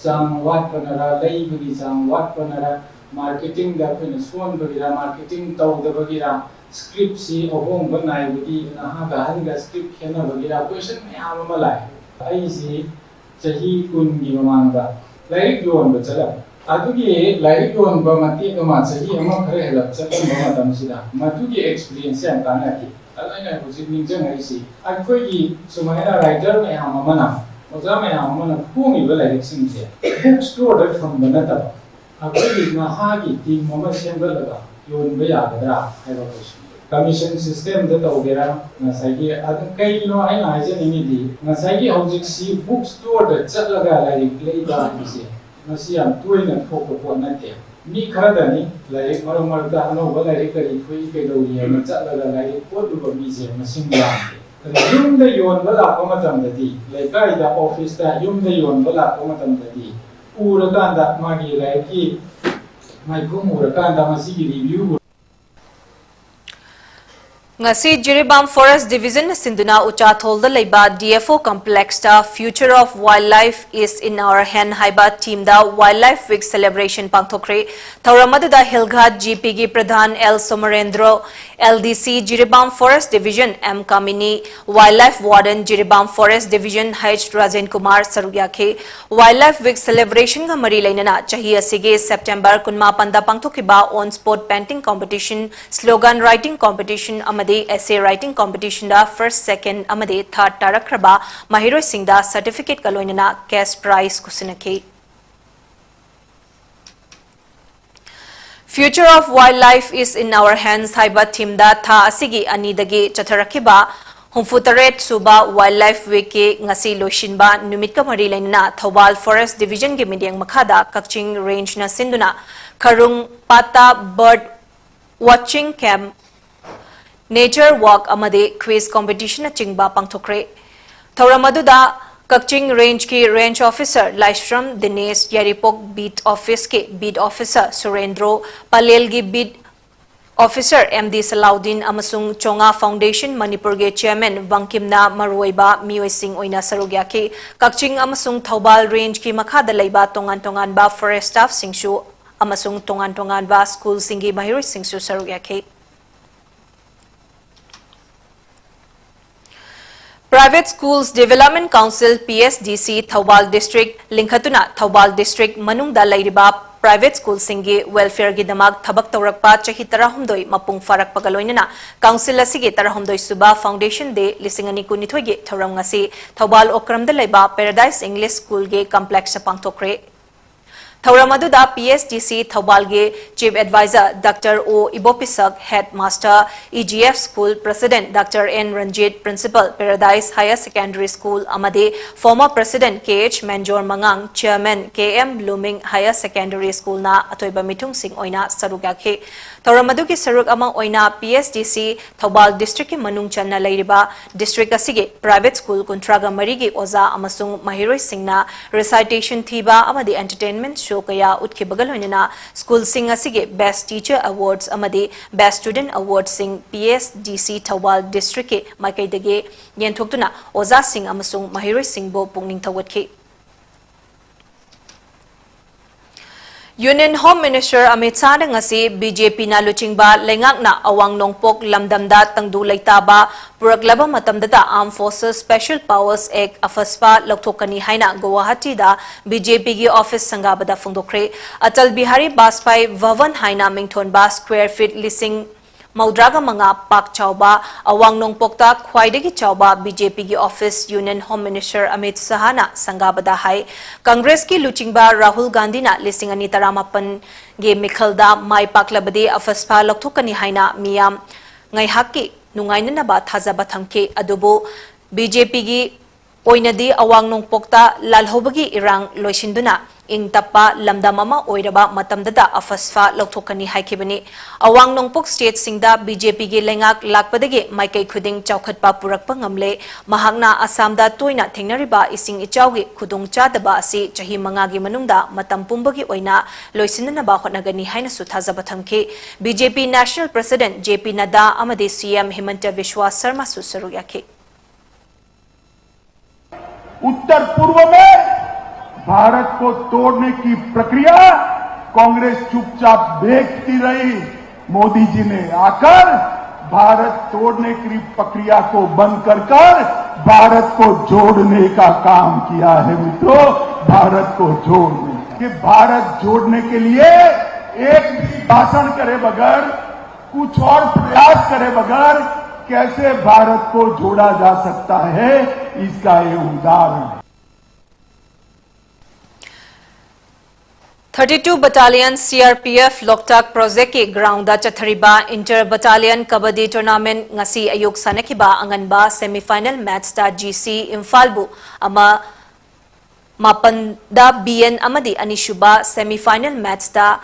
ꯆꯥꯡ ꯋꯥꯠꯄꯅꯔ, ꯂꯩꯕꯒꯤ ꯆꯥꯡ ꯋꯥꯠꯄꯅꯔ, marketing ꯗ ꯑꯩꯈꯣꯏꯅ ꯁꯣꯟꯕꯒꯤꯔ, marketing ꯇꯧꯗꯕꯒꯤꯔ, script ꯁꯤ ꯑꯍꯣꯡꯕ ꯅꯥꯏꯕꯒꯤ, ꯅꯍꯥꯒ ꯑꯍꯟꯒ script ꯈꯦꯠꯅꯕꯒꯤꯔ, question ꯃꯌꯥꯝ ꯑꯃ ꯂꯥꯛꯑꯦ꯫ ꯑꯩꯁꯤ ꯆꯍꯤ ꯀꯨꯟꯒꯤ ꯃꯃꯥꯡꯗ ꯂꯥꯏꯔꯤꯛ ꯌꯣꯟꯕ ꯆꯠꯂꯝꯃꯤ꯫ ꯑꯗꯨꯒꯤ ꯂꯥꯏꯔꯤꯛ ꯌꯣꯟꯕ ꯃꯇꯦꯛ ꯑꯃ ꯆꯍꯤ ꯑꯃ ꯈꯔ ꯍꯦꯜꯂꯞ ꯆꯠꯂꯝꯕ ꯃꯇꯝꯁꯤꯗ ꯃꯗꯨꯒꯤ experience ꯁꯦ ꯌꯥꯝ ꯀꯥꯟꯅꯈꯤ꯫ ꯑꯗꯨ ꯑꯩꯅ ꯍꯧꯖꯤꯛ ꯅꯤꯡꯁꯤꯡꯉꯛꯏꯁꯤ, ꯑꯩꯈꯣꯏꯒꯤ ꯁꯨꯃꯥꯏꯅ writer ꯃꯌꯥꯝ ꯑꯃꯅ ꯑꯣꯖꯥ ꯃꯌꯥꯝ ꯑꯃꯅ ꯐꯣꯡꯉꯤꯕ ꯂꯥꯏꯔꯤꯛꯁꯤꯡꯁꯦ ꯕꯨꯛ ꯁ꯭ꯇꯣꯔꯗ ꯊꯝꯕ ꯅꯠꯇꯕ ꯑꯩꯈꯣꯏꯒꯤ ꯅꯍꯥꯒꯤ ꯇꯤꯝ ꯑꯃ ꯁꯦꯝꯒꯠꯂꯒ ꯌꯣꯟꯕ ꯌꯥꯒꯗ꯭ꯔꯥ ꯍꯥꯏꯕ ꯀꯣꯏꯁꯟ꯫ ꯀꯃꯤꯁꯟ ꯁꯤꯁꯇꯦꯝꯗ ꯇꯧꯒꯦꯔꯥ, ꯉꯁꯥꯏꯒꯤ ꯑꯗꯨ ꯀꯩꯅꯣ ꯑꯩꯅ ꯍꯥꯏꯖꯅꯤꯡꯉꯤꯗꯤ, ꯉꯁꯥꯏꯒꯤ ꯍꯧꯖꯤꯛꯁꯤ ꯕꯨꯛ ꯁ꯭ꯇꯣꯔꯗ ꯆꯠꯂꯒ ꯂꯥꯏꯔꯤꯛ ꯂꯩꯕ ꯍꯥꯏꯕꯁꯦ ꯃꯁꯤ ꯌꯥꯝ ꯇꯣꯏꯅ ꯊꯣꯛꯄ ꯄꯣꯠ ꯅꯠꯇꯦ꯫ ꯃꯤ ꯈꯔꯗꯅꯤ ꯂꯥꯏꯔꯤꯛ ꯃꯔꯛ ꯃꯔꯛꯇ ꯑꯅꯧꯕ ꯂꯥꯏꯔꯤꯛ ꯀꯔꯤ ꯊꯣꯛꯏ ꯀꯩꯗꯧꯔꯤ ꯍꯥꯏꯅ ꯆꯠꯂꯒ ꯂꯥꯏꯔꯤꯛ ꯄꯣꯠꯂꯨꯕ ꯃꯤꯁꯦ ꯃꯁꯤꯡ ꯌꯥꯝꯗꯦ꯫ ꯑꯗꯨ ꯌꯨꯝꯗ ꯌꯣꯟꯕ ꯂꯥꯛꯄ ꯃꯇꯝꯗꯗꯤ ꯂꯩꯀꯥꯏꯗ, ꯑꯣꯐꯤꯁꯇ, ꯌꯨꯝꯗ ꯌꯣꯟꯕ ꯂꯥꯛꯄ ꯃꯇꯝꯗꯗꯤ ꯎꯔꯀꯥꯟꯗ ꯃꯥꯒꯤ ꯂꯥꯏꯔꯤꯛꯀꯤ ꯃꯥꯏꯈꯨꯝ ꯎꯔꯀꯥꯟꯗ ꯃꯁꯤꯒꯤ ꯔꯤꯚ꯭ꯌꯨ ꯉꯁꯤ ꯖꯤꯔꯤꯕꯥꯝ ꯐꯣꯔꯦꯁ ꯗꯤꯚꯤꯖꯟꯅ ꯁꯤꯟꯗꯨꯅ ꯎꯆꯥꯊꯣꯜꯗ ꯂꯩꯕ D F O ꯀꯝꯄ꯭ꯂꯦꯛꯁꯇ Future of Wildlife is in Our Hand ꯍꯥꯏꯕ ꯊꯤꯝꯗ Wildlife Week celebration ꯄꯥꯡꯊꯣꯛꯈ꯭ꯔꯦ꯫ ꯊꯧꯔꯝ ꯑꯗꯨꯗ ꯍꯤꯜꯒꯥꯠ ꯖꯤ ꯄꯤꯒꯤ ꯄ꯭ꯔꯙꯥꯟ L ꯁꯣꯃꯔꯦꯟꯗ꯭ꯔꯣ, L D C Jiribam forest division M Kamini, wildlife warden Jiribam forest division H Rajen Kumar ꯁꯔꯨꯛ ꯌꯥꯈꯤ꯫ Wildlife Week celebrationꯒ ꯃꯔꯤ ꯂꯩꯅꯅ ꯆꯍꯤ ꯑꯁꯤꯒꯤ ꯁꯦꯞꯇꯦꯝꯕꯔ ꯀꯨꯟꯃꯥꯄꯟꯗ ꯄꯥꯡꯊꯣꯛꯈꯤꯕ on spot painting competition, slogan writing competition ꯑꯃꯗꯤ essay writing competitionꯗ first, second ꯑꯃꯗꯤ third ꯇꯥꯔꯛꯈ꯭ꯔꯕ ꯃꯍꯩꯔꯣꯏꯁꯤꯡꯗ certificateꯀ ꯂꯣꯏꯅꯅ cash prize ꯈꯨꯠꯁꯤꯟꯅꯈꯤ꯫ Future of Wildlife is in Our Hands ꯍꯥꯏꯕ ꯊꯤꯝꯗ ꯊꯥ ꯑꯁꯤꯒꯤ ꯑꯅꯤꯗꯒꯤ ꯆꯠꯊꯔꯛꯈꯤꯕ ꯍꯨꯝꯐꯨꯇꯔꯦꯠ ꯁꯨꯕ Wildlife Weekꯀꯤ ꯉꯁꯤ ꯂꯣꯏꯁꯤꯟꯕ ꯅꯨꯃꯤꯠꯀ ꯃꯔꯤ ꯂꯩꯅꯅ ꯊꯧꯕꯥꯜ ꯐꯣꯔꯦꯁ ꯗꯤꯚꯤꯖꯟꯒꯤ ꯃꯤꯠꯌꯦꯡ ꯃꯈꯥꯗ ꯀꯛꯆꯤꯡ ꯔꯦꯟꯖꯅ ꯁꯤꯟꯗꯨꯅ ꯈꯔꯨꯡ ꯄꯥꯠꯇ bird watching camp, nature walk ꯑꯃꯗꯤ quiz competitionꯅꯆꯤꯡꯕ ꯄꯥꯡꯊꯣꯛꯈ꯭ꯔꯦ꯫ ꯊꯧꯔꯝ ꯑꯗꯨꯗ ꯀꯛꯆꯤꯡ ꯔꯦꯟꯖꯀꯤ ꯔꯦꯟꯖ ꯑꯣꯐꯤꯁꯔ ꯂꯥꯏꯁ꯭ꯔꯝ ꯗꯤꯅꯦꯁ, ꯌꯥꯏꯔꯤꯄꯣꯛ ꯕꯤꯠ ꯑꯣꯐꯤꯁꯀꯤ ꯕꯤꯠ ꯑꯣꯐꯤꯁꯔ ꯁꯨꯔꯦꯟꯗ꯭ꯔꯣ, ꯄꯂꯦꯜꯒꯤ ꯕꯤꯠ ꯑꯣꯐꯤꯁꯔ ꯑꯦꯝ ꯗꯤ ꯁꯂꯥꯎꯗꯤꯟ ꯑꯃꯁꯨꯡ ꯆꯣꯉꯥ ꯐꯥꯎꯟꯗꯦꯁꯟ ꯃꯅꯤꯄꯨꯔꯒꯤ ꯆꯤꯌꯔꯃꯦꯟ ꯕꯪꯀꯤꯝꯅ ꯃꯔꯨꯑꯣꯏꯕ ꯃꯤꯑꯣꯏꯁꯤꯡ ꯑꯣꯏꯅ ꯁꯔꯨꯛ ꯌꯥꯈꯤ꯫ ꯀꯛꯆꯤꯡ ꯑꯃꯁꯨꯡ ꯊꯧꯕꯥꯜ ꯔꯦꯟꯖꯀꯤ ꯃꯈꯥꯗ ꯂꯩꯕ ꯇꯣꯉꯥꯟ ꯇꯣꯉꯥꯟꯕ ꯐꯣꯔꯦꯁ ꯁ꯭ꯇꯥꯐꯁꯤꯡꯁꯨ ꯑꯃꯁꯨꯡ ꯇꯣꯉꯥꯟ ꯇꯣꯉꯥꯟꯕ ꯁ꯭ꯀꯨꯜꯁꯤꯡꯒꯤ ꯃꯍꯩꯔꯣꯏꯁꯤꯡꯁꯨ ꯁꯔꯨꯛ ꯌꯥꯈꯤ꯫ Private Schools Development Council, P S D C, Thoubal district ꯂꯤꯡꯈꯠꯇꯨꯅ ꯊꯧꯕꯥꯜ ꯗꯤꯁꯇ꯭ꯔꯤꯛ ꯃꯅꯨꯡꯗ ꯂꯩꯔꯤꯕ private schoolꯁꯤꯡꯒꯤ welfareꯒꯤꯗꯃꯛ ꯊꯕꯛ ꯇꯧꯔꯛꯄ ꯆꯍꯤ ꯇꯔꯥꯍꯨꯝꯗꯣꯏ ꯃꯄꯨꯡ ꯐꯥꯔꯛꯄꯒ ꯂꯣꯏꯅꯅ council ꯑꯁꯤꯒꯤ ꯇꯔꯥꯍꯨꯝꯗꯣꯏ ꯁꯨꯕ foundation day ꯂꯤꯁꯤꯡ ꯑꯅꯤ ꯀꯨꯟꯅꯤꯊꯣꯏꯒꯤ ꯊꯧꯔꯝ ꯉꯁꯤ ꯊꯧꯕꯥꯜ ꯑꯣꯀ꯭ꯔꯝꯗ ꯂꯩꯕ Paradise English Schoolꯒꯤ complexꯇ ꯄꯥꯡꯊꯣꯛꯈ꯭ꯔꯦ꯫ ꯊꯧꯔꯝ ꯑꯗꯨꯗ P S D C ꯊꯧꯕꯥꯜꯒꯤ Chief Advisor Doctor O ꯏꯕꯣꯄꯤꯁꯛ, Headmaster E G F School President Doctor N Ranjit, Principal Paradise Higher Secondary School ꯑꯃꯗꯤ former President K H ꯃꯦꯟꯖꯣꯔ ꯃꯉꯥꯡ, Chairman K M Blooming Higher Secondary Schoolꯅ ꯑꯊꯣꯏꯕ ꯃꯤꯊꯨꯡꯁꯤꯡ ꯑꯣꯏꯅ ꯁꯔꯨꯛ ꯌꯥꯈꯤ꯫ ꯊꯧꯔꯝ ꯑꯗꯨꯒꯤ ꯁꯔꯨꯛ ꯑꯃ ꯑꯣꯏꯅ P S D C Thoubal districtꯀꯤ ꯃꯅꯨꯡ ꯆꯟꯅ ꯂꯩꯔꯤꯕ district ꯑꯁꯤꯒꯤ private school ꯀꯨꯟꯊ꯭ꯔꯥꯒ ꯃꯔꯤꯒꯤ ꯑꯣꯖꯥ ꯑꯃꯁꯨꯡ ꯃꯍꯩꯔꯣꯏꯁꯤꯡꯅ recitation ꯊꯤꯕ ꯑꯃꯗꯤ entertainment show ꯀꯌꯥ ꯎꯠꯈꯤꯕꯒ ꯂꯣꯏꯅꯅ schoolꯁꯤꯡ ꯑꯁꯤꯒꯤ Best Teacher Awards ꯑꯃꯗꯤ Best Student Awardsꯁꯤꯡ P S D C Thoubal districtꯀꯤ ꯃꯥꯏꯀꯩꯗꯒꯤ ꯌꯦꯟꯊꯣꯛꯇꯨꯅ ꯑꯣꯖꯥꯁꯤꯡ ꯑꯃꯁꯨꯡ ꯃꯍꯩꯔꯣꯏꯁꯤꯡꯕꯨ ꯄꯨꯛꯅꯤꯡ ꯊꯧꯒꯠꯈꯤ꯫ Union Home Minister ꯑꯃꯤꯠ ꯁꯥꯍꯅ ꯉꯁꯤ B J Pꯅ ꯂꯨꯆꯤꯡꯕ ꯂꯩꯉꯥꯛꯅ ꯑꯋꯥꯡ ꯅꯣꯡꯄꯣꯛ ꯂꯝꯗꯝꯗ ꯇꯪꯗꯨ ꯂꯩꯇꯥꯕ ꯄꯨꯔꯛꯂꯕ ꯃꯇꯝꯗꯇ Armed Forces Special Powers Act, AFSPA, ꯂꯧꯊꯣꯛꯀꯅꯤ ꯍꯥꯏꯅ ꯒꯨꯋꯥꯍꯥꯇꯤꯗ B J Pꯒꯤ office ꯁꯪꯒꯥꯕꯗ ꯐꯣꯡꯗꯣꯛꯈ꯭ꯔꯦ꯫ Atal Bihari ꯕꯥꯖꯄꯥꯏ ꯚꯕꯟ ꯍꯥꯏꯅ ꯃꯤꯡꯊꯣꯟꯕ square feet ꯂꯤꯁꯤꯡ ꯃꯧꯗ꯭ꯔꯥꯒ ꯃꯉꯥ ꯄꯥꯛ ꯆꯥꯎꯕ ꯑꯋꯥꯡ ꯅꯣꯡꯄꯣꯛꯇ ꯈ꯭ꯋꯥꯏꯗꯒꯤ ꯆꯥꯎꯕ B J Pꯒꯤ office Union Home Minister Amit ꯁꯥꯍꯅ ꯁꯪꯒꯥꯕꯗ ꯍꯥꯏ꯫ Congressꯀꯤ ꯂꯨꯆꯤꯡꯕ ꯔꯥꯍꯨꯜ ꯒꯥꯟꯙꯤꯅ ꯂꯤꯁꯤꯡ ꯑꯅꯤ ꯇꯔꯥꯃꯥꯄꯟꯒꯤ ꯃꯤꯈꯜꯗ ꯃꯥꯏ ꯄꯥꯛꯂꯕꯗꯤ AFSPA ꯂꯧꯊꯣꯛꯀꯅꯤ ꯍꯥꯏꯅ ꯃꯤꯌꯥꯝ ꯉꯥꯏꯍꯥꯛꯀꯤ ꯅꯨꯡꯉꯥꯏꯅꯅꯕ ꯊꯥꯖꯕ ꯊꯝꯈꯤ꯫ ꯑꯗꯨꯕꯨ B J Pꯒꯤ ꯑꯣꯏꯅꯗꯤ ꯑꯋꯥꯡ ꯅꯣꯡꯄꯣꯛꯇ ꯂꯥꯜꯍꯧꯕꯒꯤ ꯏꯔꯥꯡ ꯂꯣꯏꯁꯤꯟꯗꯨꯅ ꯏꯪ ꯇꯞꯄ ꯂꯝꯗꯝ ꯑꯃ ꯑꯣꯏꯔꯕ ꯃꯇꯝꯗꯇ AFSPA ꯂꯧꯊꯣꯛꯀꯅꯤ ꯍꯥꯏꯈꯤꯕꯅꯤ꯫ ꯑꯋꯥꯡ ꯅꯣꯡꯄꯣꯛ stateꯁꯤꯡꯗ B J Pꯒꯤ ꯂꯩꯉꯥꯛ ꯂꯥꯛꯄꯗꯒꯤ ꯃꯥꯏꯀꯩ ꯈꯨꯗꯤꯡ ꯆꯥꯎꯈꯠꯄ ꯄꯨꯔꯛꯄ ꯉꯝꯂꯦ꯫ ꯃꯍꯥꯛꯅ ꯑꯁꯥꯝꯗ ꯇꯣꯏꯅ ꯊꯦꯡꯅꯔꯤꯕ ꯏꯁꯤꯡ ꯏꯆꯥꯎꯒꯤ ꯈꯨꯗꯣꯡꯆꯥꯗꯕ ꯑꯁꯤ ꯆꯍꯤ ꯃꯉꯥꯒꯤ ꯃꯅꯨꯡꯗ ꯃꯇꯝ ꯄꯨꯝꯕꯒꯤ ꯑꯣꯏꯅ ꯂꯣꯏꯁꯤꯟꯅꯅꯕ ꯍꯣꯠꯅꯒꯅꯤ ꯍꯥꯏꯅꯁꯨ ꯊꯥꯖꯕ ꯊꯝꯈꯤ꯫ B J P National President J P ꯅꯗꯥ ꯑꯃꯗꯤ C M ꯍꯤꯃꯟꯇ ꯕꯤꯁ꯭ꯋꯥ ꯁꯔꯃꯁꯨ ꯁꯔꯨꯛ ꯌꯥꯈꯤ꯫ उत्तर पूर्व में भारत को तोड़ने की प्रक्रिया कांग्रेस चुपचाप देखती रही। मोदी जी ने आकर भारत तोड़ने की प्रक्रिया को बंद कर कर भारत को जोड़ने का काम किया है मित्रों, भारत को जोड़ने का। कि भारत जोड़ने के लिए एक भी भाषण करे बगैर, कुछ और प्रयास करे बगैर कैसे भारत को जोड़ा जा सकता है, इसका ये उदाहरण है। Thirty two Battalion C R P F Loktak Project ki ground da chathariba Inter Battalion Kabaddi Tournament ngasi ayuk sanakhiba anganba semi final match da G C Imphal bu ama mapan da B N amadi anisuba semi final match da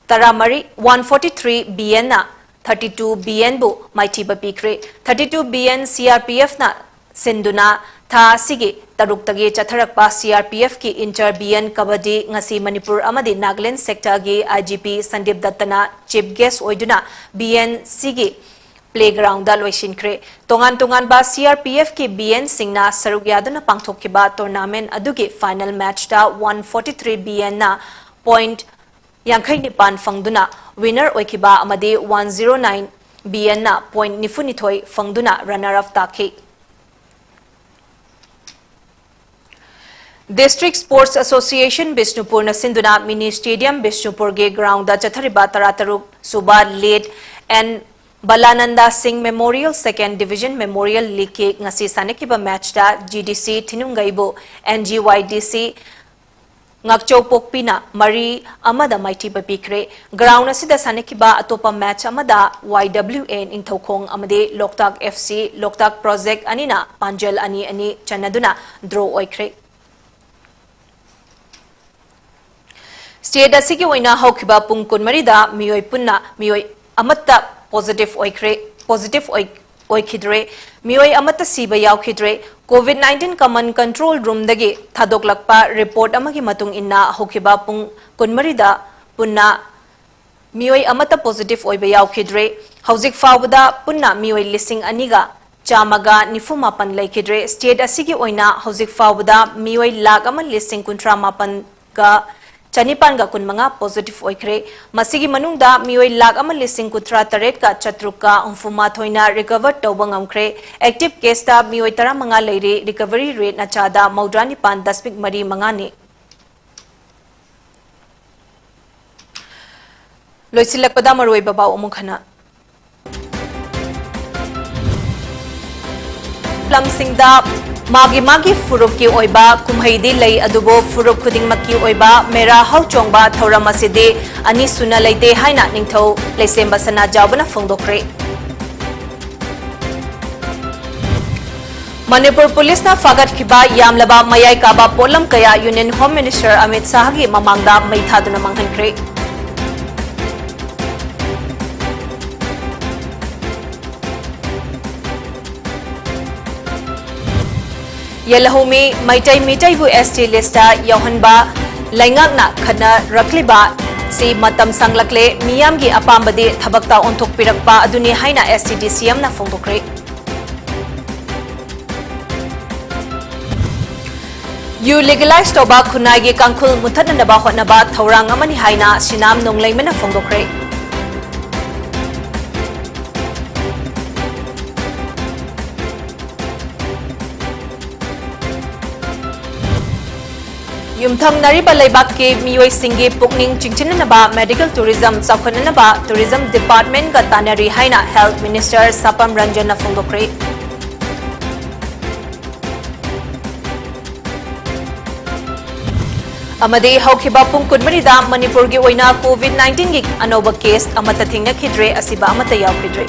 taramari one forty three B N na thirty two B N bu maithiba pikre. Thirty two B N C R P F na sinduna tha sigi taruk tagi chatharakpa C R P F ki Inter B N Kabaddi ngasi Manipur amadi Nagaland sector gi I G P Sandip Datta na chief guest oiduna B N sigi playground da loisinkhre. Tongan tonganba C R P F ki B N singna saruk yaduna pangthokhiba tournament adugi final match da one forty three B N na point yangkhai nipan fangduna winner oikhiba amadi one zero nine B N na point nifu nithoi fangduna runner up takhi. District Sports Association Bishnupur na sinduna mini stadium Bishnupur gi ground da chathariba tara taruk suba late N Balananda Singh Memorial Second Division Memorial League ki ngasi sanakhiba match da G D C Thinungaibu N G Y D C Ngakchau Pokpina mari amada maithiba pikre. Ground asida sanakhiba atopa match amada Y W A Ningthoukhong amadi Loktak F C Loktak Project anina panjal ani ani chanaduna draw oikre. State asigi oina haukhiba pung kunmarida mioi punna mioi amatta positive oikre, positive oi, oikhidre, mioi amatta siba yaukhidre. Covid nineteen Command Control Room dagi thadoklakpa report amagi matung inna haukhiba pung kunmarida punna mioi amatta positive oiba yaukhidre. Hauzik faubada punna mioi lising aniga chamaga nifu mapan leikidre. State asigi oina hauzik faubada mioi lakh ama lising kunthra mapan ga chanipan ga kunmanga positive oikre. Masigi manungda mioi lakh ama lising kunthra taret ga chatruk ga umfuma thoina recover tauba ngamkre. Active case da mioi tara manga leiri, recovery rate na chada maudra nipan dasmik mari manga ni. ꯂꯣꯏꯁꯤꯜꯂꯛꯄꯗ ꯃꯔꯨꯑꯣꯏꯕ ꯄꯥꯎ ꯑꯃꯨꯛ ꯍꯟꯅ꯫ ꯂꯝꯁꯤꯡꯗ ꯃꯥꯒꯤ ꯃꯥꯒꯤ ꯐꯨꯔꯨꯞꯀꯤ ꯑꯣꯏꯕ ꯀꯨꯝꯍꯩꯗꯤ ꯂꯩ, ꯑꯗꯨꯕꯨ ꯐꯨꯔꯨꯞ ꯈꯨꯗꯤꯡꯃꯛꯀꯤ ꯑꯣꯏꯕ ꯃꯦꯔꯥ ꯍꯧꯆꯣꯡꯕ ꯊꯧꯔꯝ ꯑꯁꯤꯗꯤ ꯑꯅꯤꯁꯨꯅ ꯂꯩꯇꯦ ꯍꯥꯏꯅ ꯅꯤꯡꯊꯧ ꯂꯩꯁꯦꯝꯕ ꯁꯅꯥꯖꯥꯎꯕꯅ ꯐꯣꯡꯗꯣꯛꯈ꯭ꯔꯦ꯫ ꯃꯅꯤꯄꯨꯔ ꯄꯨꯂꯤꯁꯅ ꯐꯥꯒꯠꯈꯤꯕ ꯌꯥꯝꯂꯕ ꯃꯌꯥꯏ ꯀꯥꯕ ꯄꯣꯠꯂꯝ ꯀꯌꯥ ꯌꯨꯅꯤꯌꯟ ꯍꯣꯝ ꯃꯤꯅꯤꯁꯇꯔ ꯑꯃꯤꯠ ꯁꯥꯍꯒꯤ ꯃꯃꯥꯡꯗ ꯃꯩ ꯊꯥꯗꯨꯅ ꯃꯥꯡꯍꯟꯈ꯭ꯔꯦ꯫ ꯌꯦꯜꯍꯧꯃꯤ ꯃꯩꯇꯩ ꯃꯤꯇꯩꯕꯨ S T list ꯌꯧꯍꯟꯕ ꯂꯩꯉꯥꯛꯅ ꯈꯟꯅꯔꯛꯂꯤꯕ ꯁꯤ ꯃꯇꯝ ꯁꯥꯡꯂꯛꯂꯦ, ꯃꯤꯌꯥꯝꯒꯤ ꯑꯄꯥꯝꯕꯗꯤ ꯊꯕꯛꯇ ꯑꯣꯟꯊꯣꯛꯄꯤꯔꯛꯄ ꯑꯗꯨꯅꯤ ꯍꯥꯏꯅ S T D C M ꯅ ꯐꯣꯡꯗꯣꯛꯈ꯭ꯔꯦ꯫ ꯌꯨ ꯂꯤꯒꯦꯂꯥꯏꯖ ꯇꯧꯕ ꯈꯨꯟꯅꯥꯏꯒꯤ ꯀꯥꯡꯈꯨꯜ ꯃꯨꯊꯠꯅꯅꯕ ꯍꯣꯠꯅꯕ ꯊꯧꯔꯥꯡ ꯑꯃꯅꯤ ꯍꯥꯏꯅ ꯁꯤꯅꯥꯝ ꯅꯣꯡꯂꯩꯃꯅ ꯐꯣꯡꯗꯣꯛꯈ꯭ꯔꯦ꯫ ꯌꯨꯝꯊꯪꯅꯔꯤꯕ ꯂꯩꯕꯥꯛꯀꯤ ꯃꯤꯑꯣꯏꯁꯤꯡꯒꯤ ꯄꯨꯛꯅꯤꯡ ꯆꯤꯡꯁꯤꯟꯅꯅꯕ medical tourism ꯆꯥꯎꯈꯠꯅꯅꯕ tourism department ꯀ ꯇꯥꯟꯅꯔꯤ ꯍꯥꯏꯅ health minister ꯁꯥꯄꯝ ꯔꯟꯖꯟꯅ ꯐꯣꯡꯗꯣꯛꯈ꯭ꯔꯦ꯫ ꯑꯃꯗꯤ ꯍꯧꯈꯤꯕ ꯄꯨꯡ ꯀꯨꯟꯃꯔꯤꯗ ꯃꯅꯤꯄꯨꯔꯒꯤ ꯑꯣꯏꯅ COVID nineteen ꯒꯤ ꯑꯅꯧꯕ case ꯑꯃꯠꯇ ꯊꯦꯡꯅꯈꯤꯗ꯭ꯔꯦ, ꯑꯁꯤꯕ ꯑꯃꯠꯇ ꯌꯥꯎꯈꯤꯗ꯭ꯔꯦ꯫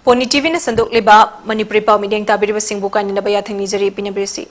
ꯄꯣꯅꯤ ꯇꯤꯚꯤꯅ ꯁꯟꯗꯣꯛꯂꯤꯕ ꯃꯅꯤꯄꯨꯔꯤ ꯄꯥꯎ ꯃꯤꯠꯌꯦꯡ ꯇꯥꯕꯤꯔꯤꯕꯁꯤꯡꯕꯨ ꯀꯥꯏꯅꯅꯕ ꯌꯥꯊꯪ ꯅꯤꯖꯔꯤ, ꯄꯤꯅꯕꯤꯔꯁꯤ꯫